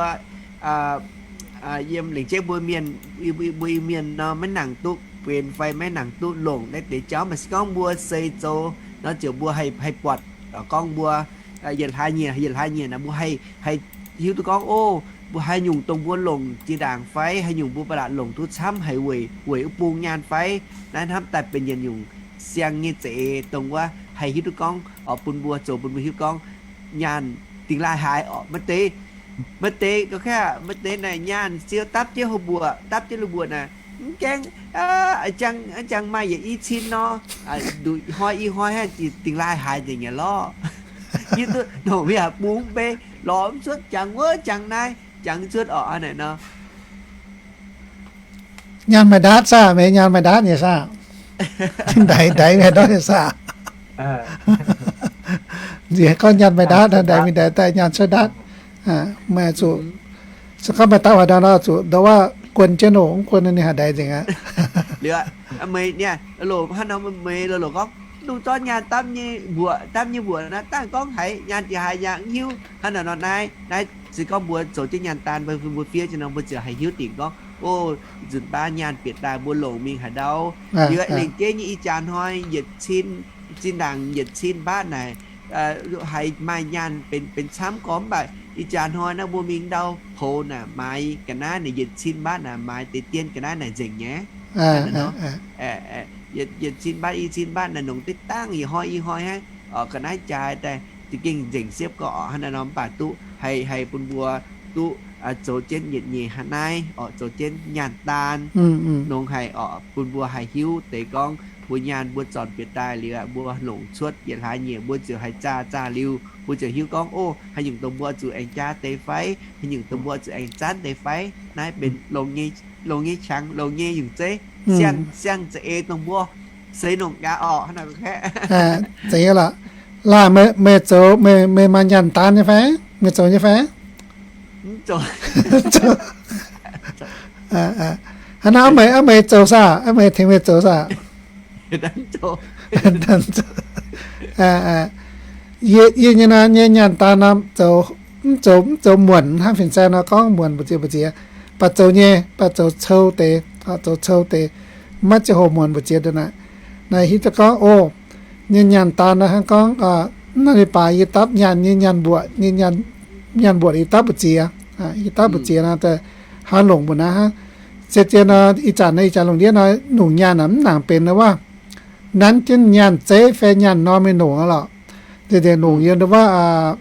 yiem lengc jeiv mbuo mienh, mbuo Iu-Mienh nor maiv nangc duqv benx fai maiv nangc duqv longc naaiv deix jauv. Maaih se gorngv mbuo se zoux nor ziouc mbuo haih buatc gorngv mbuo yietc hlaax nyieqc, yietc hlaax nyieqc naaic mbuo haih, haih hiuv duqv gorngv, o, mbuo haaix nyungc dongh mbuo longc jiex ndaangc fai haaix nyungc mbuo ba'laqc longc duqv camv, haiz weic, weic wuov bung nyaanh fai? Naaiv hnamv daaih benx yietc nyungc siang nyei za'eix dongh wuov haih hiuv duqv gorngv, oc, bun mbuo zoux bun mbuo hiuv gorngv nyaanh dingx laaih haaix oc. Maaih deix, maaih deix gorx kaeqv, maaih deix naaic nyaanh siou dapv jienv hlo mbuoqc, dapv jienv hlo mbuoqc naaic, mv gaengh, jang, jang maaih yietc i cin nor, nduqc hnoi i hnoi hnangv dingx laaih haaix nzengc nyei lorqc. Hiuv duqv ndongc mbuo yaac bungx mv bei, lorz mv cuotv, jangx wuov jangx naaiv, jangx cuotv oc, hnangv naaic nor. Nyaanh maaih ndaatv saah? Meih nyaanh maaih ndaatv nyei saah? Ndaix, ndaix mingh ndaatv nyei saah? Nziex gorngv nyaanh maaih ndaatv, ndaix mingh ndaatv daaih nyaanh cuotv ndaatv. Meih zuqc Se gorngv maaih dauh haaix dauh nor zuqc ndoqv waac guon jienv oc, mv guon ninh haaix ndaix nzengc aqv. Liuz, meih niaa, loz-loz hnangv nor meih loz-loz gorngv, lungh zorqv nyaanh dapv nyei mbuoqc, dapv nyei mbuoqc naaiv dangh gorngv haiz nyaanh jiex haaix yaac mv hiuv. Hnangv naaic nor naaiv, naaiv se gorngv mbuo zoux jienv nyaanh daan, mbuo, mbuo fiev jienv nor mbuo ziouc haih hiuv dingc gorngv, o, nzunc baav nyaanh bieqc daaih mbuo longc mingh haaix ndau. Liuz lengc jeiv nyei ih jaax hnoi yietc cin, zinh ndaangc yietc cin mbaatv naaic, haiz maaih nyaanh benx, benx camv gorngv mv baac ih jaax hnoi naaiv mbuo mingh ndau poux naaic maaiz ga'naaiv naaic yietc cin mbaatv naaic maaiz deix dien ga'naaiv naaic nzengc nyei. Yietc cin mbaatv, i cin mbaatv naaic nongc deix dangh ih hnoi ih hnoi hnangv, ga'naaiv jaaix daaih za'gengh nzengc siepv gorqv oc. Hnangv naaiv nor mv baac duqv haih, haih bun mbuo duqv zoux jienv yietc nyeic hnangv naaiv oc, zoux jienv nyaanh daan, nongc haih oc bun mbuo haih hiuv deix gorngv mbuo nyaanh mbuo zornc bieqc daaih liuz, mbuo longc cuotv yietc hlaax nyieqc mbuo ziouc haih zaah, zaah liuz mbuo ziouc hiuv gorngv, o, haaix nyungc dongh mbuo zuqc aengx jaa deix fai, haaix nyungc dongh mbuo zuqc aengx zanv deix fai. Naaiv benx longx nyei qangx, longx nyei nyungc zeiv, siang, siang za'eix dongh mbuo seix nongc gaax oc. Hnangv naaic, zeiz nyei lorqc. Laanh, meih zoux, meih, meih maaih nyaanh daan nyei fai? Meih zoux nyei fai? Hnangv naaiv meih, meih zoux saah? Meih tengx meih zoux saah? Yie, yie nyei naaiv nyei nyaanh daan nor, zoux, mv zoux, mv zoux muonc hnangv fin-saeng nor gorngv muonc mbu'ziex mbu'ziex, baac zoux nyei, baac zoux cou deix, zoux cou deix, maiv ziangh hoc muonc mbu'ziex deix naaic. Naaiv hiuv duqv gorngv, o, nyei nyaanh daan nor hnangv gorngv, mv nor ninh baac yie dapv nyaanh nyei nyaanh mbuoqc, nyaanh mbuoqc yie dapv mbu'ziex, yie dapv mbu'ziex nor, hnangv longc mbuo naaiv hnangv. Se zien nor, ih zanc nor, ih zanc lungh ndiev nor, nongc nyaanh naaic mv nangc benx wuov, nanv jienv nyaanh zeiv fai nyaanh norm nyei nongc lorqc. Nzengc nzengc nongc yiem ndau wuov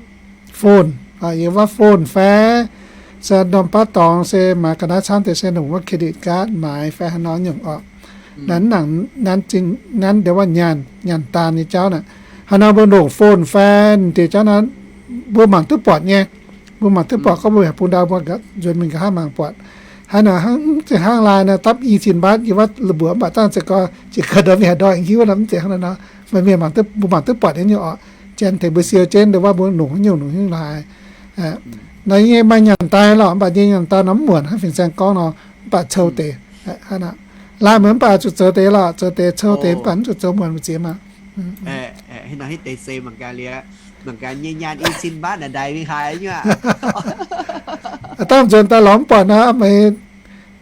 phone, yiem wuov phone fai se norm baav dorngx se maaiz ga'naaiv camv deix se nongc wuov credit card maaiz fai haaix nor nyungc oc. Naaiv, naaiv ndau wuov nyaanh, nyaanh daan nyei jauv naaic. Haaix nor mbuo nongc phone fai deix jauv naaiv, mbuo mangc duqv buatc nyei. Mbuo mangc duqv buatc gorngv mbuo heuc bung ndau mbuo nzuonx mingh nqa'haav mangc buatc. Haaix nor hnangv, mv zeiz hnangv laai nor dapv i cin mbaatv yie wuov mbuoqc mv baac dangh ziouc gau, ziouc gau ndorm mienh haaix ndorm hiuv nor, mv zeiz hnangv naaiv nor. Meih mienh mangc duqv, mbuo mangc duqv buatc nyei nyungc oc. Janx tengx mbuo siou jienv ndau wuov mbuo nongc haaix nyungc, nongc haaix nyungc laaix. Naaiv yie maaih nyaanh daan lorqc, mv baac nyei nyaanh daan nor mv muonc hnangv fin-saeng gorngv nor, mv baac cou deix. Laaih meih mv baac zuqc zoux deix lorqc, zoux deix cou deix, mv baac mv zuqc zoux muonc mbu'ziex maah. Hitv deix se mangc gaax liuz, mangc gaax nyei nyaanh i cin mbaatv naaic ndaix mingh haaix nyungc aqv. Dangh nzuonx daaih lorz mv buatc nor, meih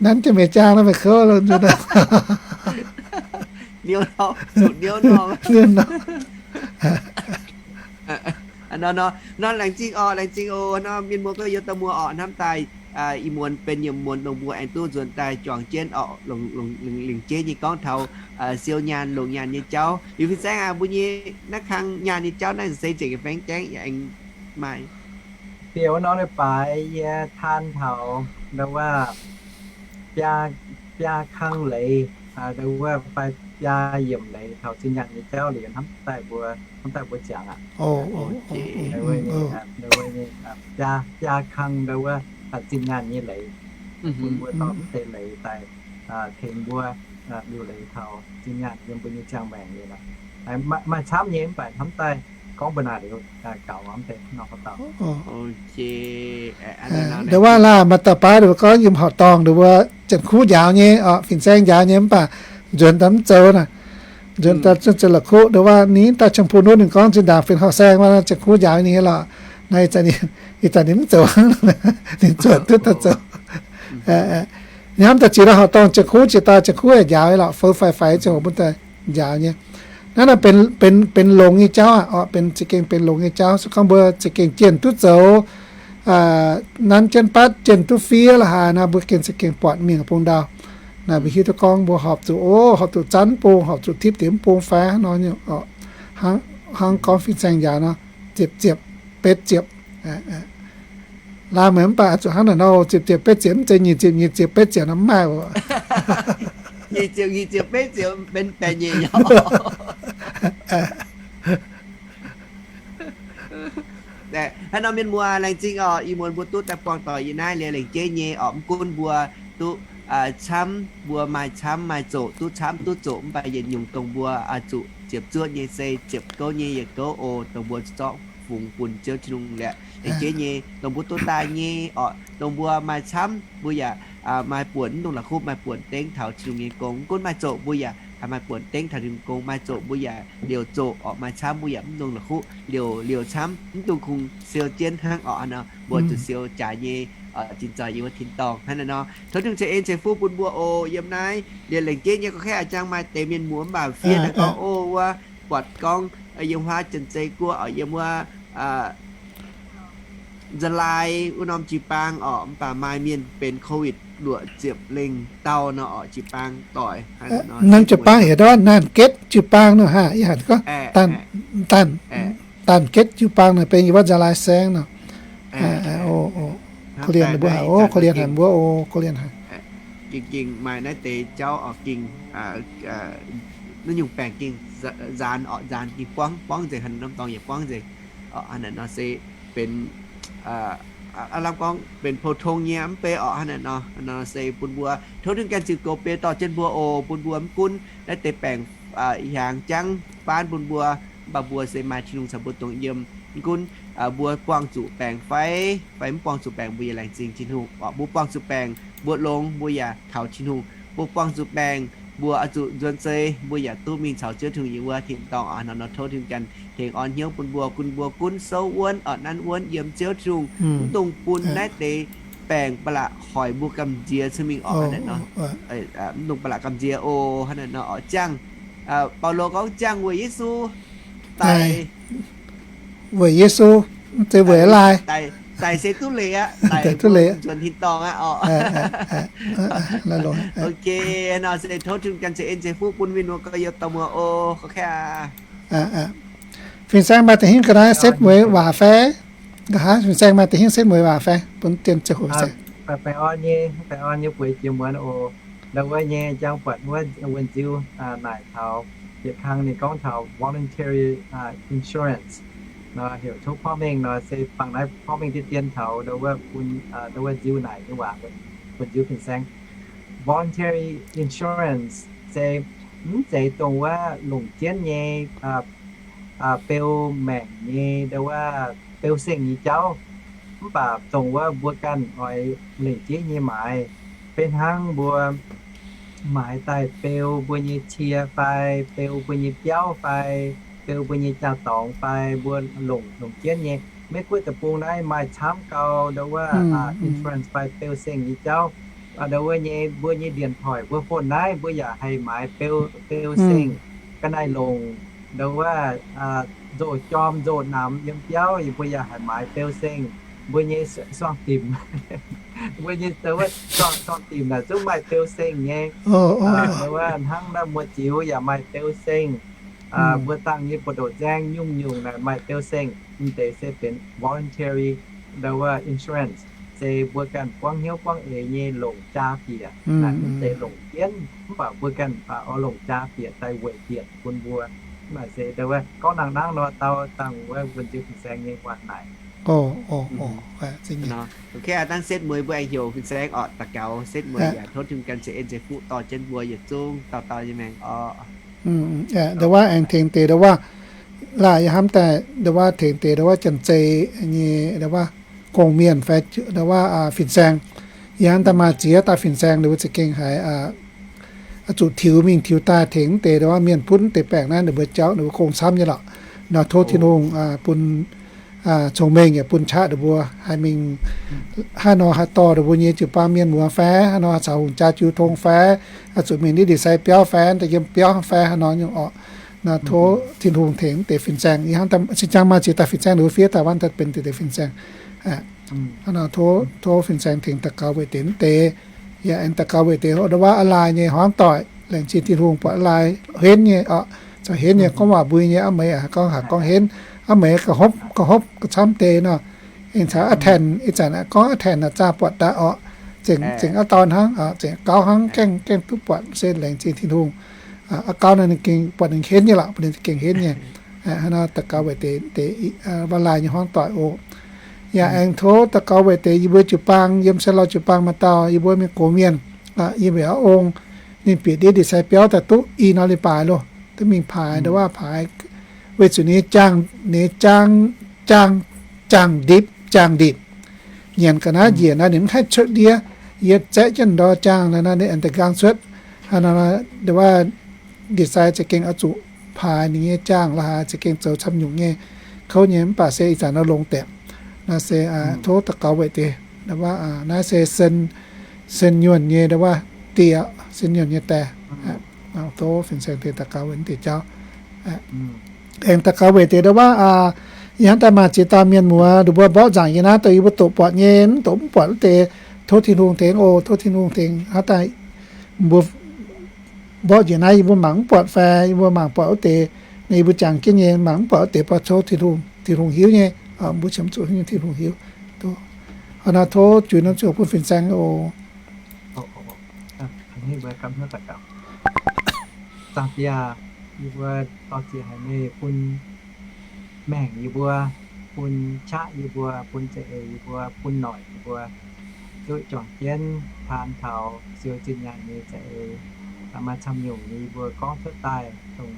nanv jienv meih jaang nor meih kouv lo nzuonx. Niouv nor, zuqc niouv nor. Nor, nor, laengz zingh oc, laengz zingh oc. Nor mienh muoz gorx-youz dauh muoz oc, hnamv daaih ih muonz benx yiemc muonz dongh mbuo aengx duqv nzuonx daaih juangc jienv oc, longc, longc, longc, lingc jeiv nyei gorngv taux siou nyaanh, longc nyaanh nyei jauv. Liuz fin-saeng aac, mbuo nyei naaiv kang nyaanh nyei jauv naaiv se nzengc nyei fai mv gaengh yaac aengx maaih. Biouv nor leiz-baaix yie taan taux ndau wuov biaa, biaa kang leiz, ndau wuov fai biaa yiemc leiz taux zinh nyaanh nyei jauv liuz hnamv daaih mbuo, hnamv daaih mbuo ziangx aqv. Biaa, biaa kang ndau wuov zinh nyaanh nyei leiz, bun mbuo dorh mv deix leiz daaih tengx mbuo liuc leiz taux zinh nyaanh yiem mbuo nyei ziangh maengc liuz aqv. Maaih camv nyei mv baac hnamv daaih gorngv mbuo naaic liuz gaux mv deix nor dauh. Ndau wuov laah maaih dauh baav ninh gorngv yiem horqc dorngh ninh mbuo Janx-Kuv njaaux nyei oc, fin-saeng njaaux nyei mv baac nzuonx daaih mv zoux naaic. Nzuonx daaih zungv zoux la'kuqv ndau wuov ninh daaih Ziangh Pung Nutv ninh gorngv zinh ndaangc fin-horqc saeng wuov Janx-Kuv njaaux nyei lorqc. Naaiv ih zanc ninh mv zoux, ninh zuotc duqv daaih zoux. Ninh hnamv daaih ziex dauh horqc dorngh Janx-Kuv ziex dauh Janx-Kuv yaac njaaux nyei lorqc, fouv faix faix ziangh hoc mbuo daaih njaaux nyei. Naaiv naaiv benx, benx, benx longx nyei jauv aqv oc, benx za'gengh benx longx nyei jauv. Se gorngv mbuo za'gengh jienh duqv zoux, nanv jienv batv jienh duqv fiev la'haaix nor, mbuo gengh za'gengh buatc mingh bung ndau. Naaiv mbuo hiuv duqv gorngv mbuo horpc zuqc, o, horpc zuqc zanv bung, horpc zuqc tipv deix mv bung fai hnangv nor nyungc oc. Hnangv gorngv fin-saeng njaaux nor, ziepc ziepc, betv ziepc. Laanh meih mv baac zuqc hnangv naaic nor, ziepc ziepc betv ziepc mv zeiz nyic ziepc nyic ziepc betv ziepc nor mv maaih oc. Nyic ziepc nyic ziepc betv ziepc benx baeqc nyeic oc. Hnangv nor mienh muoz laengz zingh oc, ih muonz mbuo duqv daaih buangh doic yiem naaiv liuz lengc jeiv nyei oc, mv gunv mbuo duqv camv, mbuo maaih camv maaih zoqc, duqv camv duqv zoqc, mv baac yietc nyungc dongh mbuo zuqc ziepc zuoqv nyei se ziepc gouv nyei yietc gouv oc, dongh mbuo zorqv fungx bun Ziouv Tin-Hungh liuz, laengz jeiv nyei, dongh mbuo duqv daaih nyei orqc, dongh mbuo maaih camv mbuo yaac maaih buonc, mv dungx la'kuqv maaih buonc dengv taux Tin-Hungh nyei gong. Mv gunv maaih zoqc mbuo yaac haih maaih buonc dengv taux Tin-Hungh gong, maaih zoqc mbuo yaac liouc zoqc orqc, maaih camv mbuo yaac mv dungx la'kuqv liouc, liouc camv, mv dungx kungx siou jienv hnangv orqc. Hnangv nor mbuo zuqc siou jaax nyei, zinh zoih yiem wuov tin-dorngh hnangv naaiv nor. Tov Tin-Hungh ceix en ceix fuqv bun mbuo oc. Yiem naaiv liuz laengz jeiv nyei gorngv kaav a'jang maaih deix mienh muoz mv baac fiev daaih gorngv, o, wuov buatc gorngv yiem wuov Janx-Zei Guoqv orqc, yiem wuov Nza'laaix wuov norm jiu-baang orqc, mv baac maaih mienh benx COVID luoqc ziepc lengh dauh nor orqc, jiu-baang doic. Norm jiu-baang heuc daaih naanh getv jiu-baang nor haah, yie hanc gorngv daanh, daanh getv jiu-baang nor benx yiem wuov Nza'laaix saengv nor. Korv-lienh mbuo haic, korv-lienh haic mbuo, korv-lienh haic. Gengh gengh maaih naaiv deix jauv orqc, gengh naaiv nyungc baengc gengh nzaanx orqc, nzaanx gengh buangv buangv nzengc, haaix norm dorngx yaac buangv nzengc orqc. Hnangv naaic nor se benx aav lamh gorngv benx pou-tong nyei mv bei orqc. Hnangv naaic nor, nor se bun mbuo tov Tin-Hungh ganh ziux goux beu dorh jienv mbuo oc. Bun mbuo mv gunv naaiv deix baengc hiaangx jangv faanv bun mbuo, mv baac mbuo se maaih Tin-Hungh caux mbuo dongh yiem. Mv gunv mbuo buangh zuqc baengc fai, fai mv buangh zuqc baengc, mbuo yaac laengz zingh Tin-Hungh orqc. Mbuo buangh zuqc baengc mbuo longx, mbuo yaac taux Tin-Hungh. Mbuo buangh zuqc baengc mbuo oix zuqc nzuonx zei, mbuo yaac duqv mingh caux Ziouv Tin-Hungh yiem wuov tin-dorngh orqc. Hnangv nor tov Tin-Hungh ganh tengx orn hnyouv bun mbuo, gunv mbuo gunv souv wuonv orqc, nanv wuonv yiem Ziouv Tin-Hungh. Mv dungx bun naaiv deix baengc ba'laqc hoic mbuo gamh nziex cuotv mingh orqc. Hnangv naaic nor, mv dungx ba'laqc gamh nziex oc. Hnangv naaic nor orqc, ziangh, Baulo gorngv ziangh weic Yesu daic, weic Yesu, mv zeiz weic lai, daic se duqv leiz aqv, daic duqv leiz nzuonx tin-dorngh aqv orqc. Ok, nor se tov Tin-Hungh ganh ceix en ceix fuqv bun mienh muoz gorx-youz dauh muoz oc. Fin-saeng maaih deix hingv ga'naaiv setv mueiz waac fai? Nqa'haav fin-saeng maaih deix hingv setv mueiz waac fai bun dien ziangh hoc? Baengh orn nyei, baengh orn nyei bueix jiex muonz oc. Ndau wuov nyei jangx buatc wuov wuonh nziu naaic taux yietc kang ninh gorngv taux voluntary insurance nor, heuc tov porv mengh nor se bangc naaiv porv mengh deix dien taux ndau wuov bun, ndau wuov nziu naaic nyei waac, wuonh nziu fin-saeng. Voluntary insurance se mv zeiz dongh wuov longc jienv nyei, beu maengc nyei, ndau wuov beu seng nyei jauv. Mv baac dongh wuov mbuo ganh oix lengc jeiv nyei maaiz, beiv hnangv mbuo maaiz daaih beu mbuo nyei cie fai, beu mbuo nyei biauv fai, beu mbuo nyei jaa-dorngx fai, mbuo longc, longc jienv nyei. Maiv gunv deic-bung naaiv maaih camv gau ndau wuov insurance fai beu seng nyei jauv. Ndau wuov nyei mbuo nyei ndienc hoic mbuo fon naaiv mbuo yaac haih maaiz beu, beu seng ga'naaiv longc. Ndau wuov nzoh jorm nzoh namx yiem biauv mbuo yaac haih maaiz beu seng. Mbuo nyei suangx dimc, mbuo nyei ndau wuov suangx dimc naaic zungv maaih beu seng nyei. Ndau wuov hnangv naaiv muoz ziux yaac maaih beu seng. Mbuo dangh nyei buoz-ndoqv nzaeng nyungc-nyungc naaic maaih beu seng. Mv deix se benx voluntary, ndau wuov insurance, se mbuo ganh buangv hnyouv buangv eix nyei longc jaa bieqc. Naaic mv zeiz longc jienv, mv baac mbuo ganh oix longc jaa bieqc daaih weic bieqc bun mbuo. Mv baac se ndau wuov gorngv nangh nangv nor dau dangh wuov wuonh nziu fin-saeng nyei waac naaic. Dangh setv mueiz mbuo aengx heuc fin-saeng orqc daux gaux setv mueiz yaac tov Tin-Hungh ganh ceix en ceix fuqv dorh jienv mbuo yietc zungv dauh dauh nyei maengc orqc. Ndau wuov aengx tengx deix ndau wuov, laaih yie hnamv daaih ndau wuov tengx deix ndau wuov Janx-Zei nyei ndau wuov gong-mienh fai ndau wuov fin-saeng. Yie hnamv daaih maaih ziex dauh fin-saeng ninh mbuo za'gengh haiz zuqc tiux mingh tiux daaih tengx deix ndau wuov mienh butv deix baengc naaiv ninh mbuo jauv ninh mbuo gong camv nyei lorqc. Nor tov Tin-Hungh bun cong-mengh yaac bun qaqv ninh mbuo haih mingh haaix nor haih dorh ninh mbuo nyei jiu-baang mienh muoz fai haaix nor haih caux hungh jaa jiu tong fai, zuqc mingh ndiev ndie-sai biauv fai daaih yiem biauv fai haaix nor nyungc orqc. Nor tov Tin-Hungh tengx deix fin-saeng. Yie hnamv daaih sin jang maaih ziex dauh fin-saeng ninh mbuo fiev daaih wuov daaih benx deix fin-saeng. Nor tov, tov fin-saeng tengx daux gaux weic deix deix. Yaac aengx daux gaux weic deix ndau wuov a'laaih nyei hmuangv doic, laengz zingh Tin-Hungh buatc a'laaih henv nyei orqc, caux henv nyei gorngv waac mbui nyei, a'meix gorngv haaix gorngv henv, a'meix ga'hopv ga'hopv ga'camv deix nor. Aengx caux a'Taenx ih zanc gorngv a'Taenx naaic zaah buatc daaih orqc, zengc a'dauh hnangv, zengc a'gauv hnangv, gaengh gaengh duqv buatc se laengz zingh Tin-Hungh. A'gauv naaiv ninh gengh buatc ninh henv nyei lorqc, buatc ninh gengh henv nyei. Hnangv nor daux gaux weic deix, deix a'laaih nyei hmuangv doic oc. Yaac aengx tov daux gaux weic deix yie mbuo jiu-baang yiem Sieqv Lauh jiu-baang maaih dauh yie mbuo mienh gox mienh, yie mbuo ong, ninh bieqc ndiev ndie-sai biauv daaih duqv i nor leiz-baaix loh, duqv mingh paaix ndau wuov paaix, weic zuqc ninh nyei jaang, ninh nyei jaang jaang, jaang ndipc, jaang ndipc. Nyanc ga'naaiv njiec naaiv ninh mv haih cuotv ndiev. Yie zaeqv jienv ndor jaang naaiv, ninh aengx da'nqaang cuotv. Hnangv naaiv, ndongc wuov, ndie-sai za'gengh oix zuqc paaix ninh nyei jaang la'haaix, za'gengh zoux camv nyungc nyei, kouv nyei, mv baac se ih zanc nor longx deix. Naaiv se tov daux gaux weic deix, ndongc wuov, naaiv se sen, sen nyuonh nyei ndongc wuov, diex, sen nyuonh nyei daeh. Tov fin-saeng deix daux gaux weic naaiv deix jauv. Aengx daux gaux weic deix ndongc wuov, ih hnangv daaih maaih ziex dauh mienh muoz, ninh mbuo mborqv nzaangc yie naaiv, dongh yie mbuo doqc buatc nyei, mv doqc mv buatc wuov deix, tov Tin-Hungh tengx oc, tov Tin-Hungh tengx. Hnangv daaih mbuo mborqv njiec naaiv, yie mbuo mangc mv buatc fai yie mbuo mangc buatc wuov deix, yie mbuo jangx jienv nyei, mangc mv buatc wuov deix, mbuo tov Tin-Hungh, Tin-Hungh hiuv nyei. Mbuo qiemx zuqc hiuv nyei, Tin-Hungh hiuv. Tov, hnangv naaiv tov juix norm ziangh hoc bun fin-saeng oc. Zaangc Diex, yie mbuo dor-ziec haic meih bun maengc yie mbuo, bun qaqv yie mbuo, bun za'eix yie mbuo, bun noic yie mbuo, duqv juangc jienv taan taux siou zinh nyaanh nyei za'eix, maaih camv nyungc nyei yie mbuo gorngv cuotv daaih dongh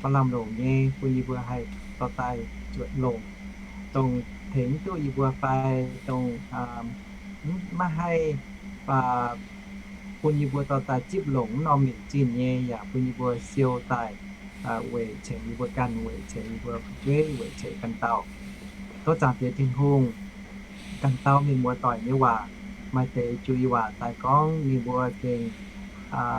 ba'lamh longc nyei, bun yie mbuo haih dorh daaih zuotc longc, dongh tengx duqv yie mbuo fai dongh maiv haih bun yie mbuo dorh daaih zipv longc wuov norm mienh zinh nyei, yaac bun yie mbuo siou daaih weic ceix yie mbuo ganh, weic ceix yie mbuo fu'jueiv, weic ceix ganh dauh. Tov Zaangc Diex Tin-Hungh, ganh dauh mienh muoz-doic nyei waac, maaih deix juiz waac daaih gorngv ninh mbuo gengh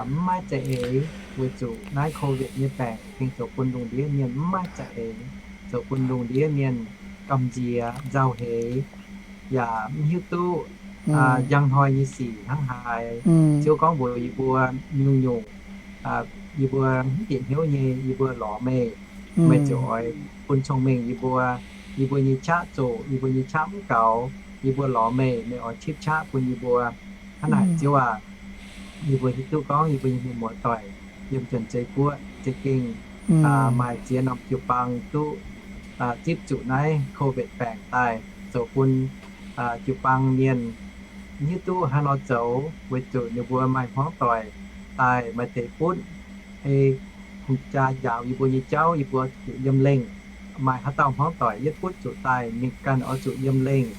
mv maaih za'eix, weic zuqc naaiv COVID nyei baengc gengh zoux bun lungh ndiev mienh mv maaih za'eix, zoux bun lungh ndiev mienh gamh nziex, nzauh heix, yaac mv hiuv duqv njang hnoi nyei sic hnangv haaix. Ziouv gorngv mbuox yie mbuo nyungc-nyungc, yie mbuo mv bieqc hnyouv nyei, yie mbuo lorz meih, meih ziouc oix bun cong-mengh yie mbuo. Yie mbuo nyei qaqv zoqc, yie mbuo nyei qaqv mv gaux, yie mbuo lorz meih, meih oix tipv qaqv bun yie mbuo. Hnangv naaic Ziouv aac, yie mbuo hiuv duqv gorngv yie mbuo nyei mienh muoz-doic yiem Janx-Zei Guoqv za'gengh maaih ziex norm jiu-baang duqv zipv zuqc naaiv COVID baengc daaih, zoux bun jiu-baang mienh mv hiuv duqv haaix nor zoux, weic zuqc ninh mbuo maaih hmuangv doic daaih maaih deix butv ei hungh jaa njaaux yie mbuo nyei jauv, yie mbuo zuqc yiem lengh. Maaih haaix dauh hmuangv doic yietv butv zuqc daaih, ninh ganh oix zuqc yiem lengh.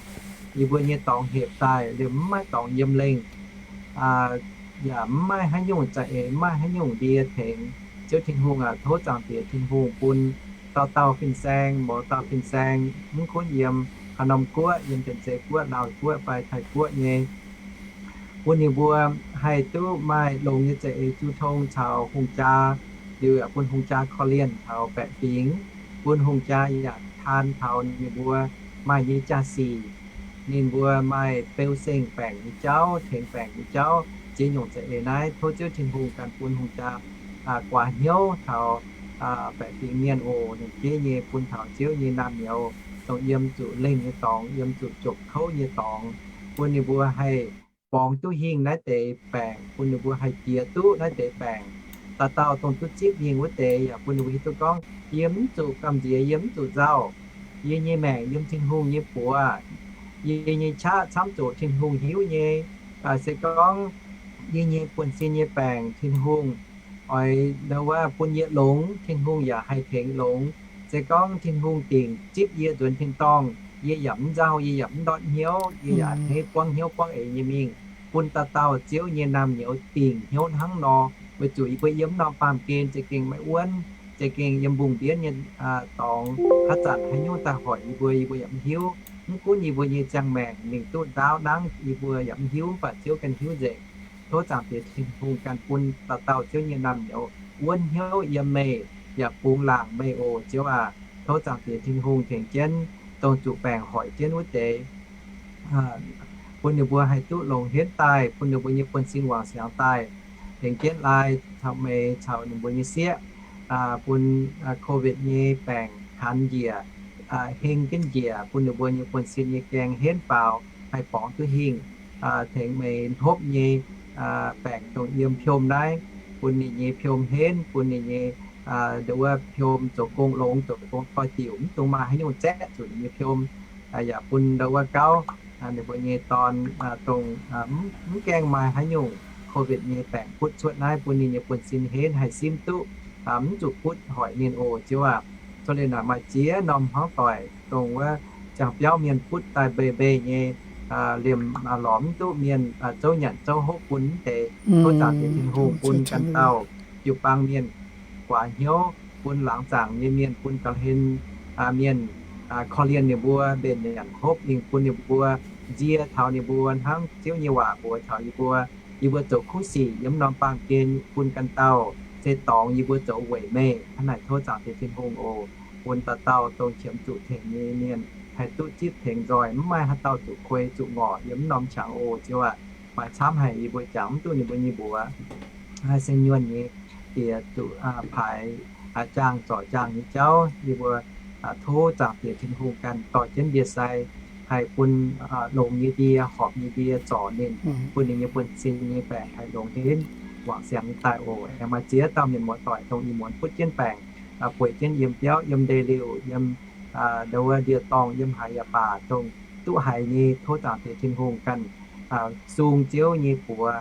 Yie mbuo nyei dorngx hepc daaih liemh mv maaih dorngx yiem lengh, yaac mv maaih haaix nyungc za'eix, mv maaih haaix nyungc ndie tengx. Ziouv Tin-Hungh aac, tov Zaangc Diex Tin-Hungh bun dauh dauh fin-saeng, mouz dauh fin-saeng, mv gunv yiem haaix norm guoqv, yiem Janx-Zei Guoqv, Laauh Guoqv fai Taiv Guoqv nyei, bun ninh mbuo haih duqv maaih longx nyei za'eix jiu tong caux hungh jaa, liuz yaac bun hungh jaa korv-lienh taux baeqc fingx, bun hungh jaa yaac taan taux ninh mbuo maaih nyei jaa-sic. Ninh mbuo maaih beu seng baengc nyei jauv, tengx baengc nyei jauv, ziex nyungc za'eix naaiv tov Ziouv Tin-Hungh ganh bun hungh jaa guaax hnyouv taux baeqc fingx mienh oc. Longc jeiv nyei bun taux Ziouv nyei naamh nyouz, dongh yiem zuqc lengh nyei dorngx, yiem zuqc jopc kouv nyei dorngx, bun ninh mbuo haih borngz duqv hingh naaiv deix baengc, bun ninh mbuo haih jiex duqv naaiv deix baengc. Dauh dauh dongh duqv zipv hingh wuov deix yaac bun ninh mbuo hiuv duqv gorngv, yie mv zuqc gamh nziex, yie mv zuqc nzauh. Yie nyei maengc yiem Tin-Hungh nyei buoz. Yie nyei qaqv camv zoqc Tin-Hungh hiuv nyei. Se gorngv yie nyei buonv-sin nyei baengc Tin-Hungh oix ndau wuov bun yie longx, Tin-Hungh yaac haih tengx longx. Se gorngv Tin-Hungh dingc zipv yie nzuonx tin-dorngh, yie yaac mv nzauh, yie yaac mv ndortv hnyouv, yie yaac hneiv buangv hnyouv buangv eix nyei mingh. Bun dauh dauh Ziouv nyei naamh nyouz dingc hnyouv hnangv nor, weic zuqc yie mbuo yiem norm baamh gen za'gengh maiv wuonv, za'gengh yiem mbungh ndiev nyei dorngx, haaix zanc haaix nyungc daaih hoic yie mbuo, yie mbuo yaac mv hiuv. Mv gunv yie mbuo nyei ziangh maengc mingh duqv ndaauv nangv, yie mbuo yaac mv hiuv, mv baac Ziouv ganh hiuv nzengc. Tov Zaangc Diex Tin-Hungh ganh bun dauh dauh Ziouv nyei naamh nyouz wuonv hnyouv yiem meih, yaac bungx laangc meih oc, Ziouv aac. Tov Zaangc Diex Tin-Hungh tengx jienv dongh zuqc baengc hoic jienv wuov deix, bun ninh mbuo haih duqv longx henv daaih, bun ninh mbuo nyei buonv-sin wangc siangx daaih, tengx jienv laai caux meix caux ninh mbuo nyei sieqv, bun COVID nyei baengc kanx njiec, heng jienv njiec, bun ninh mbuo nyei buonv-sin nyei gaeng henv faaux, haih borngz duqv hingh, tengx meix hnopv nyei baengc dongh yiem piom naaiv, bun ninh nyei piom henv, bun ninh nyei ndau wuov piom zoux gong longx, zoux gong toi diuc, mv dungx maaih haaix nyungc zaeqv zuqc ninh nyei piom. Yaac bun ndau wuov gauv ninh mbuo nyei dorn dongh mv gaengh maaih haaix nyungc COVID nyei baengc butv cuotv naaiv, bun ninh nyei buonv-sin henv haih simv duqv, mv zuqc butv hoic ninh oc, Ziouv aac. Cuotv liuz naaic maaih ziex norm hmuangv doic dongh wuov ziangh biauv mienh butv daaih mbeix mbeix nyei, liemh lorz mv duqv mienh zouv nyanc zouv hopv bun mv deix. Tov Zaangc Diex Tin-Hungh bun ganh dauh jiu-baang mienh, guaax hnyouv bun laangz zaangc nyei mienh, bun ga'hlen mienh, korv-lienh ninh mbuo, mbenc nyanc hopv mingh bun ninh mbuo, nzie taux ninh mbuo hnangv Ziouv nyei waac mbuox taux yie mbuo, yie mbuo zoux kuv sic yiem norm baamh gen bun ganh dauh, se dorngx yie mbuo zoux weic meih. Hnangv naaic tov Zaangc Diex Tin-Hungh oc, bun dauh dauh dongh qiemx zuqc tengx nyei mienh haih duqv zipv tengx nzoih, mv maaih haaix dauh zuqc kuei zuqc ngorc yiem mv norm qangx oc Ziouv aac. Maaih camv haic yie mbuo jangx mv duqv ninh mbuo nyei mbuox. Haih se nyuonh nyei diex zuqc paaix jaang zorc jaang nyei jauv, yie mbuo tov Zaangc Diex Tin-Hungh ganh dorh jienv ndie-sai, haih bun longx nyei ndie, horpc nyei ndie zorc ninh, bun ninh nyei buonv-sin nyei baengc haih longx henv, wangc siangx nyei daaih oc. Aengx maaih ziex dauh mienh muoz-doic dongh ih muonz butv jienv baengc, bueix jienv yiem biauv, yiem ndeic-liuh, yiem ndau wuov ndie-dorngh, yiem haaix yaac baac, dongh duqv haiz nyei, tov Zaangc Diex Tin-Hungh ganh sung Ziouv nyei buoz,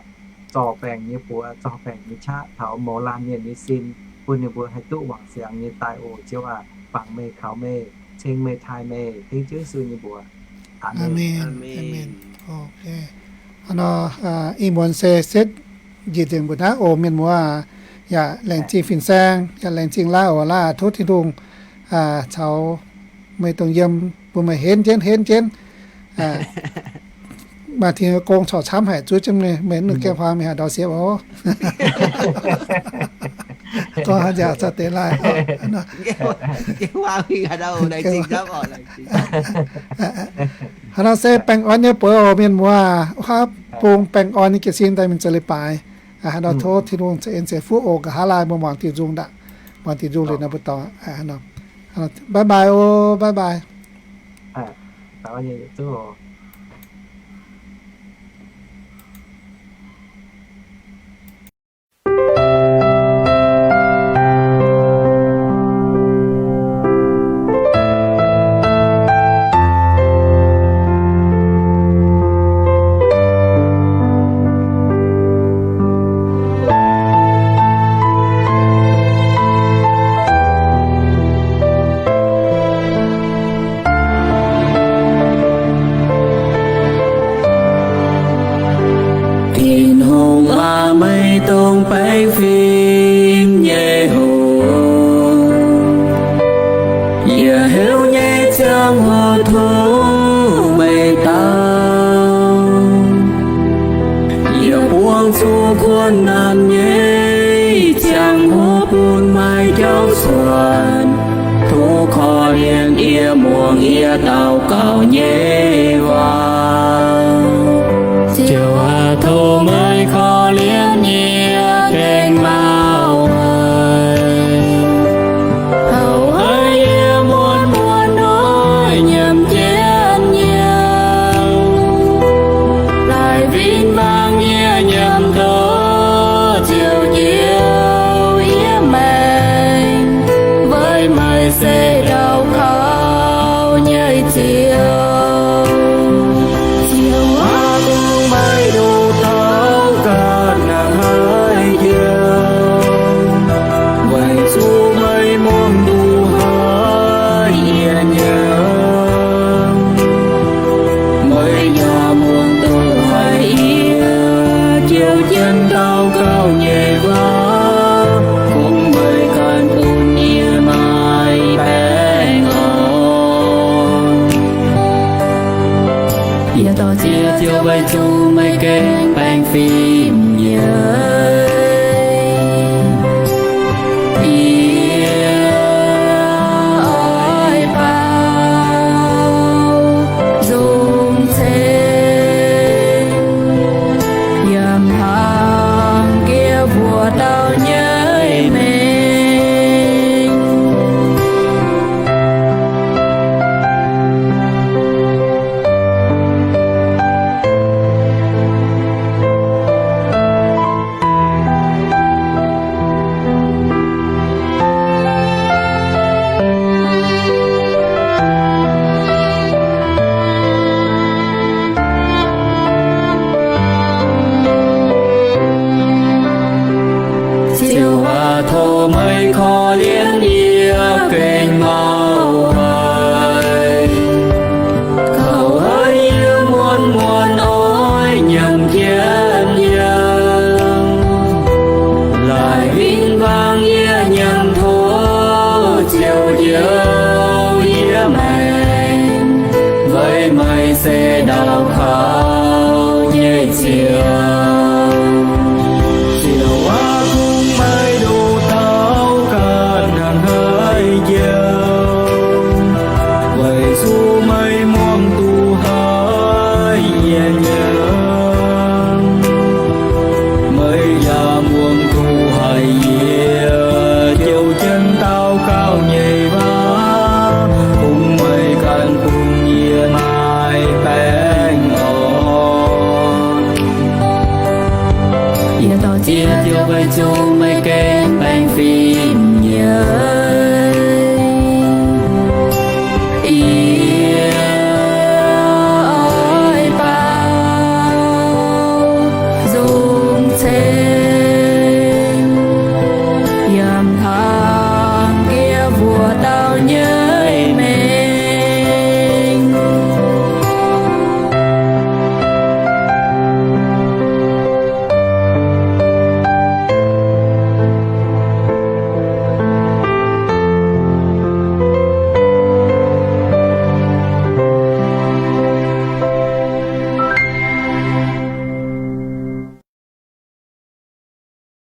zorc baengc nyei buoz, zorc baengc nyei qaqv taux mouz laanh mienh nyei sin, bun ninh mbuo haih duqv wangc siangx nyei daaih oc Ziouv aac. Bangc meih, kaux meih, ceng meih, taaih meih, dengv Ziouv Yesu nyei mbuox. Aamen. Ih muonz se setv njiec nzengc mbuo naaiv oc mienh muoz. Yaac laengz zingh fin-saeng, yaac laengz zingh Laav oc. Laav tov Tin-Hungh caux meih dongh yiem bun meih henv jienv henv jienv. Maaih Tin-Hungh gong corc camv haic zuov jienv meih, ninh gaengh huaang mingh haaix ndau siepv oc. Gorngv haaix nziaauc za'deix laih. Hnangv nor se baengh orn nyei buoz oc mienh muoz. Wuov bung baengh orn nyei jiez sin daaih mingh zoux leiz-baaix. Hnangv nor tov Tin-Hungh ceix en ceix fuqv oc. Nqa'haav laai mbuo muangx diuh nzung ndaqv, muangx diuh nzung liuz nor mbuo dorngx. Bye bye oc, bye bye. Tin-Hungh aac, meih dongh baengh fim nyei Hungh. Yie heuc nyei ziangh hoc tov meih dau. Yie buangh zuqc kuonx naanc nyei ziangh hoc bun meih jauv cuotv. Tov korv-lienh yie muangx yie daux gaux nyei waac. Ziouv aac, tov meih korv-lienh yie gengh mauv haic. Houv haic yie muonz muonz hnoi nyiemc jienv yie, daaih win wangv yie nyiemc ndoqv Ziouv Njoux yie maengc, weic meih se daux gaux nyei Ziouv. Ziouv aac, bun meih nduqc taux ganh naaiv haic yiem, weic zuqc meih muangx nduqc haic yie nyei. Meih yaac muangx doqc haic yie jouv jienv daux gaux nyei waac, kungx meih ganh bun yie maaih baengh orn. Yie dorh ziex Ziouv weic zuqc meih gengh baengh fim yie. Yie oix baaux nzung ceng yiem hlang jiex mbuo dauh nyei mengh. Ziouv, yie maengc weic meih se daux gaux nyei Ziouv. Ziouv aac, kungx meih nduqc daux gaux hnangv haaix jauv, weic zuqc meih muangx duqv haiz yie nyei hnamv. Meih yaac muangx duqv haiz yie jouv jienv daux gaux nyei waac, kungx meih ganh bun yie maaih baengh orn. Yie dorh jienv Ziouv weic zuqc